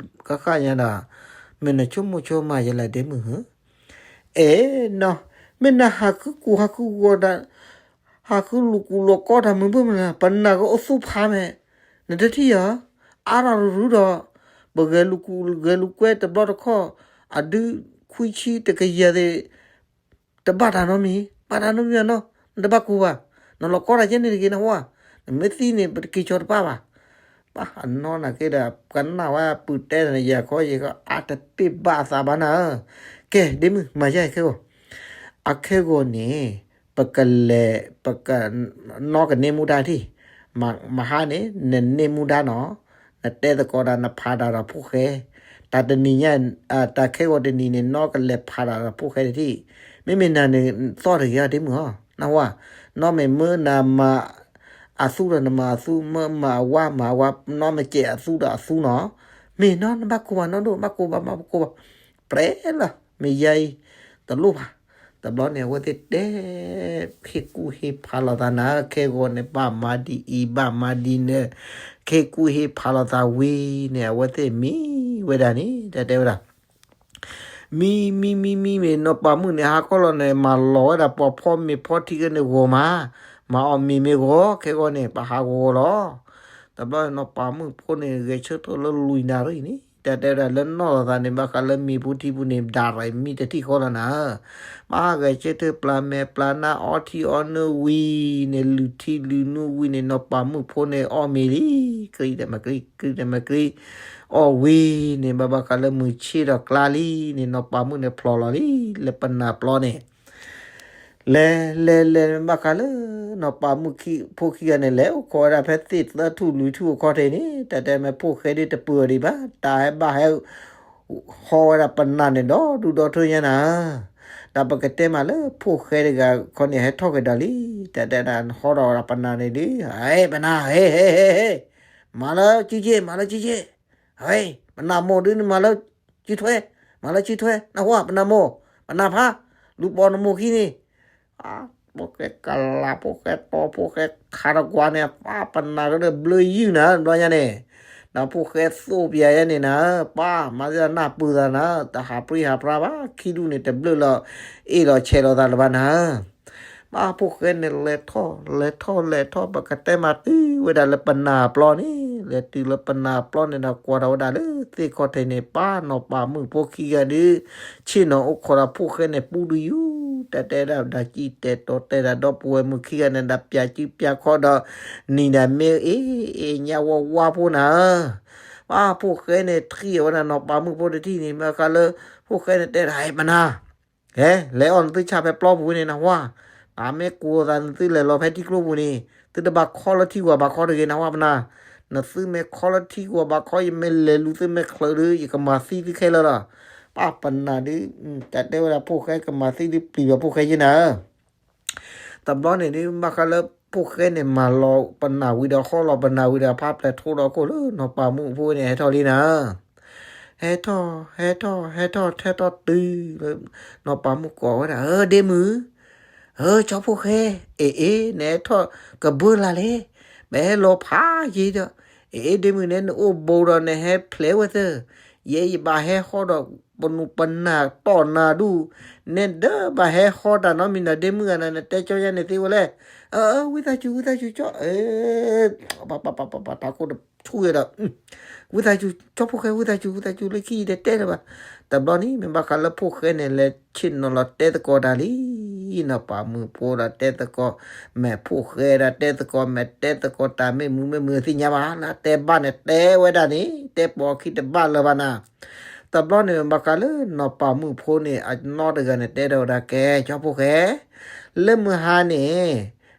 ကဃၣ်ညါဒီး, မ့ၢ်နဆိကမိၣ်ဆိကမးယဲလဲၣ်ဒ့မုၣ်ဧၢ, အဲၣ်နီၤ, မ့ၢ်နဟးဃုကူၣ်ဟးဃုဂီၤဒီး, ဟးဃုလူၤကူၣ်လီၤကီတၢ်မုာ်ဘၣ်မနုၤလဲၣ် ပနၢ်ကအိၣ်သူၣ်ဖးမဲာ်, နတထံၣ်ဧါ, အါထီၣ်ရူၤရူၤဒီး, ပဂဲၤလူၤကွဲတဘျီတခီၣ်, အဒုခွံဆံတကယၤသ့ၣ် တဘၣ်တၢ်နီတမံၤ, ဘၣ်တၢ်နီတမံၤဘၣ်နီၤ, နတဘၣ်ကိၢ်ဘၣ်, နလီၤကီတၢ်ကဲန့ၣ်တဂ့ၤနဟါ, နမ့ၢ်သံန့ၣ် ပတက့ၤကၠီတပၢ်ဘၣ်, ပှၤအနီၢ်နာ်က့ဒီး ကနၣ်ဝဲပုၢ်တဲန့ၣ် ယၤခီယဲၢ်ခီ အါတပ့ၢ်ဘၣ်အသးဘၣ်နၤဧၢ, ကဲ ဒ့မုၣ် မၤယါအံၤခဲဂီၤ, အခဲဂီၤန့ၣ်, ပကလဲၤ, ပက, နီၢ်ကန့ၢ်မူဒါထံၣ်, မဟါန့ၣ် နန့ၢ်မူဒါနီၤ, နတဲသကိးတၢ်နဖးတၢ်ဒီးဖိၣ်ဃဲ, တၢ်တနံၤညါ, တၢ်ခဲဂီၤတနံၤန့ၣ် နီၢ်ကလဲၤဖးတၢ်ဒီးဖိၣ်ဃဲတထံၣ်, မ့မ့ၢ်နၤန့ၣ် သီၣ်တဂ့ၤအီၤဒ့မုၣ်ဧၢ, နဟါ, နီၢ်မ့ၢ်မၢနၤမၤ အသူဒီးနမၤအသူ, မၢမၤအဝါမၤအဝါ, နီၢ်မ့ၢ်ကဲးအသူဒီးအသူနီၤ, မ့ၢ်နီၤ နဘၣ်ကိၢ်ဘၣ်နီၢ်ဒိၣ် ဘၣ်ကိၢ်ဘၣ်မၤဘၣ်ကိၢ်ဘၣ်, ပြဲလီၤ မ့ၢ်ယါအံၤ, တလိၣ်ဘၣ်, တဘျီန့ၣ် အဝဲသ့ၣ်တဲ ဟ့ၣ်ကူၣ်ဟ့ၣ်ဖးလိာ်သးနၤ ခဲဂီၤန့ၣ် ဘၣ်မၤဒ်အံၤ ဘၣ်မၤဒ်န့ၣ်, ဟ့ၣ်ကူၣ်ဟ့ၣ်ဖးလိာ်သးဝံၤန့ၣ် အဝဲသ့ၣ်မံဝဲဒၣ်န့ၣ် တၢ်တဲဝဲဒၣ် မံမံမံမံမ့ၢ်နီၢ်ပၤမုၣ်န့ၣ် ဟါခီလီၤန့ၣ် မၤလီၤဝဲဒၣ်ပှၤဖီမ့ၤဖီထံက့န့ၣ်ဂီၤမး, မၤအီၣ်မ့ၤမ့ၢ်ဂီၤ ခဲဂီၤန့ၣ် ပဟးဂီၤလီၤ. တဘျီနီၢ်ပၤမုၣ်ဖိန့ၣ် ဂဲၤဆၢထၢၣ်လၢလွံၢ်နၣ်ရံၣ်န့ၣ် တၢ်တဲဝဲဒၣ်လၢနီၢ်လိာ်သးန့ၣ် ဘၣ်ဃးလၢမ့ၤပူၤထံပူၤန့ၣ် ဒၣ်ရၤမံတထံၣ်ဃီလီၤနၤ, မၤဟးဂဲၤဆၢထၢၣ်ပျၢ်မဲာ်ပျၢ်နါအီထံအီနိဝံၤန့ၣ် လုၢ်ထံလုၢ်နူဝံၤန့ၣ် နီၢ်ပၤမုၣ်ဖိန့ၣ် အီၣ်မ့ၤလံ, ကြံတမၤကြံ ကြံတမၤကြံ အီၣ်ဝံၤန့ၣ် ဘၣ်ဘၣ်ဃးလၢမုၢ်ဆ့ၣ်ဒီးကျါလံန့ၣ် နီၢ်ပၤမုၣ်န့ၣ်ဖျိးလီၤလံ လၢပနၢ်ပျီန့ၣ် လဲၤလဲၤလဲၤ ဘၣ်ဃးလၢ နီၢ်ပၤမုၣ်ဖိခံဂၤန့ၣ် လဲၤအိၣ်ခိးဝဲဒၣ်ဖဲသ့ၣ်သၢထူၣ်လွံၢ်ထူၣ်အခီၣ်ထံးန့ၣ် တၢ်တဲမ့ၢ်ဖိၣ်ဃဲဒ်တပၢၤဒံးဘၣ် တၢ်ဟဲဘၣ်ဟဲ ဟီဝဲဒၣ်ပနၢ်န့ၣ် ဒီဒူၣ်ဒီထၢညါနၤ, ဒီးပကတဲမးလၢဖိၣ်ဃဲတဂၤခီန့ၣ် ဟဲထီၣ်က့ၤဒီးလံ, တၢ်တဲဒၣ်ဟီထီၣ်ဝဲဒၣ်ပနၢ်န့ၣ်ဒ် ဟဲပနၢ် ဟဲ ဟဲ ဟဲ ဟဲ မၤလၢကံက့ မၤလၢကံက့ ဟဲ ပနၢ်မိၢ်ဒ်န့ၣ်မၤလၢ ကံထွဲ, မၤလၢကံထွဲ နဟါ ပနၢ်မိၢ်, ပနၢ်ဖး, လူၤပိာ်နမိၢ်ခံန့ၣ် ဖိၣ်ဃဲကလၤ ဖိၣ်ဃဲတီ ဖိၣ်ဃဲခးတကွၢ်န့ၣ် ပၢ်ပနၢ်ကဒီးဘျၢယုၢ်နၤ တဘျီညါန့ၣ်, ဒီးဖိၣ်ဃဲသိၣ်ပယၤယဲန့ၣ်နၤ, ပၢ်မၤသ့ၣ်နၢ်ပၢၢ်သးနၤ, တဟးပြံဟးပြါဘၣ် ခံဒူၣ်န့ၣ် တဘျၢလီၤ အ့ၣ်လီၤဆဲးလီၤသးလၢၤဘၣ်နၤ ပၢ်ဖိၣ်ဃဲန့ၣ် လဲၤထီၣ် လဲၤထီၣ် လဲၤထီၣ် ပကတဲမးတုၤဝဲဒၣ်လၢပနၢ်ပျီန့ၣ်, လဲၤတုၤလၢပနၢ်ပျီန့ၣ်ဒီး ကွၢ်ထီၣ်ဝဲဒၣ်လၢသ့ၣ်ခီၣ်ထံးန့ၣ် ပၢ်နီၢ်ပၤမုၣ်ဖိခံဂၤဒုး ဆ့ၣ်နီၤအိၣ်ခိးဒီးဖိၣ်ဃဲန့ၣ် ပူတယူၢ် တၢ်တဲဒၣ်ဒၣ်ကံၢ်တဲာ်တီၤတဲာ်ဒၣ်ဒီပုၢ်ဝဲၢ်မုၣ်ခံဂၤန့ၣ် ဒၣ်ပၠးစုပၠးခီဒီး နံၤဒၣ်မ့ၢ်အ့ၣ်အ့ၣ်ညါဝါဝါဖိနၤဧၢ, ပှၤဖိၣ်ဃဲန့ၣ်ထံၣ်အဝဲဒၣ်နီၢ်ပၤမုၣ်ဖိတထံၣ်န့ၣ် မ့ၢ်ဃးလၢ ဖိၣ်ဃဲန့ၣ်တဲဒၣ် ဟဲပနၢ် ဟဲ လဲၤအီၣ်နသုဆၣ်ဖဲပျီပူၤန့ၣ်နဟါ, အမ့ၢ်ကိးသးနသုလဲၤလီၤဖဲထံကျိပူၤန့ၣ် သုတဘၣ်ခီလၢထံကွၢ်ဘၣ်ခီတဂ့ၤနဟါပနၢ်, နသုမ့ၢ်ခီလၢထံကွၢ်ဘၣ်ခီ ယမ့ၢ်လဲၤလူၤသုမ့ၢ်ချၢးဒီး ယကမၤသံသုခဲလၢာ်လီၤ. ပၢ်ပနၢ်ဒုး တၢ်တဲဝဲဒၣ်ဖိၣ်ဃဲကမၤသံဒုးပျံၤဘၣ်ဖိၣ်ဃဲယဲနၤဧၢ တဘျီန့ၣ်ဒုး ဘၣ်ဃးလၢဖိၣ်ဃဲန့ၣ် မၤလီၤပနၢ်ဝံၤဒီး ဃီလီၤပနၢ်ဝံၤဒီး ဖးဖျဲးထိဒီးခိၣ်လၢနီၢ်ပၤမုၣ်ဖိန့ၣ် ဟဲထီၣ်လံနၤဧၢ, ဟဲထီၣ် ဟဲထီၣ် ဟဲထီၣ် ဟဲထီၣ်တုၤလၢ နီၢ်ပၤမုၣ်ကိးဝဲဒၣ် ဧၢ ဒ့မုၣ်, ဧၢ ကၠီဖိၣ်ဃဲ, အ့ၣ်အ့ၣ် နဟဲထီၣ်ကဘၢလၢ်လဲၣ်, ပဟဲလီၤဖးယံၤဒီး, အ့ၣ်အ့ၣ် ဒ့မုၣ် နဲနအိၣ်ဘူးဒီးနဟဲဖျဲးဝဲသၢ, ယဲယဘၣ်ဟဲဃီဒီး ပနူၤပနၢ်တီၢ်နၤဒူၣ်, နဲဒၢဘၣ်ဟဲဃီတၢ်နီတမံၤနီၤ ဒ့မုၣ်ဧၢ နတဲကၠီယါန့ၣ်သ့ဝဲလဲၣ်, အၢ ဝံသးစူၤ ဝံသးစူၤ ကၠီ ပပပပပ တၢ်ခိၣ်တဆူၣ်ဝဲဒီး ဝံသးစူၤ ကၠီဖိၣ်ဃဲ ဝံသးစူၤ ဝံသးစူၤ လၢခံယတဲတဲလၢၤဘၣ်. တဘျီန့ၣ် မ့ၢ်ဘၣ်ဃးလၢဖိၣ်ဃဲန့ၣ် လဲၤဆ့ၣ်နီၤလီၤတဲသကိးတၢ်လံ, နီၢ်ပၤမုၣ်ဖိဒီးတဲသကိး, မဲာ်ဖိၣ်ဃဲဒီးတဲသကိး, မဲာ်တဲသကိးတၢ်မ့ၢ်မုာ်မ့ၢ်မုာ်သ့ၣ်ညါဘၣ်, လၢတဲဘၣ်န့ၣ်တဲဝဲဒၣ်န့ၣ် တဲပိာ်အခံတဘၣ်လၢၤဘၣ်နၤ. တဘျီန့ၣ် မ့ၢ်ဘၣ်ဃးလၢနီၢ်ပၤမုၣ်ဖိန့ၣ် အနီတဂၤန့ၣ် တဲဒီးဝဲဒၣ် ကဲ ကၠီဖိၣ်ဃဲ, လၢမုၢ်ဟါန့ၣ်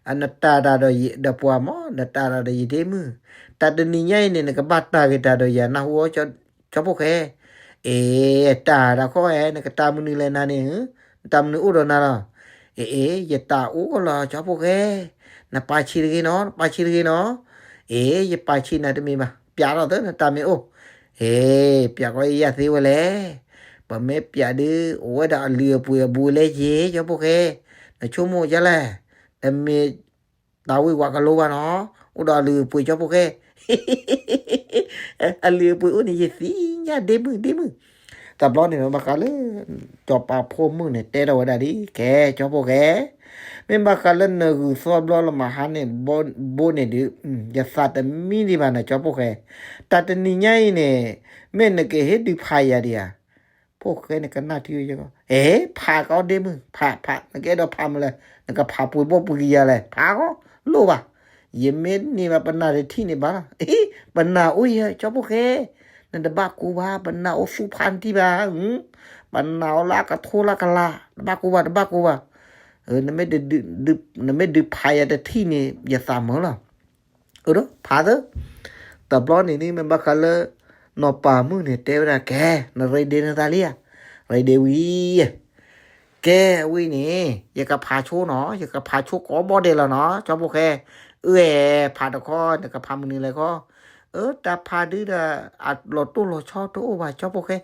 အနတၢ်တၢ်ဒီးယဒီးပှၤမး နတၢ်တၢ်ဒီးယဒ့မုၣ်, တၢ်တနံၤညါအံၤန့ၣ် နကဘၣ်တၢ်ဂ့ၤတၢ်ဒီးယၤ နၢ်ဟူအီၤ ကၠီဖိၣ်ဃဲ, အ့ တၢ်တၢ်ခီဧဲ နကတၢ်မနုၤလဲၣ်နၤန့ၣ်, နတၢ်မနုၤအိၣ်ဒီးနၤလီၤ. အ့ အ့ ယတၢ်အိၣ်လီၤ ကၠီဖိၣ်ဃဲ, နပာ်ဆံးတဂ့ၤနီၤ နပာ်ဆံးတဂ့ၤနီၤ. အ့ ယပာ်ဆံးနၤတမ့ၢ်ဘၣ် ပျးထီၣ်သၢနတၢ်မ့ၢ်အိၣ်, အ့ ပျးကီးယယၢ်သ့ဝဲလဲၣ်. ပမ့ၢ်ပျးဒုး အိၣ်ဝဲဒၣ်အလုၢ်အပှ့ၤအဘူးလဲၣ်က့ ကၠီဖိၣ်ဃဲ, နဆိကမိၣ်ဒ်လဲၣ်, တမ့ၢ်တၢ်ဝံၣ်ဝးကလိဘၣ်နီၤ, အိၣ်ဒီးအလုၢ်အပှ့ၤ ကၠီဖိၣ်ဃဲ အလုၢ်အပှ့ၤအိၣ်န့ၣ် ယသ့ၣ်ညါဒ့မုၣ်ဒ့မုၣ်. တဘျီန့ၣ် မ့ၢ်ဘၣ်ဃးလၢ စီၤပၤဖိမုၣ်န့ၣ် တဲထီၣ်ဝဲဒၣ်ဒ် ကဲ ကၠီဖိၣ်ဃဲ, မ့ၢ်ဘၣ်ဃးလၢနဂုၢ်သီဘျီလၢမဟါန့ၣ် ဘိန့ၣ်ဒုး ယသးတမံဒံးဘၣ်နၤ ကၠီဖိၣ်ဃဲ, တၢ်တနံၤညါအံၤန့ၣ် မ့ၢ်နကဟ့ၣ်ဒုးဖးယၤဒံးဧါ. ဖိၣ်ဃဲန့ၣ်ကနၣ်ထံဝဲယဲၢ်ကီး, အဲ ဖးကီးဒ့မုၣ် ဖး ဖး နကအဲၣ်ဒိးဖးမနုၤလဲၣ်, နကဖးပှ့ၤဘီၣ်ပှ့ၤကယၤလဲၣ် ဖးကီး, လိၣ်ဘၣ်, ယမ့ၢ်န့ၢ်ဘၣ်ပနၢ်တထံၣ်န့ၣ်ဘၣ်လီၤ, ပနၢ်အိၣ်ယဲၢ် ကၠီဖိၣ်ဃဲ, နတဘၣ်ကိၢ်ဘၣ် ပနၢ်အိၣ်သူၣ်ဖးနထံၣ်ဘၣ်, ပနၢ်အိၣ်လၢအကထိလၢကလး, တဘၣ်ကိၢ်ဘၣ် တဘၣ်ကိၢ်ဘၣ်, နမ့ၢ်ဒုးဖးယၤတထံၣ်န့ၣ် ယသးမုာ်လီၤ. အၢ ဖးသၢ, တဘျီန့ၣ်န့ၣ် မ့ၢ်ဘၣ်ဃးလၢ နီၢ်ပၤမုၣ်န့ၣ် တဲဝဲဒၣ် ကဲ နရ့ဒ့နသးလံဧါ, ရ့ဒ့ဝံၤ ကဲဝံၤန့ၣ် ယကဖးဆိနီၤ ယကဖးဆိကိးဘီဒဲးလီၤနီၤ ကၠီဖိၣ်ဃဲ, အၢ ဖးတခီ နကဖးမနုၤလဲၣ်ခီ, အၢ တၢ်ဖးဒုးဒီး အလီၤတိၢ်လီၤဆီတအိၣ်ဘၣ် ကၠီဖိၣ်ဃဲ,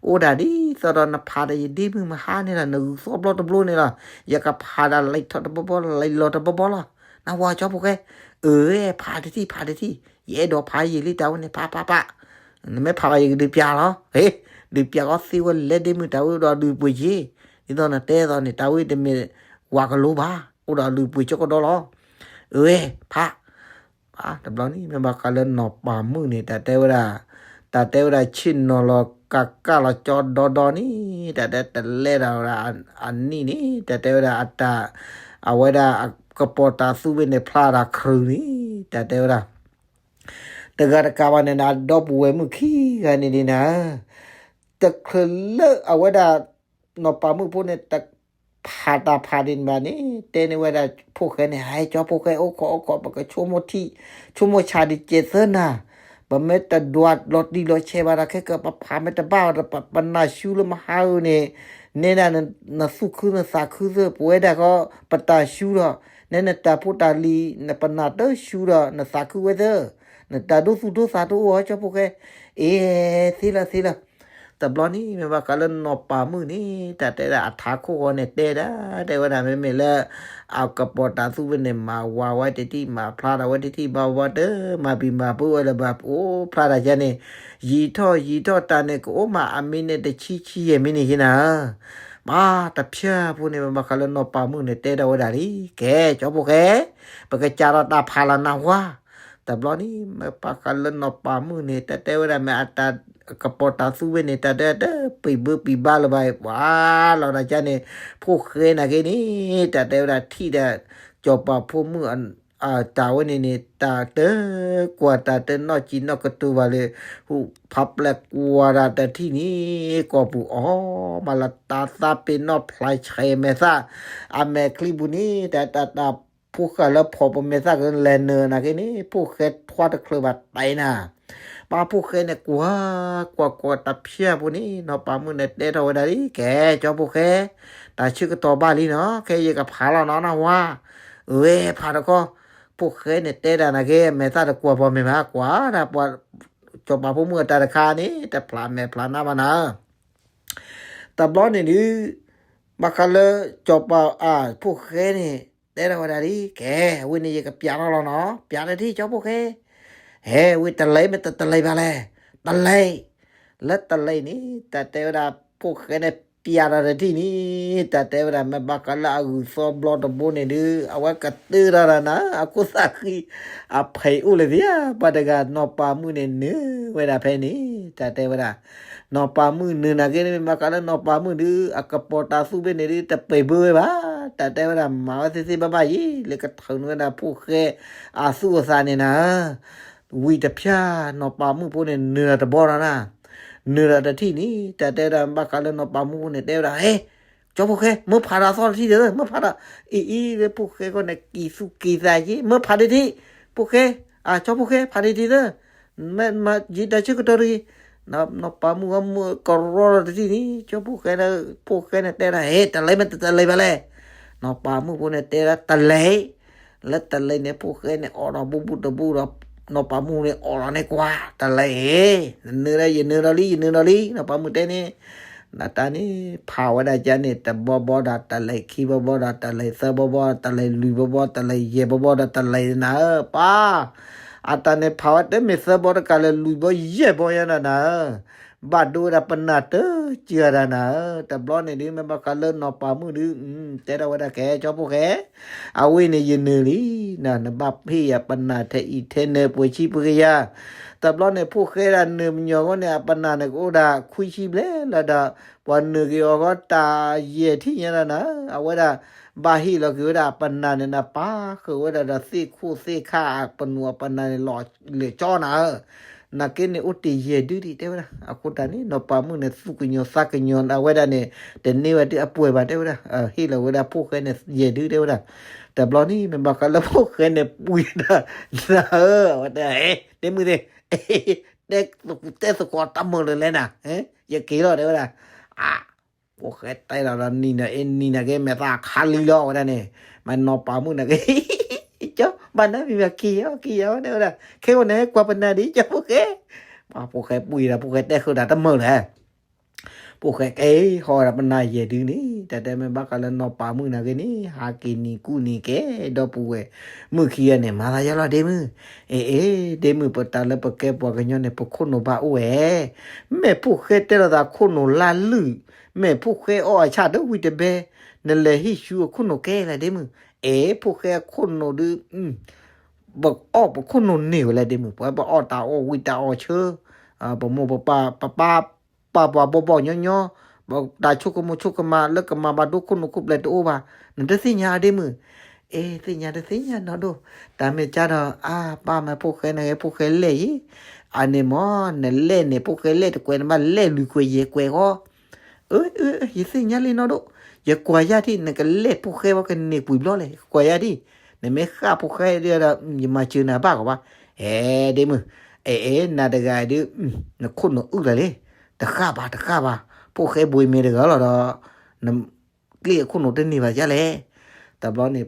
အိၣ်ဒၣ်ဒ်သိးဒီးနဖးဒီးယဒ့မုၣ်မဟါန့ၣ်လီၤ နဂုၢ်သီဘျီတဘျီန့ၣ်လီၤ ယကဖးဒၣ်လံထီၣ်တဘီဘီ လံလီၤတဘီဘီလီၤ, နဝၤ ကၠီဖိၣ်ဃဲ, အၢ ဖးတထံၣ် ဖးတထံၣ်, ယအဲၣ်ဒိးဖးယံာ်လံတၢ်ဝဲန့ၣ် ဖး ဖး ဖး, နမ့ၢ်ဖးဘၣ်ယကဒုးပျးလီၤ, ဟ့ၣ်, ဒုးပျးကီးသ့ဝဲလဲၣ်ဒ့မုၣ်တၢ်ဝဲဒီးဒုးပှ့ၤက့ၤ, ဒ်သိးနတဲသိးန့ၣ် တၢ်ဝဲတမ့ၢ်ဝၤကလိဘၣ်, အိၣ်ဒီးဒုးပှ့ၤကီးကဒီးလီၤ, အၢ ဖး တဘျီန့ၣ် မ့ၢ်ဘၣ်ဃးလၢနီၢ်ပၤမုၣ်န့ၣ် တၢ်တဲဝဲဒၣ်, တၢ်တဲဝဲဒၣ်ဆ့ၣ်နီၤလီၤကးကးလီၤကၠီဒီဒီန့ၣ် တၢ်တဲတလဲၤဒီးဝဲဒၣ်အနံၣ်န့ၣ် တၢ်တဲဝဲဒၣ်အတၢ်, အဝဲဒၣ်အကပီၤတၢ်သူဝဲန့ၣ် ဖျါတၢ်ခရုာ်န့ၣ် တၢ်တဲဝဲဒၣ် တဂၤတကးဘၣ်န့ၣ် အဒီပုၢ်ဝဲၢ်မုၣ်ခံဂၤန့ၣ်ဒ်နၤ, တချုးလၢအဝဲဒၣ် နီၢ်ပၤမုၣ်ဖိန့ၣ် တဖးတၢ်ဖးဒ်န့ၣ်ဘၣ်န့ၣ် တဲန့ၢ်ဝဲဒၣ်ဖိၣ်ဃဲန့ၣ် ဟဲ ကၠီဖိၣ်ဃဲ အိၣ်ခိးအိၣ်ခိး ပကဆိကမိၣ်ထံ ဆိကမိၣ်ဆးဒံးကဲးသၢနၤ, ပမ့ၢ်တဒွးလီၤတံၢ်လီၤဆဲးဘၣ်ဒီး ခဲကၢ ပဖးမ့ၢ်တဘၣ်ဒီး ပနၢ်ဆူလၢမဟါဧိၤန့ၣ်, နဲဒၣ်နသူၣ်ခုနသးခုသၢ ပဝဲဒၣ်ဃီ ပတၢ်ဆူဒီး နဲနတၢ်ဖိတၢ်လံၤ နပနၢ်တၢ်ဆူဒီး နသးခုဝဲသၢ, နတၢ်ဒိသူၣ်ဒိသးတအိၣ်ဧါ ကၠီဖိၣ်ဃဲ, အ့ သ့လၢသ့လၢ တဘျီန့ၣ် မ့ၢ်ဘၣ်ဃးလၢနီၢ်ပၤမုၣ်န့ၣ် တၢ်တဲဒၣ်အထးခိၣ်ဃီန့ၣ် တဲဒၣ် တဲဝဲဒၣ် မ့မ့ၢ်လၢ အကပီၤတၢ်သူဝဲန့ၣ် မၤဝၤဝဲတထံၣ် မၤဖျါထီၣ်ဝဲတထံၣ် ဘၣ်ဝဲတမၤဘံၣ်မၤဘၢဝဲလၢၤဘၣ် အိၣ်ဖျါတၢ်ယါန့ၣ် ယံာ်ထီၣ်ယံာ်ထီၣ်တၢ်န့ၣ် ကအိၣ်မးအမံးနံးတဆံဆံယဲၢ်မံးနံးယဲၢ်နၤဧၢ, မ့ၢ်တဖျၢၣ်ဖိန့ၣ် မ့ၢ်ဘၣ်ဃးလၢနီၢ်ပၤမုၣ်န့ၣ် တဲဒၣ်ဝဲဒၣ်လံ ကဲ ကၠီဖိၣ်ဃဲ, ပကစးထီၣ်တၢ်ဖးလီၤနၢ်ဟူဧါ, တဘျီန့ၣ် မ့ၢ်ဘၣ်ဃးလၢနီၢ်ပၤမုၣ်န့ၣ် တၢ်တဲဝဲဒၣ်မ့ၢ်အတၢ် ကပီၤတၤသူဘ့ၣ်န့ၣ် တၢ်တဲတပံၤဘၢပံၤဘၣ်လၢၤဘၣ် ပှၤလီၤဒီးကန့ၣ် ဖိၣ်ဃဲနာ်က့န့ၣ် တၢ်တဲဝဲဒၣ်ထံၣ်ဒီး ကၠီၤပၤဖိမုၣ် တၢ်ဝဲန့ၣ်န့ၣ် တၢ်တကွၢ်တၢ်တနီၣ်စံးနီၣ်ကတိၤဘၣ်လၢ ဟူးဖးပျဲၢ်ကွၢ်တၢ်တထံၣ်န့ၣ် ကိာ်ပူၤအီၣ်မးလၢတၤသၣ်ပ့ၤနီၣ်ဖျါဆဲးမဲာ်သၣ် အမဲာ်ချံပူၤန့ၣ် တၢ်တၢ်တၢ်ဖိဃာ်လၢဖီၣ်ပမဲာ်သၣ်ကလဲၤနုာ်နာ်က့န့ၣ် ဖိၣ်ဃဲထွါတချုးဘၣ်တဲနၤ ပှၤဖိၣ်ဃဲန့ၣ်ကွၢ် ကွၢ်ကွၢ်တၢ်ဖၠၣ်ပူၤန့ၣ် နီၢ်ပၤမုၣ်န့ၣ်တဲထီၣ်ဝဲဒၣ်လံ ကဲ ကၠီဖိၣ်ဃဲ တၢ်ဆၢကတီၢ်ဘၣ်လံနီၤ ခဲယကဖးလီၤနီၤနဝါ ဝဲဖးတခီ ဖိၣ်ဃဲန့ၣ်တဲဒၣ်နာ်က့ မဲာ်သၣ်တကွၢ်ပီၢ်မဲာ်ဘၣ် ကွၢ်ဒၣ်ပှၤ ကၠီၤပၤဖိမုၣ်အတၢ်တခါန့ၣ် တဖျးမဲာ်ဖျးနါဘၣ်နၤ တဘျီန့ၣ်ဒုး ဘၣ်ဃးလၢ ကၠီၤပၤ အ ဖိၣ်ဃဲန့ၣ် တဲထီၣ်ဝဲဒၣ်လံ ကဲ အဝဲန့ၣ်ယကပျးထီၣ်လီၤနီၤ ပျးတထံၣ်ကၠီဖိၣ်ဃဲ ဟဲ ဝံၤတလဲၤမ့ၢ်တတလဲၤဘၣ်လဲၣ် တလဲၤ လၢတလဲၤန့ၣ် တၢ်တဲဝဲဒၣ် ဖိၣ်ဃဲန့ၣ်ပျးတၢ်တထံၣ်န့ၣ် တၢ်တဲဝဲဒၣ် မ့ၢ်ဘၣ်ဃးလၢအဂုၢ်သီဘျီတဘိန့ၣ်ဒုး အဝဲကတၢၢ်တၢ်ဒၣ်နၤ အခိၣ်သၣ်ဃံ အဖံးအိၣ်လၢၤသ့ဧါ ပှၤတဂၤနီၢ်ပၤမုၣ်န့ၣ်နုာ်ဝဲဒၣ်ဖဲန့ၣ် တၢ်တဲဝဲဒၣ် နီၢ်ပၤမုၣ်နုာ်နာ်က့န့ၣ် မ့ၢ်ဘၣ်ဃးလၢနီၢ်ပၤမုၣ်ဒုး အကပီၤတၤသူဘ့ၣ်န့ၣ်ဒုး တပံၤဘၢဝဲဘၣ် တၢ်တဲဝဲဒၣ် မၤဝဲသ့သ့ဘၣ်ဘၣ်ယံၤ လၢကထုးန့ၢ်ဝဲဒၣ်ဖိၣ်ဃဲအသူၣ်အသးန့ၣ်နၤ ဝံၤတဖၠၣ် နီၢ်ပၤမုၣ်ဖိန့ၣ်နုာ်ဒီးတဘီဒီးနၤ နုာ်ဒီးတထံၣ်န့ၣ် တၢ်တဲဝဲဒၣ် ဘၣ်ဃးလၢနီၢ်ပၤမုၣ်ဖိန့ၣ်တဲဝဲဒၣ် ဟဲ ကၠီဖိၣ်ဃဲ မၢဖးဒီးအသီတထံၣ်ဒီး မၢဖးဒီး အံၤအံၤလၢဖိၣ်ဃဲဃီန့ၣ် ကံၢ်သူၣ်ကံၢ်သးယ့ မၢဖးတထံၣ် ဖိၣ်ဃဲ အကၠီဖိၣ်ဃဲ ဖးတထံၣ်ဒီး မ့ၢ်ယံၤတၢ်ဆၢကတီၢ်တဂ့ၤ နီၢ်ပၤမုၣ်အမုၢ်ကရီဒီးတထံၣ်န့ၣ် ကၠီဖိၣ်ဃဲ ဖိၣ်ဃဲန့ၣ်တဲဒၣ် ဟဲ တလဲၤမ့ၢ်တတလဲၤဘၣ်လဲၣ် နီၢ်ပၤမုၣ်ဖိန့ၣ်တဲဒၣ် တလဲၤ လၢတလဲၤန့ၣ် ဖိၣ်ဃဲန့ၣ်အိးထီၣ်ဘူးဘူးတဘူးဒီး နီၢ်ပၤမုၣ်န့ၣ်အိးထီၣ်န့ၢ်ကွၢ် တလဲၤ နနုာ်ဒီး ယနုာ်ဒီးလံ ယနုာ်ဒီးလံ နီၢ်ပၤမုၣ်တဲန့ၣ် နတၢ်န့ၣ် ဖးဝဲဒၣ်ကန့ၣ် တဘီဘီဒီးတလဲၤ ခံဘီဘီဒီးတလဲၤ သၢဘီဘီဒီးတလဲၤ လွံၢ်ဘီဘီတလဲၤ ယဲၢ်ဘီဘီတလဲၤနၤဧၢ ပၢ် အတၢ်န့ၣ်ဖးဝဲတမ့ၢ်သၢဘီတကးလၢ လွံၢ်ဘီယဲၢ်ဘီညါနၤဧၢ ဘၣ်ဒိဝဲဒၣ်ပနၢ်တစှၤတၢ်နၤဧၢ တဘျီန့ၣ်ဒုး မ့ၢ်ဘၣ်ဃးလၢနီၢ်ပၤမုၣ်ဒုး တဲထီၣ်ဝဲဒၣ် ကဲ ကၠီဖိၣ်ဃဲ အဝဲန့ၣ်ယနုာ်လံ နဘၣ်ဖ့ၣ်ယၤပနၢ်ထဲအံၤထဲနၢၤပှဲၤဆံပှဲၤကယၤ တဘျီန့ၣ် ဖိၣ်ဃဲဒၣ်နုာ်မညီၤဃီန့ၣ် အပနၢ်န့ၣ်ကအိၣ်ဒၣ်ခွံဆံဘျဲၣ်လီၤဒီး ပှၤနုာ်က့ၤအီၤဃီတၢ်ယဲၢ်ထံၣ်ညါဒီးနၤ အဝဲဒၣ် ဘၣ်ဟ့ၣ်လီၤက့ၤဝဲဒၣ်အပနၢ်န့ၣ် နပာ်ဃုာ်ဝဲဒၣ်ဒီးသ့ၣ်ခိၣ်သ့ၣ်ခါအပနူးအပနၢ်န့ၣ် လီၤလၢာ်ကၠီနၤဧၢ နာ်က့န့ၣ် အိၣ်တ့ၢ်ယဲၢ်ဒုဒံး တဲဝဲဒၣ် အဃိတၢ်န့ၣ် နီၢ်ပၤမုၣ်န့ၣ် သူၣ်ကညီၤသးကညီၤအဝဲဒၣ်န့ၣ် တန့ၢ်ဝဲဒၣ်အပှဲၤဘၣ် တဲဝဲဒၣ် ဟ့ၣ်လီၤဝဲဒၣ်ဖိၣ်ဃဲန့ၣ် ယဲၢ်ဒု တဲဝဲဒၣ် တဘျီန့ၣ် မ့ၢ်ဘၣ်ဃးလၢဖိၣ်ဃဲန့ၣ် ပှံၤဒၣ် နၤဧၢ အဝဲတဲ ဟဲ ဒ့မုၣ်သ့ၣ် တဲသကိးတၢ်မုာ်လၢၤလဲၣ်နၤ ယက့ၤလီၤ တဲဝဲဒၣ် အ ဖိၣ်ဃဲတဲလီၤဒီးနံၤနၤ အ့ နံၤနၤက့ မဲာ်သၣ်ခါလံလီၤ အဝဲဒၣ်န့ၣ် မ့ၢ်နီၢ်ပၤမုၣ်နၤက့ ကၠီ ဘၣ်နၤမံၤဘၣ်က့ၤယၤ က့ၤယၤ တဲဝဲဒၣ် ခဲအံၤန့ၣ် ကွၢ်ပနၢ်ဒံး ကၠီဖိၣ်ဃဲ ပှၤဖိၣ်ဃဲပှံၤဒီး ဖိၣ်ဃဲတဲဃုာ်တၢ်တမုာ်လဲၣ် ဖိၣ်ဃဲက့ၤဟီၣ်ဝဲဒၣ်ပနၢ်ယဲၢ်ဒုန့ၣ် တၢ်တဲမ့ၢ်ဘၣ်ဃးလၢနီၢ်ပၤမုၣ်နၤက့န့ၣ် ဟးက့ၤနံၤကူၣ်နံၤကဲ ဒီပုၢ်ဝဲၢ် မုၢ်ခံဂၤန့ၣ် မၤသးယါလီၤဒ့မုၣ် အ့ အ့ ဒ့မုၣ် ပတၢ်လၢပကဲပှၤကညီန့ၣ် ပခိၣ်နူာ်ဘၣ်အိၣ်ဝဲ မ့ၢ်ဖိၣ်ဃဲတဲလိာ်သးခိၣ်နူာ်လၢ်လုၢ် မ့ၢ်ဖိၣ်ဃဲအီၣ်အဆၣ်ဒၢဝံၤတဘဲ နလဲၤဟံၣ်ဆူအခိၣ်နူာ်ကဲလဲၣ်ဒ့မုၣ် အ့ ဖိၣ်ဃဲအခိၣ်နူာ်ဒု ပအီၣ်ပခိၣ်နူာ်န့ၢ်ဝဲလဲၣ်ဒ့မုၣ် ပဝဲပအီၣ်တၢ်အီၣ်ဝံၣ်တၢ်အီၣ်ဆၢ ပမိၢ်ပပၢ် ပပၢ် ပာ်ပှၤဘီဘီညီညီ တၢ်ဆိကမိၣ်ဆိကမးလၢကမၤဘၣ်ဒိခိၣ်နူာ်ခိၣ်ဘျဲၣ်တအိၣ်ဘၣ် နတသ့ၣ်ညါဒ့မုၣ် အ့ သ့ၣ်ညါတသ့ၣ်ညါနီၢ်ဒိၣ် တၢ်မ့ၢ်ကါဒီး အါ ပၢ်မ့ၢ်ဖိၣ်ဃဲန့ၣ်ဂ့ၤ ဖိၣ်ဃဲလဲၣ်ယံၤ အန့ၣ်မ့ၢ် နလဲၣ်န့ၣ် ဖိၣ်ဃဲလဲၣ်တကွဲး နဘၣ်လဲၣ်လွံၢ်ကွဲးယဲၢ်ကွဲးဃီ အၢ အၢ ယသ့ၣ်ညါလံနီၢ်ဒိၣ် ယကွၢ်ယါထံၣ် နကလဲၣ်ဖိၣ်ဃဲဝဲကန့ၢ်ကွံာ်ဘျီလဲၣ် ကွၢ်ယါထံၣ် နမ့ၢ်ဃၣ်ဖိၣ်ဃဲဒီး ယမၤစၢၤနၤဘၣ်ကီးဘၣ် အဲ ဒ့မုၣ် အဲ အဲ နၤတဂၤဒု နခိၣ်နူာ်အုၣ်လၢ်လံ တဃၣ်ဘၣ် တဃၣ်ဘၣ် ဖိၣ်ဃဲဘှံးမ့ၢ်တဂၤလီၤဒီး နကျ့အခိၣ်နူာ်တန့ၢ်ဘၣ်ဒ်လဲၣ် တဘျီန့ၣ်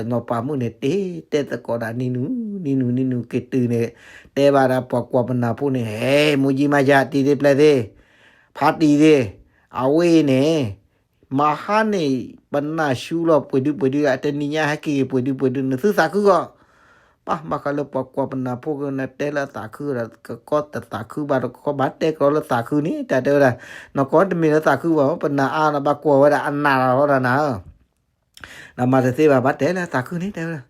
နီၢ်ပၤမုၣ်န့ၣ် တ့တဲသကိးဒၣ်နံၤနုၤ နံၤနုၤ နံၤနုၤ က့ၤတုၤန့ၣ် တဲဘၣ်ဒၣ်ပှၤကွၢ်ပနၢ်ဖိန့ၣ် ဟဲ မူကံမၤယၤတံၤသ့ၣ်ပျဲၢ်သ့ၣ် ဖးတံၢ်သ့ၣ် အဝဲအံၤန့ၣ် မဟါန့ၣ် ပနၢ်ဆူလီၤပှဲၤဒုပှဲၤဒု တနံၤညါဟဲက့ၤပှဲၤဒုပှဲၤဒု နသုသးခုဂီၢ် ပၢ်ဘၣ်ဃးလၢပှၤကွၢ်ပနၢ်ဖိကနၣ်တဲလၢအသးခုဒီး ကကီတသးခုဘၣ်တကီဘၣ်တဲကီးလၢသးခုန့ၣ် တၢ်တဲဝဲဒၣ် နကီတမ့ၢ်လၢသးခုဘၣ် ပနၢ်အါနဘၣ်ကွၢ်ဝဲဒၣ်အနၢ်လီၤဒီးနၤ နမၤတသ့ဘၣ် ဘၣ်တဲလၢသးခုန့ၣ် တဲဝဲဒၣ်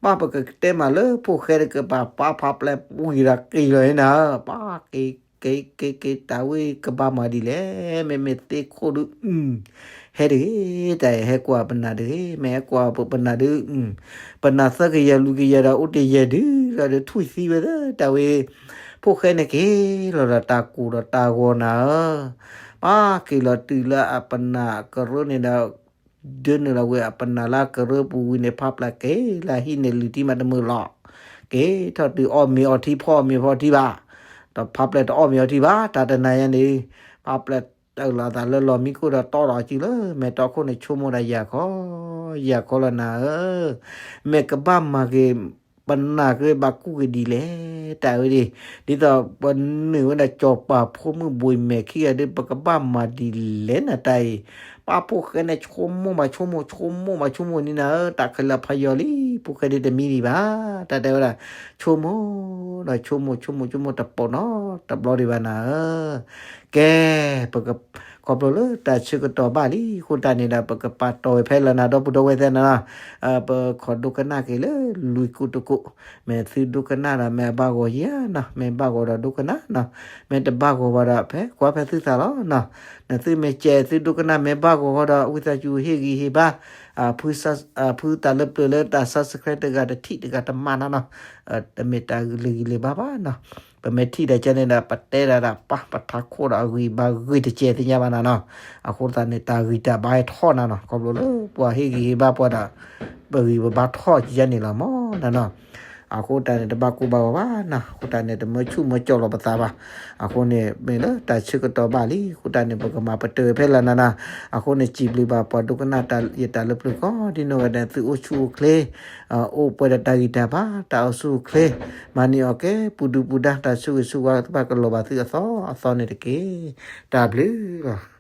ပၢ်ပကတဲမးလၢဖိၣ်ဃဲတကပၤ ပၢ်ဖးပျဲပှံၤဒီးက့ၤလီၤန့ၣ်နၤ ပၢ်က့ၤ က့ၤက့ၤက့ၤ တၢ်ဝဲကဘၣ်မၤဒ်လဲၣ်, မ့မ့ၢ်သ့ၣ်ခိၣ်ဒုး ဟဲတဂ့ၤ, တၢ်အံၤဟဲကွၢ်ပနၢ်တဂ့ၤ, မ့ၢ်ဟဲကွၢ်ပနၢ်ဒုး ပနၢ်သၢကယၤလွံၢ်ကယၤဒီး အိၣ်တယဲၢ်ဒုးဒီး ထွံၣ်သံဝဲသၢ တၢ်ဝဲ ဖိၣ်ဃဲန့ၣ်က့ၤလီၤဒီးတၢ်ကိၢ်ဒီးတၢ်ဂီၤနၤဧၢ, ပၢ်က့ၤလီၤတုၤလၢအပနၢ်ကရၢန့ၣ်ဒီး ဒၢနုာ်လီၤဝဲအပနၢ်လၢကရၢပူၤဝံၤန့ၣ် ဖးပျၢ်က့ၤလၢဟံၣ်န့ၣ် လုၢ်ထံမးတမုာ်လီၤ. က့ၤထီၣ်တုၤအီၣ်မ့ၤအီထံ ဖီအီၣ်မ့ၤဖီထံဘၣ်, ဒီးဖးပျၢ်တအီၣ်မ့ၤအီထံဘၣ် တၢ်တနၤညါန့ၣ်, ဖးပျၢ်တအုၣ်လီၤအသးလၢလီၢ်မံခိၣ်ဒီးတီဒီးအစုလၢမဲာ်တီၢ်ခိၣ်န့ၣ် ဆိကမိၣ်ဒၣ်ယၤခီ, ယၤခီလီၤနၤဧၢ, မ့ၢ်ကဘၣ်မၤက့ၤ ပနၢ်က့ၤဘၣ်ကူၣ်က့ၤဒ်လဲၣ် တၢ်ဝဲဒၣ်, ဒ်သိးပနုာ်ဝဲဒၣ်စီၤပၤဖိမုၣ်ဘိးမဲာ်ခံဂၤဒုး ပကဘၣ်မၤဒ်လဲၣ်နတၢ်အံၤ, ပၢ်ဖိၣ်ဃဲန့ၣ် ဆိကမိၣ်ဘၣ်ဆိကမိၣ် ဆိကမိၣ်ဘၣ်ဆိကမိၣ်န့ၣ်နၤဧၢ, တၢ်ခဲလၢာ်ဖးယီၤလံ ဖိၣ်ဃဲဒုးတမံဒံးဘၣ်, တၢ်တဲဝဲဒၣ်, ဆိကမိၣ်ဒီးဆိကမိၣ် ဆိကမိၣ်ဆိကမိၣ်တပိာ်နီတဘျီဒံးဘၣ်နၤဧၢ, ကဲ, ပက ခီဖျိလၢတၢ်ဆၢကတီၢ်ဘၣ်လံ အဃိတၢ်န့ၣ်ဒီး ပကပာ်တီၢ်ဝဲဖဲလၢနၤ ဒီပုၢ်ဒီဝဲၢ်သ့ၣ်နၤ, ပခိးဒိကနၣ်က့ၤလၢလွံၢ်ကိးတကိး, မ့ၢ်သုဒိကနၣ်ဒီး မ့ၢ်အဘၣ်ဂီၤယၤနီၤ, မ့ၢ်ဘၣ်ဂီၤဒီးဒိကနၣ်နီၤ, မ့ၢ်တဘၣ်ဂီၤဘၣ်ဒီး ဖဲကွၢ်ဖဲသုသးလီၤနီၤ, နသုမ့ၢ်ကဲသုဒိကနၣ် မ့ၢ်ဘၣ်ဂီၤဃီဒီး ဝံသးစူၤဟ့ၣ်ဂံၢ်ဟ့ၣ်ဘါ, ဖုသးလၢပျၢၤလၢတၢ် subscribe တဂၤတထံၣ်တဂၤတမၤနီၤနီၤ, တမ့ၢ်တၢ်ဂ့ၤလၢဂ့ၤလၢဘၣ်ဘၣ်နီၤ, ပမ့ၢ်ထံၣ်ဒီးကဲန့ၣ်ဒီး ပတဲဒၣ်ဒီး ပၢ်ပထးခိၣ်ဒီးအဂံၢ်ဘါဂ့ၤတကဲသ့ၣ်ညါဘၣ်နၤနီၤ, အဃိသတးန့ၣ် တၢ်ဂံၢ်တၢ်ဘါဟဲထီၣ်နၤနီၤ, ခီဖျိလၢပှၤဟ့ၣ်ဂံၢ်ဟ့ၣ်ဘါပှၤဒီး ပဂံၢ်ပဘါထီၣ်ကယါန့ၣ်လီၤမၢ်နၤနီၤ, အဃိတၢ်န့ၣ် တဘၣ်ကိၢ်ဘၣ်ဂီၤဘၣ်နီၤ, အဃိတၢ်န့ၣ် တမၢဆူၣ်မၢကၠီၣ်လီၤပသးဘၣ်, အဃိန့ၣ် မ့ၢ်လၢတၢ်ဆၢကတီၢ်ဘၣ်လံ အဃိတၢ်န့ၣ် ပကမၤပတၢၢ်ဖဲလၢနၤနီၤ, အဃိန့ၣ် စံးဘျုးဘၣ်ပှၤဒိကနၣ်တၢ်ယတၢ်လၢပျၢၤကိးဒ်နီၢ်ဂၤဒဲး သုအိၣ်ဆူၣ်အိၣ်ချ့ အိၣ်ပှဲၤဒီးတၢ်ဂံၢ်တၢ်ဘါ တၢ်အိၣ်ဆူၣ်အိၣ်ချ့, မၤန့ၢ်အီၣ်ကဲ ပူၤဒုၣ်ပူၤဒါ တၢ်ဆၢဂ့ၤဆၢဝါသ့ၣ်တဖၣ်ကလီၤဘၣ်သုအသီအသီန့ၣ်တက့ၢ်. တၢ်ဘျုးလီၤ.